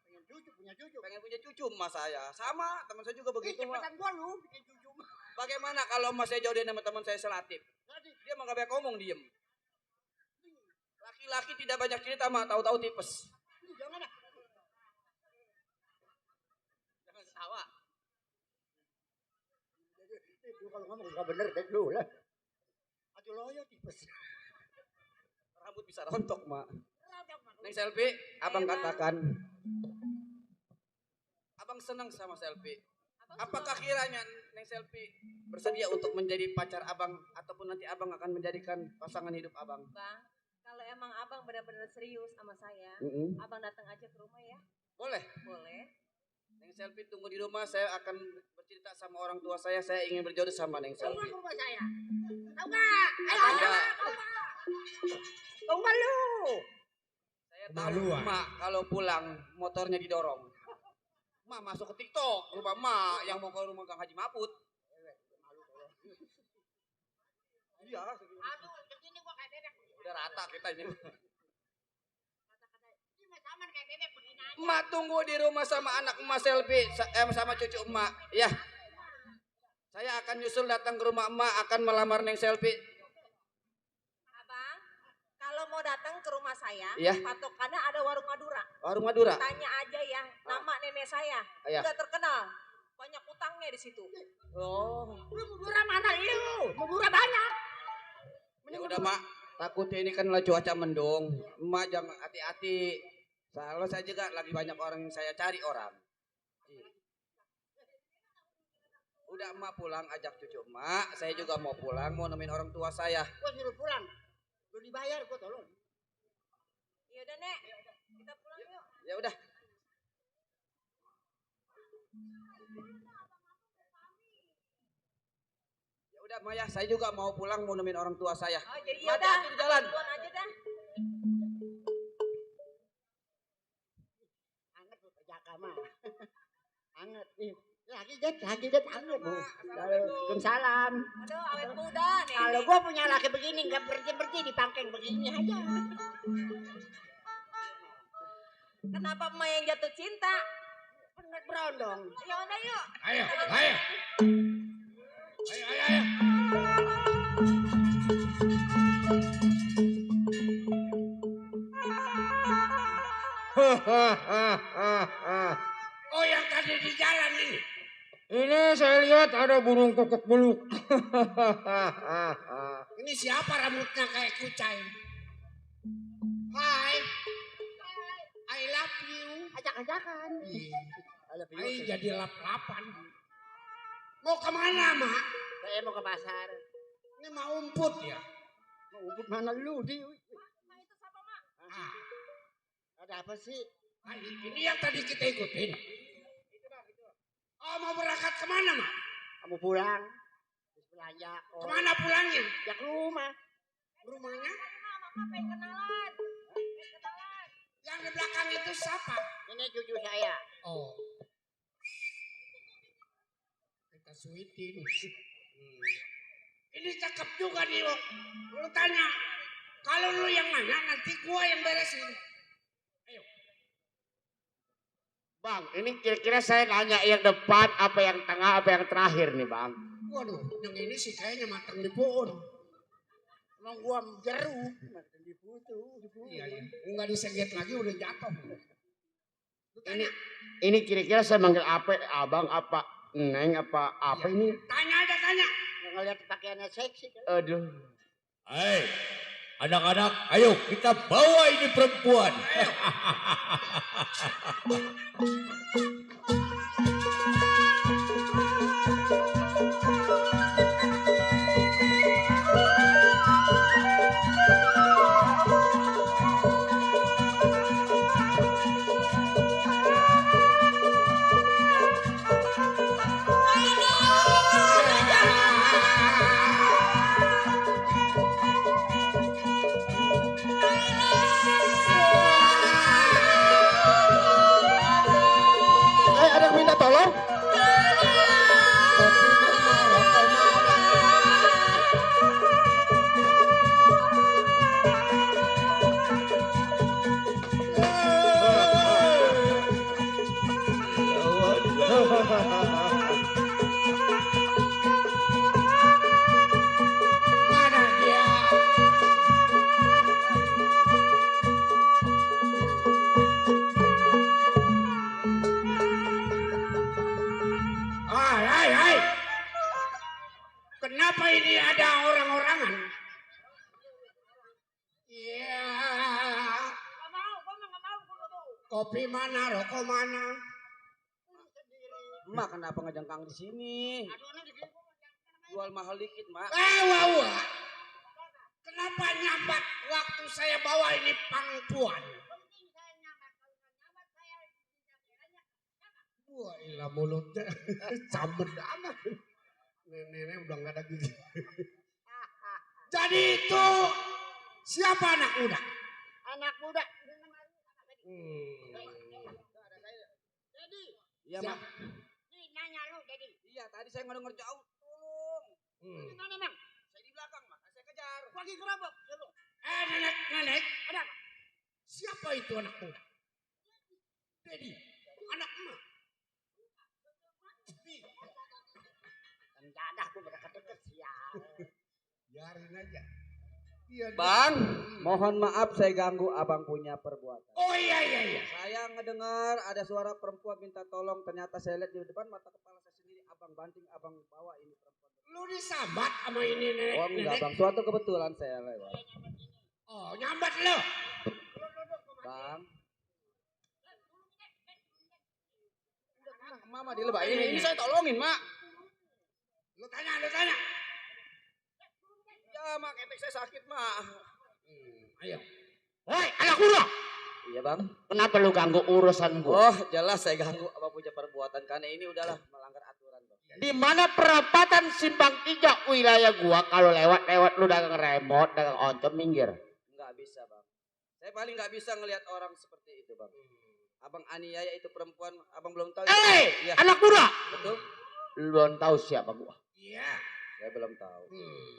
Punya cucu. Pengen punya cucu emak saya. Sama, teman saya juga begitu, mak. Cepetan gua lu bikin cucu. Bagaimana kalau emak saya jodohin sama teman saya si Latif? Dia mah gak banyak ngomong, diem. Laki-laki tidak banyak cerita, mak, tahu-tahu tipes. Jangan ah. Jangan ketawa. Itu kalau ngomong gak bener deh lu lah. Aduh loyo tipes. Rambut bisa rontok, mak. Neng selfie, abang katakan. Abang senang sama selfie. Apakah kiranya Neng selfie bersedia untuk menjadi pacar abang ataupun nanti abang akan menjadikan pasangan hidup abang? Bang, kalau emang abang benar-benar serius sama saya, abang datang aja ke rumah ya. Boleh. Boleh. Neng selfie tunggu di rumah, saya akan bercerita sama orang tua saya ingin berjodoh sama Neng selfie. Tunggu rumah saya. Tahu gak? Ayo. Tunggu lu. Saya tahu mak kalau pulang motornya didorong. Mak masuk ke TikTok rumah mak yang mau ke rumah Kang Haji Maput. Iya. Aduh, begini gua kayak bebek. Udah rata kita ini. Ini mah sama kayak bebek begini aja. Emak tunggu di rumah sama anak emak selfie sama cucu emak. Ya. Saya akan nyusul datang ke rumah emak akan melamar Neng selfie. Abang, kalau mau datang ke rumah saya, Iya. patokannya ada warung Madura. Warung Madura. Tanya aja ya, nama nenek saya. Iya. Udah terkenal. Banyak utangnya di situ. Oh. Lu murah mana lu? Murah banyak. Ya udah mak, takutnya ini kan lah cuaca mendung. Emak jangan hati-hati. Soalnya saya juga lagi banyak orang yang saya cari orang. Udah emak pulang ajak cucu emak, saya juga mau pulang, mau nemenin orang tua saya. Gua suruh pulang. Lu dibayar gua tolong. Ya udah, Nek. Kita pulang yuk. Ya udah. Ya udah Maya, saya juga mau pulang mau nemenin orang tua saya. Oh, jadi ya udah. Hati-hati di jalan. Duluan aja dah. Anget lu perjaka mah. Anget nih. Lagi det anget bu. Waalaikumsalam. Aduh, awet muda nih. Kalau gua punya laki begini nggak berhenti di pangkeng begini aja. Kenapa emak yang jatuh cinta? Pengen berondong. Ya udah yuk. Ayo. Oh, yang tadi di jalan ini. Ini saya lihat ada burung kokok beluk. Ini siapa rambutnya kayak kucai? Hai. I love you. Ajak-ajakan. Hai, jadi lap-lapan. Mau kemana, Mak? Saya mau ke pasar. Ini mau umput ya? Mau umput mana lu di? Mak itu siapa, Mak? Ah, Ada apa sih? ini yang tadi kita ikutin. Oh, mau berangkat kemana, Mak? Kamu pulang. Terus belanja. Oh. Kemana pulangnya? Ya ke rumah. Rumahnya? Mama pengen kenalan. Yang di belakang itu siapa? Ini cucu saya. Oh. Kita suitin. Ini cakep juga nih, Wok. Lu tanya. Kalau lu yang nanya, nanti gua yang beresin. Ayo. Bang, ini kira-kira saya nanya yang depan, apa yang tengah, apa yang terakhir nih Bang? Waduh, yang ini sih kayaknya matang di pohon. Emang gua jeruk. Matang di putu. Iya. Enggak disegit lagi udah jatuh. Ini kira-kira saya manggil apa? Abang apa? Neng apa? Apa ini? Tanya aja, tanya. Ngeliat pakaiannya seksi. Aduh. Hai, anak-anak, ayo kita bawa ini perempuan. Ada yang minta tolong? Mana dia? Hai. Kenapa ini ada orang-orangan? Iya. Gak mau. Kopi mana, rokok mana? Mak kenapa ngejengkang di sini? Jual mahal dikit, Mak. Wah. Kenapa nyambat waktu saya bawa ini pangpuan? Wah, ilah mulutnya sambet amat. Nenek udah nggak ada gigi. Jadi itu siapa anak muda? Anak muda. Jadi, iya, Mak. Nih nanya lu jadi. Iya, tadi saya nggak denger jauh. Tolong. Di mana Bang? Saya di belakang, Mak. Saya kejar. Lagi gerabak. Nenek. Ada apa? Siapa itu anak muda? Dedi, anak emak. Penjadah gua berdekat-dekat sial. Biarin aja. Iya, Bang, mohon maaf saya ganggu abang punya perbuatan. Oh iya. Saya ngedengar ada suara perempuan minta tolong. Ternyata saya lihat di depan mata kepala saya sendiri. Abang banting, abang bawa ini perempuan. Lu disambat sama ini nenek. Oh enggak bang, suatu kebetulan saya lewat. Oh nyambat lo. Bang. Mama dilebak ini saya tolongin mak. Lu tanya. Ya mak, ketek saya sakit mak. Ayo. Woi, anak muda. Iya bang. Kenapa lu ganggu urusan gua? Oh jelas saya ganggu abang punya perbuatan karena ini udahlah melanggar aturan bang. Di mana perapatan Simpang 3 wilayah gua, kalau lewat lu dagang remote, dagang oncom, minggir. Nggak bisa bang. Saya paling nggak bisa ngelihat orang seperti itu bang. Abang aniaya itu perempuan, abang belum tahu. Ya. Anak muda. Betul. Lu belum tahu siapa gua. Iya. Saya belum tahu.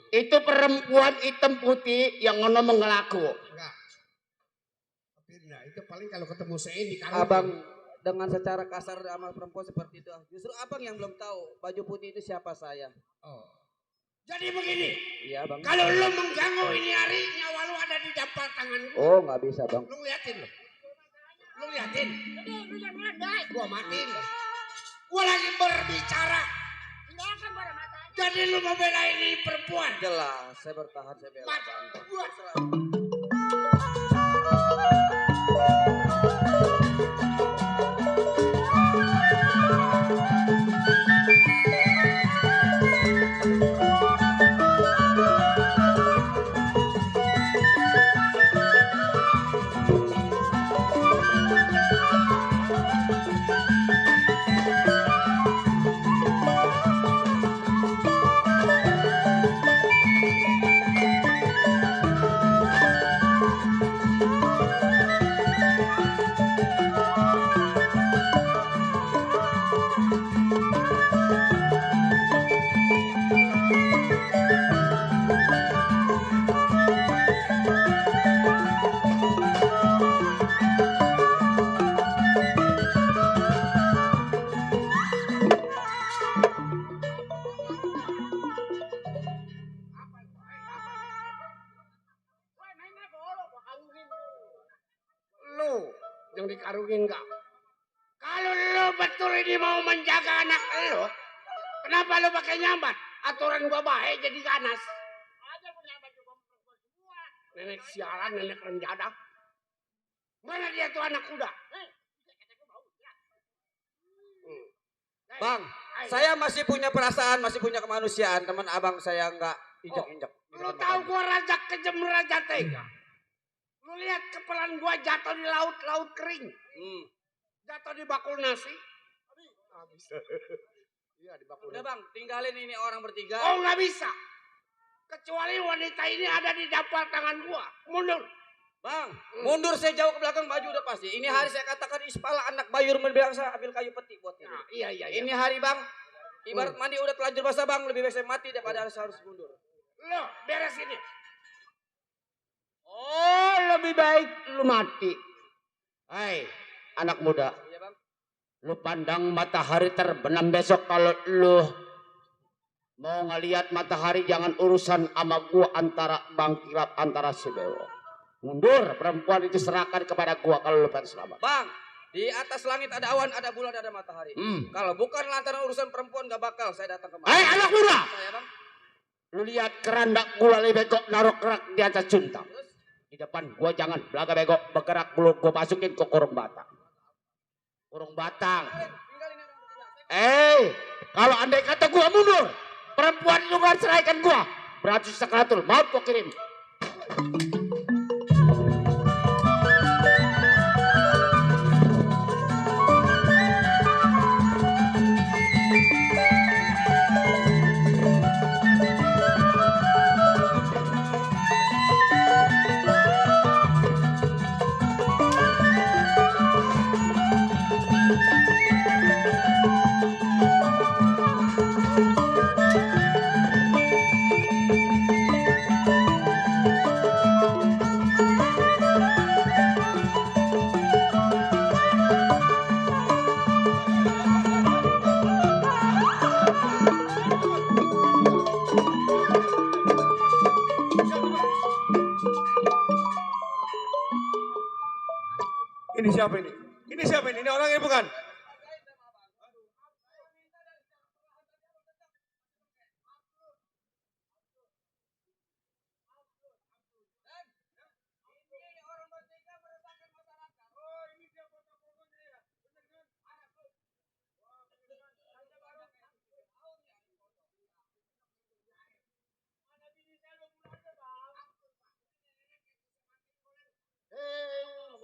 Itu perempuan hitam putih yang ngono mengelaku. Enggak. Tapi nah, itu paling kalau ketemu saya di kamar. Abang dengan secara kasar sama perempuan seperti itu. Justru abang yang belum tahu baju putih itu siapa saya. Oh. Jadi begini. Iya bang. Kalau lu mengganggu ini hari, nyawa lu ada di dapat tangan gua. Oh nggak bisa bang. Lu liatin lu. Lu liatin. Lu jangan ngelandai. Gua matiin. Gua lagi berbicara. Tinggalkan pada matanya. Jadi lu mau belain ini perempuan. Jelas, saya bertahan, saya bela Mat, bang. gua karungin kau. Kalau lu betul ini mau menjaga anak lu, kenapa lu pakai nyambat? Aturan gua baik jadi ganas. Aja punya baju perempuan semua. Nenek sialan, nenek renjada. Mana dia tuh anak kuda? Bang, saya masih punya perasaan, masih punya kemanusiaan. Teman abang saya enggak injak-injak. Lu tahu gua raja kejem, raja tega. Lu lihat kepelan gua jatuh di laut kering. Jatuh di bakul nasi. Habis. Iya di bakul. Udah bang, tinggalin ini orang bertiga. Oh nggak bisa. Kecuali wanita ini ada di dapat tangan gua. Mundur. Bang, mundur saya jauh ke belakang baju udah pasti. Ini hari saya katakan ispala anak bayur bilang saya ambil kayu peti buat ini. Nah, iya. Ini hari bang, ibarat mandi udah telanjur basah bang, lebih baik saya mati daripada harus mundur. Lo beres ini. Oh lebih baik lu mati. Hai anak muda. Iya bang. Lu pandang matahari terbenam besok kalau lu mau ngelihat matahari jangan urusan sama gua antara bangkirat antara si Dewa. Mundur, perempuan itu serahkan kepada gua kalau lu pengen selamat. Bang, di atas langit ada awan, ada bulan, ada matahari. Kalau bukan lantaran urusan perempuan gak bakal saya datang kemari. Hei anak muda! Saya bang. Lu lihat kerandak gua lebih begok naruh kerak di atas cuntang. Di depan gua jangan belaga begok bergerak dulu gua masukin ke kurung batang. Kurung batang. Kalau andai kata gua mundur, perempuan itu gak serahkan gua. Berarti sakratul maut gua kirim. Ini siapa ini? Ini siapa ini? Ini orangnya bukan?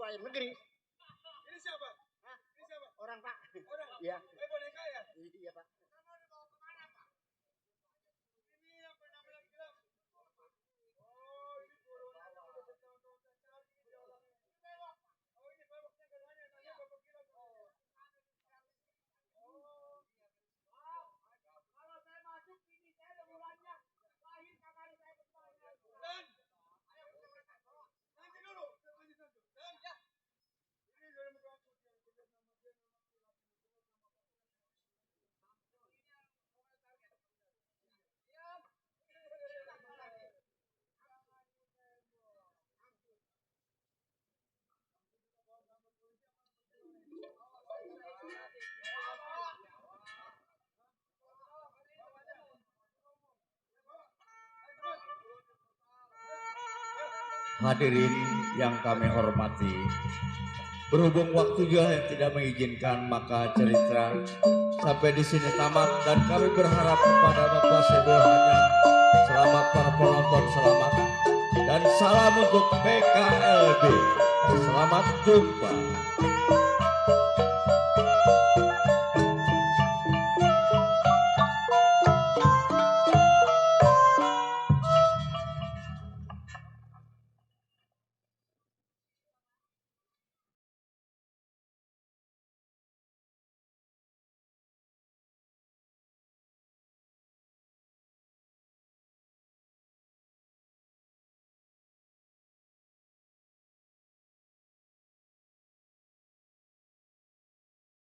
Hei, negeri. Ini siapa? Hah? Ini siapa? Orang pak. Orang? Iya. Boneka ya? Iya pak. Ini yang pernah bilang. Oh, ini buruan. Oh, ini babaknya katanya. Tanya babak gila. Kalau saya masuk ini saya ada bulannya. Lahir kakak saya bertanya. Dan nanti dulu. Dan ya. Ini dari muka aku. Hadirin yang kami hormati, berhubung waktu juga yang tidak mengizinkan, maka cerita sampai di sini tamat dan kami berharap kepada Bapak Sebul hanya selamat para penonton, selamat dan salam untuk PKLB. Selamat jumpa.